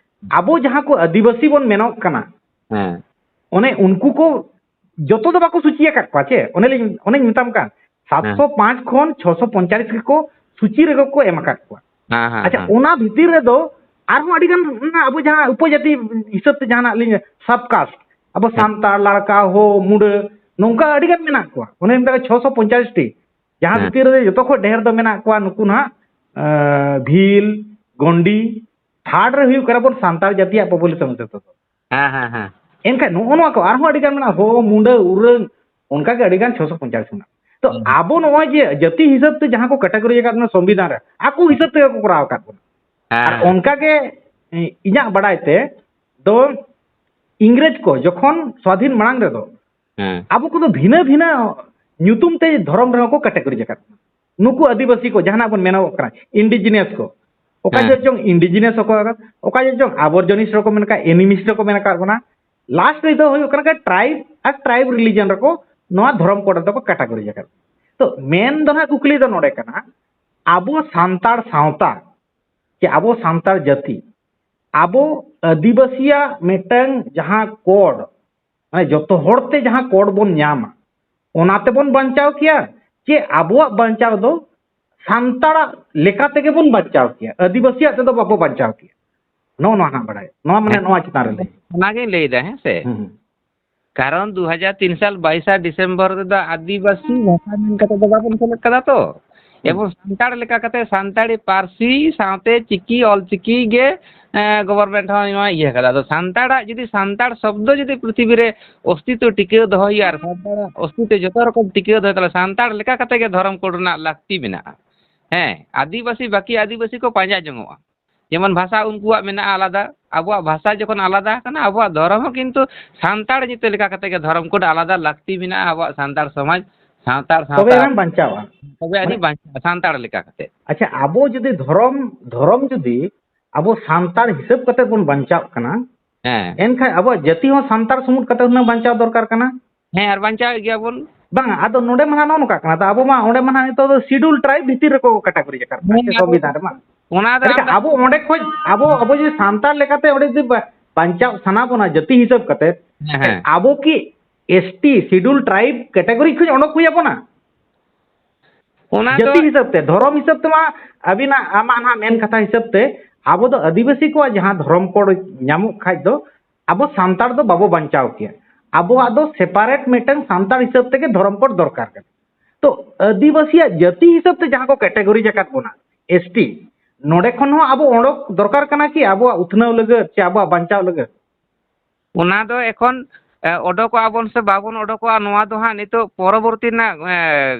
ᱟᱵᱚ ᱡᱟᱦᱟᱸ ᱠᱚ ᱟᱹᱫᱤᱵᱟᱹᱥᱤ ᱵᱚᱱ ᱢᱮᱱᱚᱜ ᱠᱟᱱᱟ, ᱦᱮᱸ᱾ ᱚᱱᱮ ᱩᱱᱠᱩ ᱠᱚ ᱡᱚᱛᱚ ᱫᱚ ᱵᱟᱠᱚ ᱥᱩᱪᱤ ᱟᱠᱟᱫ ᱠᱚᱣᱟ ᱪᱮ? ᱚᱱᱮ ᱞᱤᱧ, ᱚᱱᱮᱧ ᱢᱮᱛᱟᱢ ᱠᱟᱱ, ᱦᱮᱸ᱾ ᱥᱟᱛᱥᱚ ᱯᱟᱸᱪ ᱠᱷᱚᱱ ᱪᱷᱚᱥᱚ ᱯᱚᱧᱪᱟᱞᱤᱥ ᱜᱮᱠᱚ ᱥᱩᱪᱤ ᱨᱮᱜᱮ ᱠᱚ ᱮᱢ ᱟᱠᱟᱫ ᱠᱚᱣᱟ᱾ ᱦᱮᱸ, ᱦᱮᱸ, ᱟᱪᱪᱷᱟ, ᱦᱮᱸ᱾ ᱚᱱᱟ ᱵᱷᱤᱛᱤᱨ ᱨᱮᱫᱚ ᱟᱨᱦᱚᱸ ᱟᱹᱰᱤ ᱜᱟᱱ ᱚᱱᱟ ᱟᱵᱚ ᱡᱟᱦᱟᱸ ᱩᱯᱚᱡᱟᱹᱛᱤ ᱦᱤᱥᱟᱹᱵ ᱛᱮ ᱡᱟᱦᱟᱱᱟᱜ ᱞᱤᱧ sub caste, ᱟᱵᱚ ᱦᱮᱸ᱾ ᱥᱟᱱᱛᱟᱲ, ᱞᱟᱲᱠᱟ, ᱦᱳ, ᱢᱩᱰᱟᱹ, ᱱᱚᱝᱠᱟ ᱟᱹᱰᱤ ᱜᱟᱱ ᱢᱮᱱᱟᱜ ᱠᱚᱣᱟ᱾ ᱚᱱᱮ ᱚᱱᱠᱟ ᱜᱮ ᱪᱷᱚᱥᱚ ᱯᱚᱧᱪᱟᱞᱤᱥ ᱴᱤ, ᱡᱟᱦᱟᱸ ᱦᱮᱸ᱾ ᱵᱷᱤᱛᱤᱨ ᱨᱮ ᱡᱚᱛᱚ ᱠᱷᱚᱱ ᱰᱷᱮᱨ ᱫᱚ ᱢᱮᱱᱟᱜ ᱠᱚᱣᱟ ᱱᱩᱠᱩ ᱱᱟᱦᱟᱜ, ᱮᱸ, ᱵᱷᱤᱞ, ᱜᱚᱱᱰᱤ, third ᱨᱮ ᱦᱩᱭᱩᱜ ᱠᱟᱱᱟ ᱵᱚᱱ ᱥᱟᱱᱛᱟᱲ ᱡᱟᱹᱛᱤᱭᱟᱜ population ᱡᱚᱛᱚ ᱫᱚ᱾ ᱦᱮᱸ, ᱦᱮᱸ, ᱦᱮᱸ᱾ ᱮᱱᱠᱷᱟᱱ ᱱᱚᱜᱼᱚ ᱱᱚᱣᱟ ᱠᱚ ᱟᱨᱦᱚᱸ ᱟᱹᱰᱤ ᱜᱟᱱ ᱢᱮᱱᱟᱜᱼᱟ, ᱦᱳ, ᱢᱩᱰᱟᱹ, ᱩᱨᱟᱹᱝ, ᱚᱱᱠᱟᱜᱮ ᱟᱹᱰᱤ ᱜᱟᱱ ᱪᱷᱚᱥᱚ ᱯᱚᱧᱪᱟᱥ ᱢᱮᱱᱟᱜᱼᱟ᱾ ᱛᱚ ᱦᱩᱸ᱾ ᱟᱵᱚ ᱱᱚᱜᱼᱚᱭ ᱡᱮ ᱡᱟᱹᱛᱤ ᱦᱤᱥᱟᱹᱵ ᱛᱮ ᱡᱟᱦᱟᱸ ᱠᱚ ᱠᱮᱴᱮᱜᱚᱨᱤ ᱟᱠᱟᱫ ᱵᱚᱱᱟ ᱥᱚᱝᱵᱤᱫᱷᱟᱱ ᱨᱮ, ᱟᱠᱚ ᱦᱤᱥᱟᱹᱵ ᱛᱮᱜᱮ ᱠᱚ ᱠᱚᱨᱟᱣ ᱟᱠᱟᱫ ᱵᱚᱱᱟ᱾ ᱟᱨ ᱦᱮᱸ᱾ ᱚᱱᱠᱟᱜᱮ ᱤᱧᱟᱹᱜ ᱵᱟᱲᱟᱭ ᱛᱮ ᱫᱚ ᱤᱝᱨᱮᱡᱽ ᱠᱚ ᱡᱚᱠᱷᱚᱱ ᱥᱣᱟᱫᱷᱤᱱ ᱢᱟᱲᱟᱝ ᱨᱮᱫᱚ ᱦᱮᱸ᱾ ᱟᱵᱚ ᱠᱚᱫᱚ ᱵᱷᱤᱱᱟᱹ ᱵᱷᱤᱱᱟᱹ ᱧᱩᱛᱩᱢ ᱛᱮ ᱫᱷᱚᱨᱚᱢ ᱨᱮᱦᱚᱸ ᱠᱚ ᱠᱮᱴᱮᱜᱚᱨᱤ ᱟᱠᱟᱫ ᱵᱚᱱᱟ᱾ ᱱᱩᱠᱩ ᱟᱹᱫᱤᱵᱟᱹᱥᱤ ᱠᱚ ᱡᱟᱦᱟᱱᱟᱜ ᱵᱚᱱ ᱢᱮᱱᱚᱜ ᱠᱟᱱᱟ, ᱤᱱᱰᱤᱡᱤᱱᱟᱥ ᱠᱚ, ᱚᱠᱟ ᱦᱮᱸ᱾ ᱡᱚᱦᱚᱜ ᱪᱚᱝ ᱤᱱᱰᱤᱡᱤᱱᱟᱥ ᱦᱚᱸᱠᱚ, ᱚᱠᱟ ᱡᱚᱦᱚᱜ ᱪᱚᱝ ᱟᱵᱚᱨᱡᱚᱱᱤᱥ ᱨᱮᱠᱚ ᱢᱮᱱ ᱠᱟᱜ, ᱮᱱᱤᱢᱤᱥᱴ ᱨᱮᱠᱚ ᱢᱮᱱ ᱟᱠᱟᱫ ᱵᱚᱱᱟ᱾ ᱞᱟᱥᱴ ᱨᱮᱫᱚ ᱦᱩᱭᱩᱜ ᱠᱟᱱᱟ ᱴᱨᱟᱭᱤᱵ ᱟᱨ ᱴᱨᱟᱭᱤᱵ ᱨᱤᱞᱤᱡᱚᱱ ᱨᱮᱠᱚ ᱱᱚᱣᱟ ᱫᱷᱚᱨᱚᱢ ᱠᱳᱰ ᱨᱮᱫᱚ ᱠᱚ ᱠᱮᱴᱮᱜᱚᱨᱤ ᱟᱠᱟᱫ ᱵᱚᱱᱟ᱾ ᱛᱚ ᱢᱮᱱ ᱫᱚ ᱱᱟᱦᱟᱜ ᱠᱩᱠᱞᱤ ᱫᱚ ᱱᱚᱰᱮ ᱠᱟᱱᱟ, ᱟᱵᱚ ᱥᱟᱱᱛᱟᱲ ᱥᱟᱶᱛᱟ, ᱪᱮ ᱟᱵᱚ ᱥᱟᱱᱛᱟᱲ ᱡᱟᱹᱛᱤ, ᱟᱵᱚ ᱟᱹᱫᱤᱵᱟᱹᱥᱤᱭᱟᱜ ᱢᱤᱫᱴᱟᱝ ᱡᱟᱦᱟᱸ ᱠᱳᱰ, ᱢᱟᱱᱮ ᱡᱚᱛᱚ ᱦᱚᱲ ᱛᱮ ᱡᱟᱦᱟᱸ ᱠᱳᱰ ᱵᱚᱱ ᱧᱟᱢᱟ, ᱚᱱᱟ ᱛᱮᱵᱚᱱ ᱵᱟᱧᱪᱟᱣ ᱠᱮᱭᱟ, ᱪᱮ ᱟᱵᱚᱣᱟᱜ ᱵᱟᱧᱪᱟᱣ ᱫᱚ ᱥᱟᱱᱛᱟᱲᱟᱜ ᱞᱮᱠᱟ ᱛᱮᱜᱮ ᱵᱚᱱ ᱵᱟᱧᱪᱟᱣ ᱠᱮᱭᱟ, ᱟᱹᱫᱤᱵᱟᱹᱥᱤᱭᱟᱜ ᱛᱮᱫᱚ ᱵᱟᱵᱚ ᱵᱟᱧᱪᱟᱣ ᱠᱮᱭᱟ? ᱱᱚᱜᱼᱚ ᱱᱚᱣᱟ ᱦᱟᱸᱜ ᱵᱟᱲᱟᱭ, ᱱᱚᱣᱟ ᱢᱟᱱᱮ ᱦᱮᱸ᱾ ᱱᱚᱣᱟ ᱪᱮᱛᱟᱱ ᱨᱮ ᱞᱟᱹᱭ᱾ ᱚᱱᱟᱜᱤᱧ ᱞᱟᱹᱭᱫᱟ, ᱦᱮᱸ ᱥᱮ? ᱦᱩᱸ, ᱦᱩᱸ᱾ ᱠᱟᱨᱚᱱ ᱫᱩ ᱦᱟᱡᱟᱨ ᱛᱤᱱ ᱥᱟᱞ ᱵᱟᱭᱤᱥᱟ ᱰᱤᱥᱮᱢᱵᱚᱨ ᱨᱮᱫᱚ ᱟᱹᱫᱤᱵᱟᱹᱥᱤ ᱵᱷᱟᱥᱟ ᱢᱮᱱ ᱠᱟᱛᱮ ᱫᱚ ᱵᱟᱵᱚᱱ ᱥᱮᱞᱮᱫ ᱠᱟᱫᱟ ᱛᱚ᱾ ᱦᱩᱸ᱾ ᱮᱵᱚᱝ ᱥᱟᱱᱛᱟᱲ ᱞᱮᱠᱟ ᱠᱟᱛᱮ ᱥᱟᱱᱛᱟᱲᱤ ᱯᱟᱹᱨᱥᱤ ᱥᱟᱶᱛᱮ ᱪᱤᱠᱤ, ᱚᱞᱪᱤᱠᱤ ᱜᱮ, ᱮᱸ, ᱜᱚᱵᱷᱚᱨᱱᱢᱮᱱᱴ ᱦᱚᱸ ᱱᱚᱣᱟ ᱤᱭᱟᱹ ᱠᱟᱫᱟ᱾ ᱟᱫᱚ ᱥᱟᱱᱛᱟᱲᱟᱜ ᱡᱩᱫᱤ ᱥᱟᱱᱛᱟᱲ ᱥᱚᱵᱽᱫᱚ ᱡᱩᱫᱤ ᱯᱨᱤᱛᱷᱤᱵᱤ ᱨᱮ ᱚᱥᱛᱤᱛᱣ ᱴᱤᱠᱟᱹᱣ ᱫᱚᱦᱚᱭ ᱦᱩᱭᱩᱜᱼᱟ ᱟᱨ ᱥᱟᱱᱛᱟᱲᱟᱜ ᱚᱥᱛᱤᱛᱣ ᱡᱚᱛᱚ ᱨᱚᱠᱚᱢ ᱴᱤᱠᱟᱹᱣ ᱫᱚᱦᱚᱭ, ᱛᱟᱦᱞᱮ ᱥᱟᱱᱛᱟᱲ ᱞᱮᱠᱟ ᱠᱟᱛᱮ ᱜᱮ ᱫᱷᱚᱨᱚᱢ ᱠᱳᱰ ᱨᱮᱱᱟᱜ ᱞᱟᱹᱠᱛᱤ ᱢᱮᱱᱟᱜᱼᱟ᱾ ᱦᱮᱸ, ᱟᱹᱫᱤᱵᱟᱹᱥᱤ, ᱵᱟᱹᱠᱤ ᱟᱹᱫᱤᱵᱟᱹᱥᱤ ᱠᱚ ᱯᱟᱸᱡᱟ ᱡᱚᱝᱚᱜᱼᱟ᱾ ᱡᱮᱢᱚᱱ ᱵᱷᱟᱥᱟ ᱩᱱᱠᱩᱣᱟᱜ ᱢᱮᱱᱟᱜᱼᱟ ᱟᱞᱟᱫᱟ, ᱟᱵᱚᱣᱟᱜ ᱵᱷᱟᱥᱟ ᱡᱚᱠᱷᱚᱱ ᱟᱞᱟᱫᱟ ᱟᱠᱟᱱᱟ, ᱟᱵᱚᱣᱟᱜ ᱫᱷᱚᱨᱚᱢ ᱦᱚᱸ ᱠᱤᱱᱛᱩ ᱥᱟᱱᱛᱟᱲ ᱧᱩᱛᱩᱢ ᱞᱮᱠᱟ ᱠᱟᱛᱮ ᱜᱮ ᱫᱷᱚᱨᱚᱢ ᱠᱳᱰ ᱟᱞᱟᱫᱟ ᱞᱟᱹᱠᱛᱤ ᱢᱮᱱᱟᱜᱼᱟ ᱟᱵᱚᱣᱟᱜ ᱥᱟᱱᱛᱟᱲ ᱥᱚᱢᱟᱡᱽ, ᱥᱟᱱᱛᱟᱲ ᱛᱚᱵᱮ ᱥᱟᱶᱛᱟ᱾ ᱮᱱᱟᱝ ᱵᱟᱧᱪᱟᱣᱟ᱾ ᱛᱚᱵᱮ ᱟᱹᱱᱤᱡ ᱢᱟᱱᱮ ᱵᱟᱧᱪᱟᱜᱼᱟ ᱥᱟᱱᱛᱟᱲ ᱞᱮᱠᱟ ᱠᱟᱛᱮ᱾ ᱟᱪᱪᱷᱟ, ᱟᱵᱚ ᱡᱩᱫᱤ ᱫᱷᱚᱨᱚᱢ, ᱫᱷᱚᱨᱚᱢ ᱡᱩᱫᱤ ᱟᱵᱚ ᱥᱟᱱᱛᱟᱲ ᱦᱤᱥᱟᱹᱵ ᱠᱟᱛᱮ ᱵᱚᱱ ᱵᱟᱧᱪᱟᱜ ᱠᱟᱱᱟ, ᱦᱮᱸ᱾ ᱮᱱᱠᱷᱟᱱ ᱟᱵᱚᱣᱟᱜ ᱡᱟᱹᱛᱤ ᱦᱚᱸ ᱥᱟᱱᱛᱟᱲ ᱥᱩᱢᱩᱫ ᱠᱟᱛᱮ ᱦᱩᱱᱟᱹᱝ ᱵᱟᱧᱪᱟᱣ ᱫᱚᱨᱠᱟᱨ ᱠᱟᱱᱟ᱾ ᱦᱮᱸ, ᱟᱨ ᱵᱟᱧᱪᱟᱣᱮᱫ ᱜᱮᱭᱟ ᱵᱚᱱ᱾ ᱵᱟᱝᱟ, ᱟᱫᱚ ᱱᱚᱰᱮ ᱢᱟ ᱱᱟᱦᱟᱜ ᱱᱚᱜᱼᱚ ᱱᱚᱝᱠᱟ ᱠᱟᱱᱟ, ᱟᱫᱚ ᱟᱵᱚ ᱢᱟ ᱚᱸᱰᱮ ᱢᱟ ᱱᱟᱦᱟᱜ ᱱᱤᱛᱚᱜ ᱫᱚ ᱥᱤᱰᱩᱞ ᱴᱨᱟᱭᱤᱵᱽ ᱵᱷᱤᱛᱤᱨ ᱨᱮᱠᱚ ᱠᱟᱴᱟᱜᱚᱨᱤ ᱟᱠᱟᱫ ᱵᱚᱱᱟ ᱦᱮᱸ, ᱥᱮ ᱟᱫᱚ ᱥᱚᱝᱵᱤᱫᱷᱟᱱ ᱨᱮᱢᱟ᱾ ᱚᱱᱟ ᱫᱚ ᱮᱱᱠᱷᱟᱱ ᱟᱢ ᱫᱚ ᱟᱵᱚ ᱚᱸᱰᱮ ᱠᱷᱚᱡ, ᱟᱵᱚ, ᱟᱵᱚ ᱡᱩᱫᱤ ᱥᱟᱱᱛᱟᱲ ᱞᱮᱠᱟᱛᱮ ᱚᱸᱰᱮ ᱡᱩᱫᱤ ᱵᱟ-, ᱵᱟᱧᱪᱟᱣ ᱥᱟᱱᱟ ᱵᱚᱱᱟ ᱡᱟᱹᱛᱤ ᱦᱤᱥᱟᱹᱵ ᱠᱟᱛᱮ, ᱦᱮᱸ, ᱦᱮᱸ᱾ ᱟᱵᱚ ᱠᱤ S T schedule tribe category ᱠᱷᱚᱱ ᱚᱰᱚᱠ ᱦᱩᱭ ᱟᱵᱚᱱᱟ? ᱚᱱᱟ ᱫᱚ ᱡᱟᱹᱛᱤ ᱦᱤᱥᱟᱹᱵ ᱛᱮ, ᱫᱷᱚᱨᱚᱢ ᱦᱤᱥᱟᱹᱵ ᱛᱮᱢᱟ ᱟᱹᱵᱤᱱᱟᱜ, ᱟᱢᱟᱜ ᱱᱟᱦᱟᱜ ᱢᱮᱱ ᱠᱟᱛᱷᱟ ᱦᱤᱥᱟᱹᱵ ᱛᱮ ᱟᱵᱚ ᱫᱚ ᱟᱹᱫᱤᱵᱟᱹᱥᱤ ᱠᱚᱣᱟᱜ ᱡᱟᱦᱟᱸ ᱫᱷᱚᱨᱚᱢ ᱠᱳᱰ ᱧᱟᱢᱚᱜ ᱠᱷᱟᱡ ᱫᱚ ᱟᱵᱚ ᱥᱟᱱᱛᱟᱲ ᱫᱚ ᱵᱟᱵᱚ ᱵᱟᱧᱪᱟᱣ ᱠᱮᱭᱟ᱾ ᱟᱵᱚᱣᱟᱜ ᱫᱚ ᱥᱮᱯᱟᱨᱮᱴ ᱢᱤᱫᱴᱟᱝ ᱥᱟᱱᱛᱟᱲ ᱦᱤᱥᱟᱹᱵ ᱛᱮᱜᱮ ᱫᱷᱚᱨᱚᱢ ᱠᱳᱰ ᱫᱚᱨᱠᱟᱨ ᱠᱟᱱᱟ᱾ ᱛᱚ ᱟᱹᱫᱤᱵᱟᱹᱥᱤᱭᱟᱜ ᱡᱟᱹᱛᱤ ᱦᱤᱥᱟᱹᱵ ᱛᱮ ᱡᱟᱦᱟᱸ ᱠᱚ ᱠᱮᱴᱮᱜᱚᱨᱤ ᱟᱠᱟᱫ ᱵᱚᱱᱟ, ᱮᱥ ᱴᱤ, ᱱᱚᱰᱮ ᱠᱷᱚᱱ ᱦᱚᱸ ᱟᱵᱚ ᱚᱰᱚᱠ ᱫᱚᱨᱠᱟᱨ ᱠᱟᱱᱟ ᱠᱤ ᱟᱵᱚᱣᱟᱜ ᱩᱛᱱᱟᱹᱣ ᱞᱟᱹᱜᱤᱫ ᱥᱮ ᱟᱵᱚᱣᱟᱜ ᱵᱟᱧᱪᱟᱣ ᱞᱟᱹᱜᱤᱫ? ᱚᱱᱟ ᱫᱚ ᱮᱠᱷᱚᱱ, ᱮ, ᱚᱰᱚᱠᱚᱜᱼᱟ ᱵᱚᱱ ᱥᱮ ᱵᱟᱵᱚᱱ ᱚᱰᱚᱠᱚᱜᱼᱟ, ᱱᱚᱣᱟ ᱫᱚ ᱦᱟᱸᱜ ᱱᱤᱛᱚᱜ ᱯᱚᱨᱚᱵᱚᱨᱛᱤ ᱨᱮᱱᱟᱜ, ᱮ,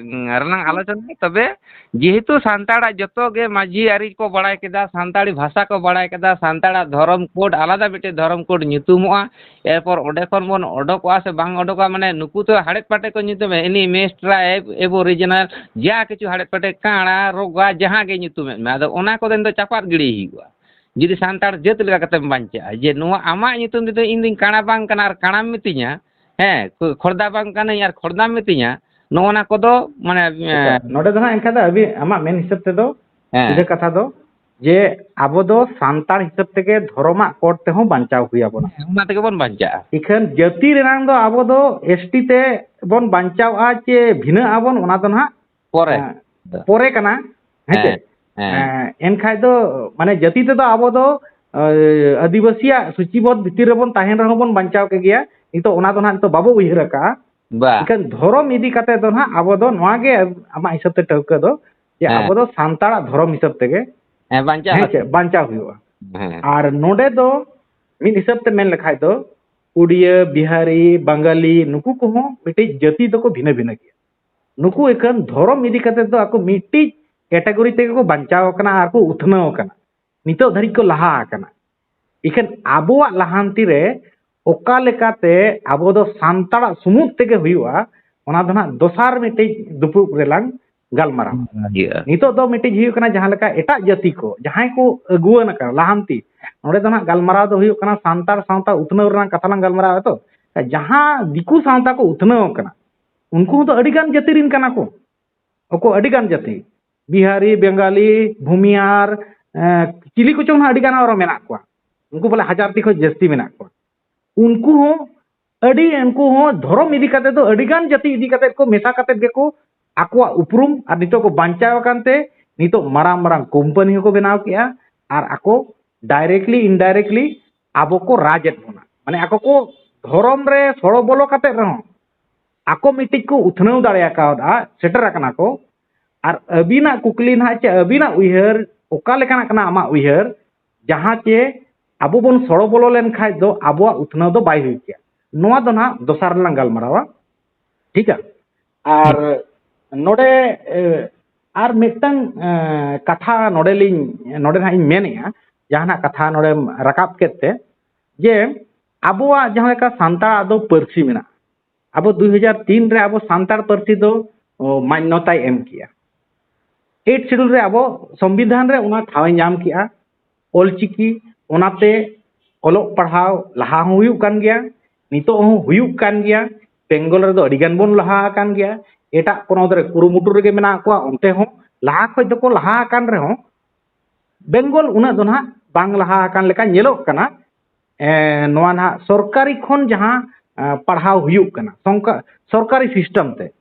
ᱨᱮᱱᱟᱜ ᱟᱞᱳᱪᱚᱱᱟ᱾ ᱛᱚᱵᱮ ᱡᱮᱦᱮᱛᱩ ᱥᱟᱱᱛᱟᱲᱟᱜ ᱡᱚᱛᱚ ᱜᱮ ᱢᱟᱹᱡᱷᱤ ᱟᱹᱨᱤ ᱠᱚ ᱵᱟᱲᱟᱭ ᱠᱮᱫᱟ, ᱥᱟᱱᱛᱟᱲᱤ ᱵᱷᱟᱥᱟ ᱠᱚ ᱵᱟᱲᱟᱭ ᱠᱮᱫᱟ, ᱥᱟᱱᱛᱟᱲᱟᱜ ᱫᱷᱚᱨᱚᱢ ᱠᱳᱰ ᱟᱞᱟᱫᱟ ᱢᱤᱫᱴᱮᱡ ᱫᱷᱚᱨᱚᱢ ᱠᱳᱰ ᱧᱩᱛᱩᱢᱚᱜᱼᱟ, ᱮᱨᱯᱚᱨ ᱚᱸᱰᱮ ᱠᱷᱚᱱ ᱵᱚᱱ ᱚᱰᱚᱠᱚᱜᱼᱟ ᱥᱮ ᱵᱟᱝ ᱚᱰᱚᱠᱚᱜᱼᱟ, ᱢᱟᱱᱮ ᱱᱩᱠᱩ ᱛᱚ ᱦᱟᱲᱮᱫ ᱯᱟᱴᱮ ᱠᱚ ᱧᱩᱛᱩᱢᱮᱫ, ᱮᱱᱤ ᱢᱮᱥ ᱴᱨᱟᱭᱤᱵᱽ, ᱮᱵᱳᱨᱤᱡᱤᱱᱟᱞ, ᱡᱟ ᱠᱤᱪᱷᱩ ᱦᱟᱲᱮᱫ ᱯᱟᱴᱮ, ᱠᱟᱬᱟ, ᱨᱳᱜᱟ, ᱡᱟᱦᱟᱸ ᱜᱮ ᱧᱩᱛᱩᱢᱮᱫ ᱢᱮ, ᱟᱫᱚ ᱚᱱᱟ ᱠᱚᱫᱚ ᱫᱚ ᱪᱟᱯᱟᱫ ᱜᱤᱰᱤ ᱦᱩᱭᱩᱜᱼᱟ᱾ ᱡᱩᱫᱤ ᱥᱟᱱᱛᱟᱲ ᱡᱟᱹᱛ ᱞᱮᱠᱟ ᱠᱟᱛᱮᱢ ᱵᱟᱧᱪᱟᱜᱼᱟ, ᱡᱮ ᱱᱚᱣᱟ ᱟᱢᱟᱜ ᱧᱩᱛᱩᱢ ᱛᱮᱫᱚ ᱤᱧ ᱫᱩᱧ ᱠᱟᱬᱟ ᱵᱟᱝ ᱠᱟᱱᱟ ᱟᱨ ᱠᱟᱬᱟᱢ ᱢᱤᱛᱟᱹᱧᱟ, ᱦᱮᱸ, ᱠᱷᱚ-, ᱠᱷᱚᱲᱫᱟ ᱵᱟᱝ ᱠᱟᱹᱱᱟᱹᱧ ᱟᱨ ᱠᱷᱚᱲᱫᱟᱢ ᱢᱤᱛᱟᱹᱧᱟ, ᱱᱚᱜᱼᱚ ᱱᱟ ᱠᱚᱫᱚ ᱢᱟᱱᱮ, ᱟᱪᱪᱷᱟ, ᱮᱸ, ᱱᱚᱰᱮ ᱫᱚ ᱦᱟᱸᱜ ᱮᱱᱠᱷᱟᱱ ᱫᱚ ᱟᱹᱵᱤᱱ, ᱟᱢᱟᱜ ᱢᱮᱱ ᱦᱤᱥᱟᱹᱵ ᱛᱮᱫᱚ, ᱦᱮᱸ᱾ ᱥᱤᱫᱷᱟᱹ ᱠᱟᱛᱷᱟ ᱫᱚ, ᱡᱮ ᱟᱵᱚ ᱫᱚ ᱥᱟᱱᱛᱟᱲ ᱦᱤᱥᱟᱹᱵ ᱛᱮᱜᱮ ᱫᱷᱚᱨᱚᱢᱟᱜ ᱠᱳᱰ ᱛᱮᱦᱚᱸ ᱵᱟᱧᱪᱟᱣ ᱦᱩᱭ ᱟᱵᱚᱱᱟ᱾ ᱦᱮᱸ, ᱚᱱᱟ ᱛᱮᱜᱮ ᱵᱚᱱ ᱵᱟᱧᱪᱟᱜᱼᱟ᱾ ᱤᱠᱷᱟᱹᱱ ᱡᱟᱹᱛᱤ ᱨᱮᱱᱟᱝ ᱫᱚ ᱟᱵᱚ ᱫᱚ ᱮᱥ ᱴᱤ ᱛᱮ ᱵᱚᱱ ᱵᱟᱧᱪᱟᱣᱼᱟ ᱪᱮ ᱵᱷᱤᱱᱟᱹᱜ ᱟᱵᱚᱱ, ᱚᱱᱟ ᱫᱚ ᱱᱟᱦᱟᱜ, ᱯᱚᱨᱮ᱾ ᱮᱸ, ᱯᱚᱨᱮ ᱠᱟᱱᱟ, ᱦᱮᱸ ᱪᱮ? ᱦᱮᱸ, ᱦᱮᱸ᱾ ᱮᱸ, ᱮᱱᱠᱷᱟᱡ ᱫᱚ, ᱢᱟᱱᱮ, ᱡᱟᱹᱛᱤ ᱛᱮᱫᱚ ᱟᱵᱚ ᱫᱚ, ᱮᱸ, ᱟᱹᱫᱤᱵᱟᱹᱥᱤᱭᱟᱜ ᱥᱩᱪᱤᱵᱚᱫ ᱵᱷᱤᱛᱤᱨ ᱨᱮᱵᱚᱱ ᱛᱟᱦᱮᱱ ᱨᱮᱦᱚᱸ ᱵᱚᱱ ᱵᱟᱧᱪᱟᱣ ᱠᱮ ᱜᱮᱭᱟ᱾ ᱱᱤᱛᱚᱜ ᱚᱱᱟ ᱫᱚ ᱱᱟᱦᱟᱜ ᱱᱤᱛᱚᱜ ᱵᱟᱵᱚ ᱩᱭᱦᱟᱹᱨ ᱟᱠᱟᱜᱼᱟ᱾ ᱵᱟ᱾ ᱮᱱᱠᱷᱟᱱ ᱫᱷᱚᱨᱚᱢ ᱤᱫᱤ ᱠᱟᱛᱮ ᱫᱚ ᱱᱟᱦᱟᱜ ᱟᱵᱚ ᱫᱚ ᱱᱚᱣᱟ ᱜᱮ ᱟᱢᱟᱜ ᱦᱤᱥᱟᱹᱵ ᱛᱮ ᱴᱷᱟᱹᱣᱠᱟᱹ ᱫᱚ, ᱡᱮ ᱦᱮᱸ᱾ ᱟᱵᱚ ᱫᱚ ᱥᱟᱱᱛᱟᱲᱟᱜ ᱫᱷᱚᱨᱚᱢ ᱦᱤᱥᱟᱹᱵ ᱛᱮᱜᱮ, ᱦᱮᱸ, ᱵᱟᱧᱪᱟᱣ ᱦᱮᱸ ᱞᱟᱹᱠᱛᱤ᱾ ᱪᱮ, ᱵᱟᱧᱪᱟᱣ ᱦᱩᱭᱩᱜᱼᱟ᱾ ᱦᱮᱸ᱾ ᱟᱨ ᱱᱚᱰᱮ ᱫᱚ ᱢᱤᱫ ᱦᱤᱥᱟᱹᱵ ᱛᱮ ᱢᱮᱱ ᱞᱮᱠᱷᱟᱡ ᱫᱚ ᱩᱲᱤᱭᱟᱹ, ᱵᱤᱦᱟᱨᱤ, ᱵᱟᱝᱜᱟᱞᱤ, ᱱᱩᱠᱩ ᱠᱚᱦᱚᱸ ᱢᱤᱫᱴᱤᱡ ᱡᱟᱹᱛᱤ ᱫᱚᱠᱚ ᱵᱷᱤᱱᱟᱹ ᱵᱷᱤᱱᱟᱹ ᱜᱮᱭᱟ᱾ ᱱᱩᱠᱩ ᱮᱠᱷᱟᱱ ᱫᱷᱚᱨᱚᱢ ᱤᱫᱤ ᱠᱟᱛᱮ ᱫᱚ ᱟᱠᱚ ᱢᱤᱫᱴᱤᱡ ᱠᱮᱴᱟᱜᱚᱨᱤ ᱛᱮᱜᱮ ᱠᱚ ᱵᱟᱧᱪᱟᱣ ᱟᱠᱟᱱᱟ ᱟᱨ ᱠᱚ ᱩᱛᱱᱟᱹᱣ ᱟᱠᱟᱱᱟ, ᱱᱤᱛᱚᱜ ᱫᱷᱟᱹᱨᱤᱡ ᱠᱚ ᱞᱟᱦᱟ ᱟᱠᱟᱱᱟ᱾ ᱤᱠᱷᱟᱹᱱ ᱟᱵᱚᱣᱟᱜ ᱞᱟᱦᱟᱱᱛᱤ ᱨᱮ ᱚᱠᱟ ᱞᱮᱠᱟᱛᱮ ᱟᱵᱚ ᱫᱚ ᱥᱟᱱᱛᱟᱲᱟᱜ ᱥᱩᱢᱩᱫ ᱛᱮᱜᱮ ᱦᱩᱭᱩᱜᱼᱟ, ᱚᱱᱟ ᱫᱚ ᱱᱟᱦᱟᱜ ᱫᱚᱥᱟᱨ ᱢᱤᱫᱴᱤᱡ ᱫᱩᱯᱲᱩᱵ ᱨᱮᱞᱟᱝ ᱜᱟᱞᱢᱟᱨᱟᱣᱟ᱾ ᱦᱩᱭᱩᱜᱼᱟ᱾ ᱱᱤᱛᱚᱜ ᱫᱚ ᱢᱤᱫᱴᱤᱡ ᱦᱩᱭᱩᱜ ᱠᱟᱱᱟ, ᱡᱟᱦᱟᱸ ᱞᱮᱠᱟ ᱮᱴᱟᱜ ᱡᱟᱹᱛᱤ ᱠᱚ ᱡᱟᱦᱟᱸᱭ ᱠᱚ ᱟᱹᱜᱩᱣᱟᱹᱱ ᱟᱠᱟᱱᱟ ᱞᱟᱦᱟᱱᱛᱤ, ᱱᱚᱰᱮ ᱫᱚ ᱱᱟᱦᱟᱜ ᱜᱟᱞᱢᱟᱨᱟᱣ ᱫᱚ ᱦᱩᱭᱩᱜ ᱠᱟᱱᱟ ᱥᱟᱱᱛᱟᱲ ᱥᱟᱶᱛᱟ ᱩᱛᱱᱟᱹᱣ ᱨᱮᱱᱟᱜ ᱠᱟᱛᱷᱟ ᱞᱟᱝ ᱜᱟᱞᱢᱟᱨᱟᱣᱟ᱾ ᱛᱚ ᱡᱟᱦᱟᱸ ᱫᱤᱠᱩ ᱥᱟᱶᱛᱟ ᱠᱚ ᱩᱛᱱᱟᱹᱣ ᱟᱠᱟᱱᱟ, ᱩᱱᱠᱩ ᱦᱚᱸ ᱫᱚ ᱟᱹᱰᱤ ᱜᱟᱱ ᱡᱟᱹᱛᱤ ᱨᱮᱱ ᱠᱟᱱᱟ ᱠᱚ᱾ ᱟᱠᱚ ᱟᱹᱰᱤ ᱜᱟᱱ ᱡᱟᱹᱛᱤ, ᱵᱤᱦᱟᱨᱤ, ᱵᱮᱝᱜᱟᱞᱤ, ᱵᱷᱩᱢᱤᱭᱟᱨ, ᱮᱸ, ᱪᱤᱞᱤ ᱠᱚᱪᱚᱝ ᱦᱟᱸᱜ ᱟᱹᱰᱤ ᱜᱟᱱ ᱟᱨᱚ ᱢᱮᱱᱟᱜ ᱠᱚᱣᱟ᱾ ᱩᱱᱠᱩ ᱵᱚᱞᱮ ᱦᱟᱡᱟᱨ ᱴᱤ ᱠᱷᱚᱱ ᱡᱟᱹᱥᱛᱤ ᱢᱮᱱᱟᱜ ᱠᱚᱣᱟ᱾ ᱩᱱᱠᱩ ᱦᱚᱸ ᱟᱹᱰᱤ, ᱩᱱᱠᱩ ᱦᱚᱸ ᱫᱷᱚᱨᱚᱢ ᱤᱫᱤ ᱠᱟᱛᱮ ᱫᱚ ᱟᱹᱰᱤ ᱜᱟᱱ ᱡᱟᱹᱛᱤ ᱤᱫᱤ ᱠᱟᱛᱮ ᱠᱚ ᱢᱮᱥᱟ ᱠᱟᱛᱮ ᱜᱮᱠᱚ ᱟᱠᱚᱣᱟᱜ ᱩᱯᱨᱩᱢ, ᱟᱨ ᱱᱤᱛᱚᱜ ᱠᱚ ᱵᱟᱧᱪᱟᱣ ᱟᱠᱟᱱ ᱛᱮ ᱱᱤᱛᱚᱜ ᱢᱟᱨᱟᱝ ᱢᱟᱨᱟᱝ ᱠᱳᱢᱯᱟᱱᱤ ᱦᱚᱸᱠᱚ ᱵᱮᱱᱟᱣ ᱠᱮᱜᱼᱟ᱾ ᱟᱨ ᱟᱠᱚ directly indirectly ᱟᱵᱚ ᱠᱚ ᱨᱟᱡᱽ ᱮᱫ ᱵᱚᱱᱟ᱾ ᱢᱟᱱᱮ ᱟᱠᱚ ᱠᱚ ᱫᱷᱚᱨᱚᱢ ᱨᱮ ᱥᱚᱲᱚ ᱵᱚᱞᱚ ᱠᱟᱛᱮ ᱨᱮᱦᱚᱸ ᱟᱠᱚ ᱢᱤᱫᱴᱤᱡ ᱠᱚ ᱩᱛᱱᱟᱹᱣ ᱫᱟᱲᱮ ᱟᱠᱟᱣᱫᱟ, ᱥᱮᱴᱮᱨ ᱟᱠᱟᱱᱟ ᱠᱚ᱾ ᱟᱨ ᱟᱹᱵᱤᱱᱟᱜ ᱠᱩᱠᱞᱤ ᱱᱟᱦᱟᱜ ᱪᱮ ᱟᱹᱵᱤᱱᱟᱜ ᱩᱭᱦᱟᱹᱨ ᱚᱠᱟ ᱞᱮᱠᱟᱱᱟᱜ ᱠᱟᱱᱟ ᱟᱢᱟᱜ ᱩᱭᱦᱟᱹᱨ, ᱡᱟᱦᱟᱸ ᱪᱮ ᱟᱵᱚ ᱵᱚᱱ ᱥᱚᱲᱚ ᱵᱚᱞᱚ ᱞᱮᱱ ᱠᱷᱟᱡ ᱫᱚ ᱟᱵᱚᱣᱟᱜ ᱩᱛᱱᱟᱹᱣ ᱫᱚ ᱵᱟᱭ ᱦᱩᱭ ᱠᱮᱭᱟ᱾ ᱱᱚᱣᱟ ᱫᱚ ᱱᱟᱦᱟᱜ ᱫᱚᱥᱟᱨ ᱨᱮᱞᱟᱝ ᱜᱟᱞᱢᱟᱨᱟᱣᱟ, ᱴᱷᱤᱠᱟ? ᱟᱨ ᱱᱚᱰᱮ, ᱮ, ᱟᱨ ᱢᱤᱫᱴᱟᱝ, ᱮ, ᱠᱟᱛᱷᱟ ᱱᱚᱰᱮ ᱞᱤᱧ, ᱱᱚᱰᱮ ᱱᱟᱦᱟᱜ ᱤᱧ ᱢᱮᱱᱮᱫᱼᱟ, ᱡᱟᱦᱟᱱᱟᱜ ᱠᱟᱛᱷᱟ ᱱᱚᱰᱮᱢ ᱨᱟᱠᱟᱵ ᱠᱮᱫ ᱛᱮ, ᱡᱮ ᱟᱵᱚᱣᱟᱜ ᱡᱟᱦᱟᱸ ᱞᱮᱠᱟ ᱥᱟᱱᱛᱟᱲᱟᱜ ᱫᱚ ᱯᱟᱹᱨᱥᱤ ᱢᱮᱱᱟᱜᱼᱟ, ᱟᱵᱚ ᱫᱩᱭ ᱦᱟᱡᱟᱨ ᱛᱤᱱ ᱨᱮ ᱟᱵᱚ ᱥᱟᱱᱛᱟᱲ ᱯᱟᱹᱨᱥᱤ ᱫᱚ, ᱚ, ᱢᱟᱱᱱᱚᱛᱟᱭ ᱮᱢ ᱠᱮᱜᱼᱟ᱾ ᱮᱭᱤᱴ ᱥᱤᱰᱩᱞ ᱨᱮ ᱟᱵᱚ ᱥᱚᱝᱵᱤᱫᱷᱟᱱ ᱨᱮ ᱚᱱᱟ ᱴᱷᱟᱶ ᱮ ᱧᱟᱢ ᱠᱮᱜᱼᱟ, ᱚᱞᱪᱤᱠᱤ᱾ ᱚᱱᱟᱛᱮ ᱚᱞᱚᱜ ᱯᱟᱲᱦᱟᱣ ᱞᱟᱦᱟ ᱦᱚᱸ ᱦᱩᱭᱩᱜ ᱠᱟᱱ ᱜᱮᱭᱟ, ᱱᱤᱛᱚᱜ ᱦᱚᱸ ᱦᱩᱭᱩᱜ ᱠᱟᱱ ᱜᱮᱭᱟ᱾ ᱵᱮᱝᱜᱚᱞ ᱨᱮᱫᱚ ᱟᱹᱰᱤ ᱜᱟᱱ ᱵᱚᱱ ᱞᱟᱦᱟ ᱟᱠᱟᱱ ᱜᱮᱭᱟ, ᱮᱴᱟᱜ ᱯᱚᱱᱚᱛ ᱨᱮ ᱠᱩᱨᱩᱢᱩᱴᱩ ᱨᱮᱜᱮ ᱢᱮᱱᱟᱜ ᱠᱚᱣᱟ, ᱚᱱᱛᱮ ᱦᱚᱸ ᱞᱟᱦᱟ ᱠᱷᱚᱡ ᱫᱚᱠᱚ ᱞᱟᱦᱟ ᱟᱠᱟᱱ ᱨᱮᱦᱚᱸ ᱵᱮᱝᱜᱚᱞ ᱩᱱᱟᱹᱜ ᱫᱚ ᱱᱟᱦᱟᱜ ᱵᱟᱝ ᱞᱟᱦᱟ ᱟᱠᱟᱱ ᱞᱮᱠᱟ ᱧᱮᱞᱚᱜ ᱠᱟᱱᱟ᱾ ᱮ, ᱱᱚᱣᱟ ᱱᱟᱦᱟᱜ ᱥᱚᱨᱠᱟᱨᱤ ᱠᱷᱚᱱ ᱡᱟᱦᱟᱸ, ᱮ, ᱯᱟᱲᱦᱟᱣ ᱦᱩᱭᱩᱜ ᱠᱟᱱᱟ ᱥᱚᱝᱠᱟ-, ᱥᱚᱨᱠᱟᱨᱤ ᱥᱤᱥᱴᱮᱢ ᱛᱮ᱾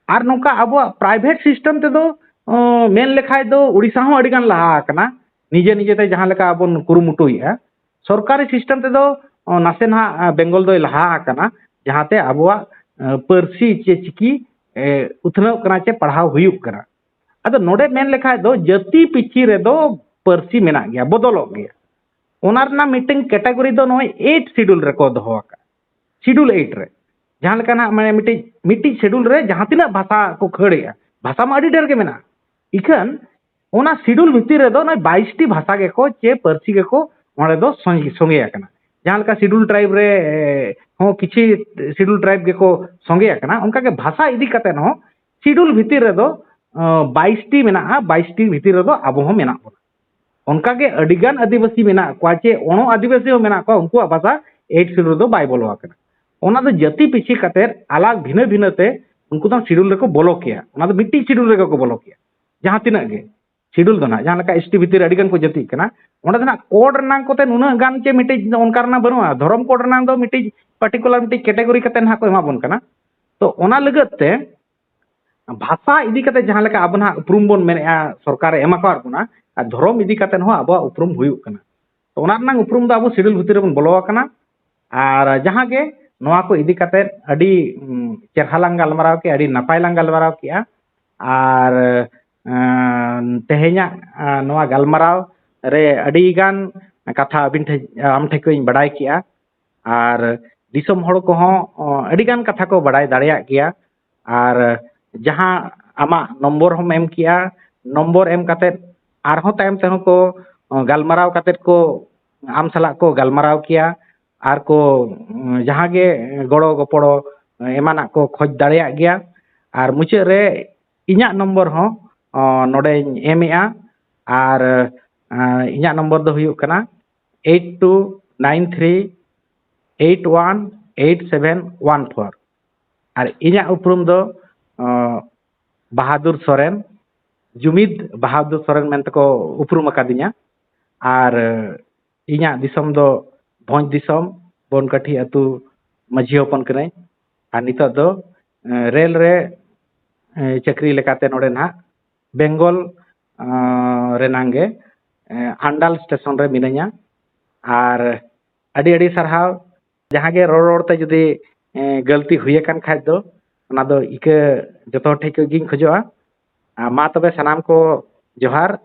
ᱟᱨ ᱱᱚᱝᱠᱟ ᱟᱵᱚᱣᱟᱜ ᱯᱨᱟᱭᱵᱷᱮᱴ ᱥᱤᱥᱴᱮᱢ ᱛᱮᱫᱚ, ᱚ, ᱢᱮᱱ ᱞᱮᱠᱷᱟᱡ ᱫᱚ ᱩᱲᱤᱥᱥᱟ ᱦᱚᱸ ᱟᱹᱰᱤ ᱜᱟᱱ ᱞᱟᱦᱟ ᱟᱠᱟᱱᱟ, ᱱᱤᱡᱮ ᱱᱤᱡᱮ ᱛᱮ ᱡᱟᱦᱟᱸ ᱞᱮᱠᱟ ᱵᱚᱱ ᱠᱩᱨᱩᱢᱩᱴᱩᱭᱮᱫᱼᱟ᱾ ᱥᱚᱨᱠᱟᱨᱤ ᱥᱤᱥᱴᱮᱢ ᱛᱮᱫᱚ, ᱚ, ᱱᱟᱥᱮ ᱱᱟᱦᱟᱜ, ᱮ, ᱵᱮᱝᱜᱚᱞ ᱫᱚᱭ ᱞᱟᱦᱟ ᱟᱠᱟᱱᱟ, ᱡᱟᱦᱟᱸᱛᱮ ᱟᱵᱚᱣᱟᱜ, ᱮ, ᱯᱟᱹᱨᱥᱤ ᱪᱮ ᱪᱤᱠᱤ, ᱮ, ᱩᱛᱱᱟᱹᱣ ᱠᱟᱱᱟ ᱪᱮ ᱯᱟᱲᱦᱟᱣ ᱦᱩᱭᱩᱜ ᱠᱟᱱᱟ᱾ ᱟᱫᱚ ᱱᱚᱰᱮ ᱢᱮᱱ ᱞᱮᱠᱷᱟᱡ ᱫᱚ ᱡᱟᱹᱛᱤ ᱯᱤᱪᱷᱤ ᱨᱮᱫᱚ ᱯᱟᱹᱨᱥᱤ ᱢᱮᱱᱟᱜ ᱜᱮᱭᱟ, ᱵᱚᱫᱚᱞᱚᱜ ᱜᱮᱭᱟ᱾ ᱚᱱᱟ ᱨᱮᱱᱟᱜ ᱢᱤᱫᱴᱮᱱ ᱠᱮᱴᱟᱜᱚᱨᱤ ᱫᱚ ᱱᱚᱜᱼᱚᱭ ᱮᱭᱤᱴ ᱥᱤᱰᱩᱞ ᱨᱮᱠᱚ ᱫᱚᱦᱚ ᱟᱠᱟᱫ, ᱥᱤᱰᱩᱞ ᱮᱭᱤᱴ ᱨᱮ᱾ ᱡᱟᱦᱟᱸ ᱞᱮᱠᱟ ᱱᱟᱜ ᱢᱟᱱᱮ ᱢᱤᱫᱴᱤᱡ, ᱢᱤᱫᱴᱤᱡ ᱥᱤᱰᱩᱞ ᱨᱮ ᱡᱟᱦᱟᱸ ᱛᱤᱱᱟᱹᱜ ᱵᱷᱟᱥᱟ ᱠᱚ ᱠᱷᱟᱹᱲᱮᱜᱼᱟ, ᱵᱷᱟᱥᱟ ᱢᱟ ᱟᱹᱰᱤ ᱰᱷᱮᱨ ᱜᱮ ᱢᱮᱱᱟᱜᱼᱟ, ᱤᱠᱷᱟᱹᱱ ᱚᱱᱟ ᱥᱤᱰᱩᱞ ᱵᱷᱤᱛᱤᱨ ᱨᱮᱫᱚ ᱱᱚᱜᱼᱚᱭ ᱵᱟᱭᱤᱥ ᱴᱤ ᱵᱷᱟᱥᱟ ᱜᱮᱠᱚ ᱪᱮ ᱯᱟᱹᱨᱥᱤ ᱜᱮᱠᱚ ᱚᱸᱰᱮ ᱫᱚ ᱥᱚᱝ-, ᱥᱚᱸᱜᱮ ᱟᱠᱟᱱᱟ᱾ ᱡᱟᱦᱟᱸ ᱞᱮᱠᱟ ᱥᱤᱰᱩᱞ ᱴᱨᱟᱭᱤᱵᱽ ᱨᱮ, ᱮ, ᱦᱚᱸ ᱠᱤᱪᱷᱤ ᱥᱤᱰᱩᱞ ᱴᱨᱟᱭᱤᱵᱽ ᱜᱮᱠᱚ ᱥᱚᱸᱜᱮ ᱟᱠᱟᱱᱟ, ᱚᱱᱠᱟᱜᱮ ᱵᱷᱟᱥᱟ ᱤᱫᱤ ᱠᱟᱛᱮ ᱦᱚᱸ ᱥᱤᱰᱩᱞ ᱵᱷᱤᱛᱤᱨ ᱨᱮᱫᱚ, ᱚ, ᱵᱟᱭᱤᱥ ᱴᱤ ᱢᱮᱱᱟᱜᱼᱟ, ᱵᱟᱭᱤᱥ ᱴᱤ ᱵᱷᱤᱛᱤᱨ ᱨᱮᱫᱚ ᱟᱵᱚ ᱦᱚᱸ ᱢᱮᱱᱟᱜ ᱵᱚᱱᱟ᱾ ᱚᱱᱠᱟᱜᱮ ᱟᱹᱰᱤᱜᱟᱱ ᱟᱹᱫᱤᱵᱟᱹᱥᱤ ᱢᱮᱱᱟᱜ ᱠᱚᱣᱟ ᱪᱮ ᱚᱬᱚ ᱟᱹᱫᱤᱵᱟᱹᱥᱤ ᱦᱚᱸ ᱢᱮᱱᱟᱜ ᱠᱚᱣᱟ, ᱩᱱᱠᱩᱣᱟᱜ ᱵᱷᱟᱥᱟ ᱮᱭᱤᱴ ᱥᱤᱰᱩᱞ ᱨᱮᱫᱚ ᱵᱟᱭ ᱵᱚᱞᱚ ᱟᱠᱟᱱᱟ᱾ ᱚᱱᱟ ᱫᱚ ᱡᱟᱹᱛᱤ ᱯᱤᱪᱷᱤ ᱠᱟᱛᱮ ᱟᱞᱟᱜᱽ ᱵᱷᱤᱱᱟᱹ ᱵᱷᱤᱱᱟᱹ ᱛᱮ ᱩᱱᱠᱩ ᱫᱚ ᱥᱤᱰᱩᱞ ᱨᱮᱠᱚ ᱵᱚᱞᱚ ᱠᱮᱭᱟ, ᱚᱱᱟ ᱫᱚ ᱢᱤᱫᱴᱤᱡ ᱥᱤᱰᱩᱞ ᱨᱮᱜᱮ ᱠᱚ ᱵᱚᱞᱚ ᱠᱮᱭᱟ᱾ ᱡᱟᱦᱟᱸ ᱛᱤᱱᱟᱹᱜ ᱜᱮ ᱥᱤᱰᱩᱞ ᱫᱚ ᱱᱟᱦᱟᱜ, ᱡᱟᱦᱟᱸ ᱞᱮᱠᱟ ᱮᱥ ᱴᱤ ᱵᱷᱤᱛᱤᱨ ᱨᱮ ᱟᱹᱰᱤ ᱜᱟᱱ ᱠᱚ ᱡᱟᱹᱛᱤᱜ ᱠᱟᱱᱟ, ᱚᱸᱰᱮ ᱫᱚ ᱱᱟᱦᱟᱜ ᱠᱳᱰ ᱨᱮᱱᱟᱝ ᱠᱚᱛᱮ ᱱᱩᱱᱟᱹᱜ ᱜᱟᱱ ᱪᱮ ᱢᱤᱫᱴᱤᱡ ᱚᱱᱠᱟ ᱨᱮᱱᱟᱜ ᱵᱟᱹᱱᱩᱜᱼᱟ, ᱫᱷᱚᱨᱚᱢ ᱠᱳᱰ ᱨᱮᱱᱟᱝ ᱫᱚ ᱢᱤᱫᱴᱤᱡ ᱯᱟᱨᱴᱤᱠᱩᱞᱟᱨ ᱢᱤᱫᱴᱤᱡ ᱠᱮᱴᱟᱜᱚᱨᱤ ᱠᱟᱛᱮ ᱱᱟᱦᱟᱜ ᱠᱚ ᱮᱢᱟ ᱵᱚᱱ ᱠᱟᱱᱟ᱾ ᱛᱚ ᱚᱱᱟ ᱞᱟᱹᱜᱤᱫ ᱛᱮ ᱵᱷᱟᱥᱟ ᱤᱫᱤ ᱠᱟᱛᱮ ᱡᱟᱦᱟᱸ ᱞᱮᱠᱟ ᱟᱵᱚ ᱱᱟᱦᱟᱜ ᱩᱯᱨᱩᱢ ᱵᱚᱱ ᱢᱮᱱᱮᱫᱼᱟ, ᱥᱚᱨᱠᱟᱨᱮ ᱮᱢ ᱟᱠᱟᱫ ᱵᱚᱱᱟ, ᱟᱨ ᱫᱷᱚᱨᱚᱢ ᱤᱫᱤ ᱠᱟᱛᱮ ᱦᱚᱸ ᱟᱵᱚᱣᱟᱜ ᱩᱯᱨᱩᱢ ᱦᱩᱭᱩᱜ ᱠᱟᱱᱟ᱾ ᱛᱚ ᱚᱱᱟ ᱨᱮᱱᱟᱝ ᱩᱯᱨᱩᱢ ᱫᱚ ᱟᱵᱚ ᱥᱤᱰᱩᱞ ᱵᱷᱤᱛᱤᱨ ᱨᱮᱵᱚᱱ ᱵᱚᱞᱚ ᱟᱠᱟᱱᱟ᱾ ᱟᱨ ᱡᱟᱦᱟᱸ ᱜᱮ ᱱᱚᱣᱟ ᱠᱚ ᱤᱫᱤ ᱠᱟᱛᱮ ᱟᱹᱰᱤ, ᱩᱢ, ᱪᱮᱨᱦᱟ ᱞᱟᱝ ᱜᱟᱞᱢᱟᱨᱟᱣ ᱠᱮᱜᱼᱟ, ᱟᱹᱰᱤ ᱱᱟᱯᱟᱭ ᱞᱟᱝ ᱜᱟᱞᱢᱟᱨᱟᱣ ᱠᱮᱜᱼᱟ᱾ ᱟᱨ, ᱮᱸ, ᱛᱮᱦᱮᱧᱟᱜ, ᱮᱸ, ᱱᱚᱣᱟ ᱜᱟᱞᱢᱟᱨᱟᱣ ᱨᱮ ᱟᱹᱰᱤ ᱜᱟᱱ, ᱠᱟᱛᱷᱟ ᱟᱹᱵᱤᱱ ᱴᱷᱮᱱ, ᱟᱢ ᱴᱷᱮᱱ ᱠᱷᱚᱱ ᱤᱧ ᱵᱟᱰᱟᱭ ᱠᱮᱜᱼᱟ᱾ ᱟᱨ ᱫᱤᱥᱚᱢ ᱦᱚᱲ ᱠᱚᱦᱚᱸ, ᱚ, ᱟᱹᱰᱤ ᱜᱟᱱ ᱠᱟᱛᱷᱟ ᱠᱚ ᱵᱟᱰᱟᱭ ᱫᱟᱲᱮᱭᱟᱜ ᱜᱮᱭᱟ᱾ ᱟᱨ ᱡᱟᱦᱟᱸ ᱟᱢᱟᱜ ᱱᱚᱢᱵᱚᱨ ᱦᱚᱸᱢ ᱮᱢ ᱠᱮᱜᱼᱟ, ᱱᱚᱢᱵᱚᱨ ᱮᱢ ᱠᱟᱛᱮᱫ ᱟᱨᱦᱚᱸ ᱛᱟᱭᱚᱢ ᱛᱮᱦᱚᱸ ᱠᱚ, ᱚ, ᱜᱟᱞᱢᱟᱨᱟᱣ ᱠᱟᱛᱮᱫ ᱠᱚ ᱟᱢ ᱥᱟᱞᱟᱜ ᱠᱚ ᱜᱟᱞᱢᱟᱨᱟᱣ ᱠᱮᱭᱟ᱾ ᱟᱨ ᱠᱚ, ᱩᱸ, ᱡᱟᱦᱟᱸ ᱜᱮ ᱜᱚᱲᱚ ᱜᱚᱯᱚᱲᱚ ᱮᱢᱟᱱᱟᱜ ᱠᱚ ᱠᱷᱚᱡᱽ ᱫᱟᱲᱮᱭᱟᱜ ᱜᱮᱭᱟ᱾ ᱟᱨ ᱢᱩᱪᱟᱹᱫ ᱨᱮ ᱤᱧᱟᱹᱜ ᱱᱚᱢᱵᱚᱨ ᱦᱚᱸ, ᱚ, ᱱᱚᱰᱮᱧ ᱮᱢᱮᱜᱼᱟ᱾ ᱟᱨ, ᱟ, ᱤᱧᱟᱹᱜ ᱱᱚᱢᱵᱚᱨ ᱫᱚ ᱦᱩᱭᱩᱜ ᱠᱟᱱᱟ eight two nine three eight one eight seven one four᱾ ᱟᱨ ᱤᱧᱟᱹᱜ ᱩᱯᱨᱩᱢ ᱫᱚ, ᱚ, ᱵᱟᱦᱟᱫᱩᱨ ᱥᱚᱨᱮᱱ, ᱡᱩᱢᱤᱫ ᱵᱟᱦᱟᱫᱩᱨ ᱥᱚᱨᱮᱱ ᱢᱮᱱᱛᱮ ᱠᱚ ᱩᱯᱨᱩᱢ ᱟᱠᱟᱫᱤᱧᱟ᱾ ᱟᱨ ᱤᱧᱟᱹᱜ ᱫᱤᱥᱚᱢ ᱫᱚ ᱵᱷᱚᱸᱡᱽ ᱫᱤᱥᱚᱢ, ᱵᱚᱱᱠᱟᱹᱴᱷᱤ ᱟᱹᱛᱩ ᱢᱟᱹᱡᱷᱤ ᱦᱚᱯᱚᱱ ᱠᱟᱹᱱᱟᱹᱧ᱾ ᱟᱨ ᱱᱤᱛᱚᱜ ᱫᱚ, ᱮ, ᱨᱮᱞ ᱨᱮ, ᱮ, ᱪᱟᱹᱠᱨᱤ ᱞᱮᱠᱟᱛᱮ ᱱᱚᱰᱮ ᱱᱟᱦᱟᱜ ᱵᱮᱝᱜᱚᱞ, ᱮ, ᱨᱮᱱᱟᱝ ᱜᱮ, ᱮ, ᱟᱱᱰᱟᱞ ᱥᱴᱮᱥᱚᱱ ᱨᱮ ᱢᱤᱱᱟᱹᱧᱟ᱾ ᱟᱨ ᱟᱹᱰᱤ ᱟᱹᱰᱤ ᱥᱟᱨᱦᱟᱣ᱾ ᱡᱟᱦᱟᱸ ᱜᱮ ᱨᱚᱲ ᱨᱚᱲ ᱛᱮ ᱡᱩᱫᱤ, ᱮ, ᱜᱟᱹᱞᱛᱤ ᱦᱩᱭ ᱟᱠᱟᱱ ᱠᱷᱟᱡ ᱫᱚ, ᱚᱱᱟ ᱫᱚ ᱤᱠᱟᱹ ᱡᱚᱛᱚ ᱦᱚᱲ ᱴᱷᱮᱱ ᱠᱷᱚᱱ ᱜᱤᱧ ᱠᱷᱚᱡᱚᱜᱼᱟ᱾ ᱟᱨ ᱢᱟ ᱛᱚᱵᱮ ᱥᱟᱱᱟᱢ ᱠᱚ ᱡᱚᱦᱟᱨ᱾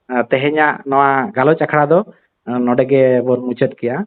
ᱟᱨ ᱛᱮᱦᱮᱧᱟᱜ ᱱᱚᱣᱟ ᱜᱟᱞᱚᱪ ᱟᱠᱷᱲᱟ ᱫᱚ, ᱮ, ᱱᱚᱰᱮ ᱜᱮ ᱵᱚᱱ ᱢᱩᱪᱟᱹᱫ ᱠᱮᱜᱼᱟ᱾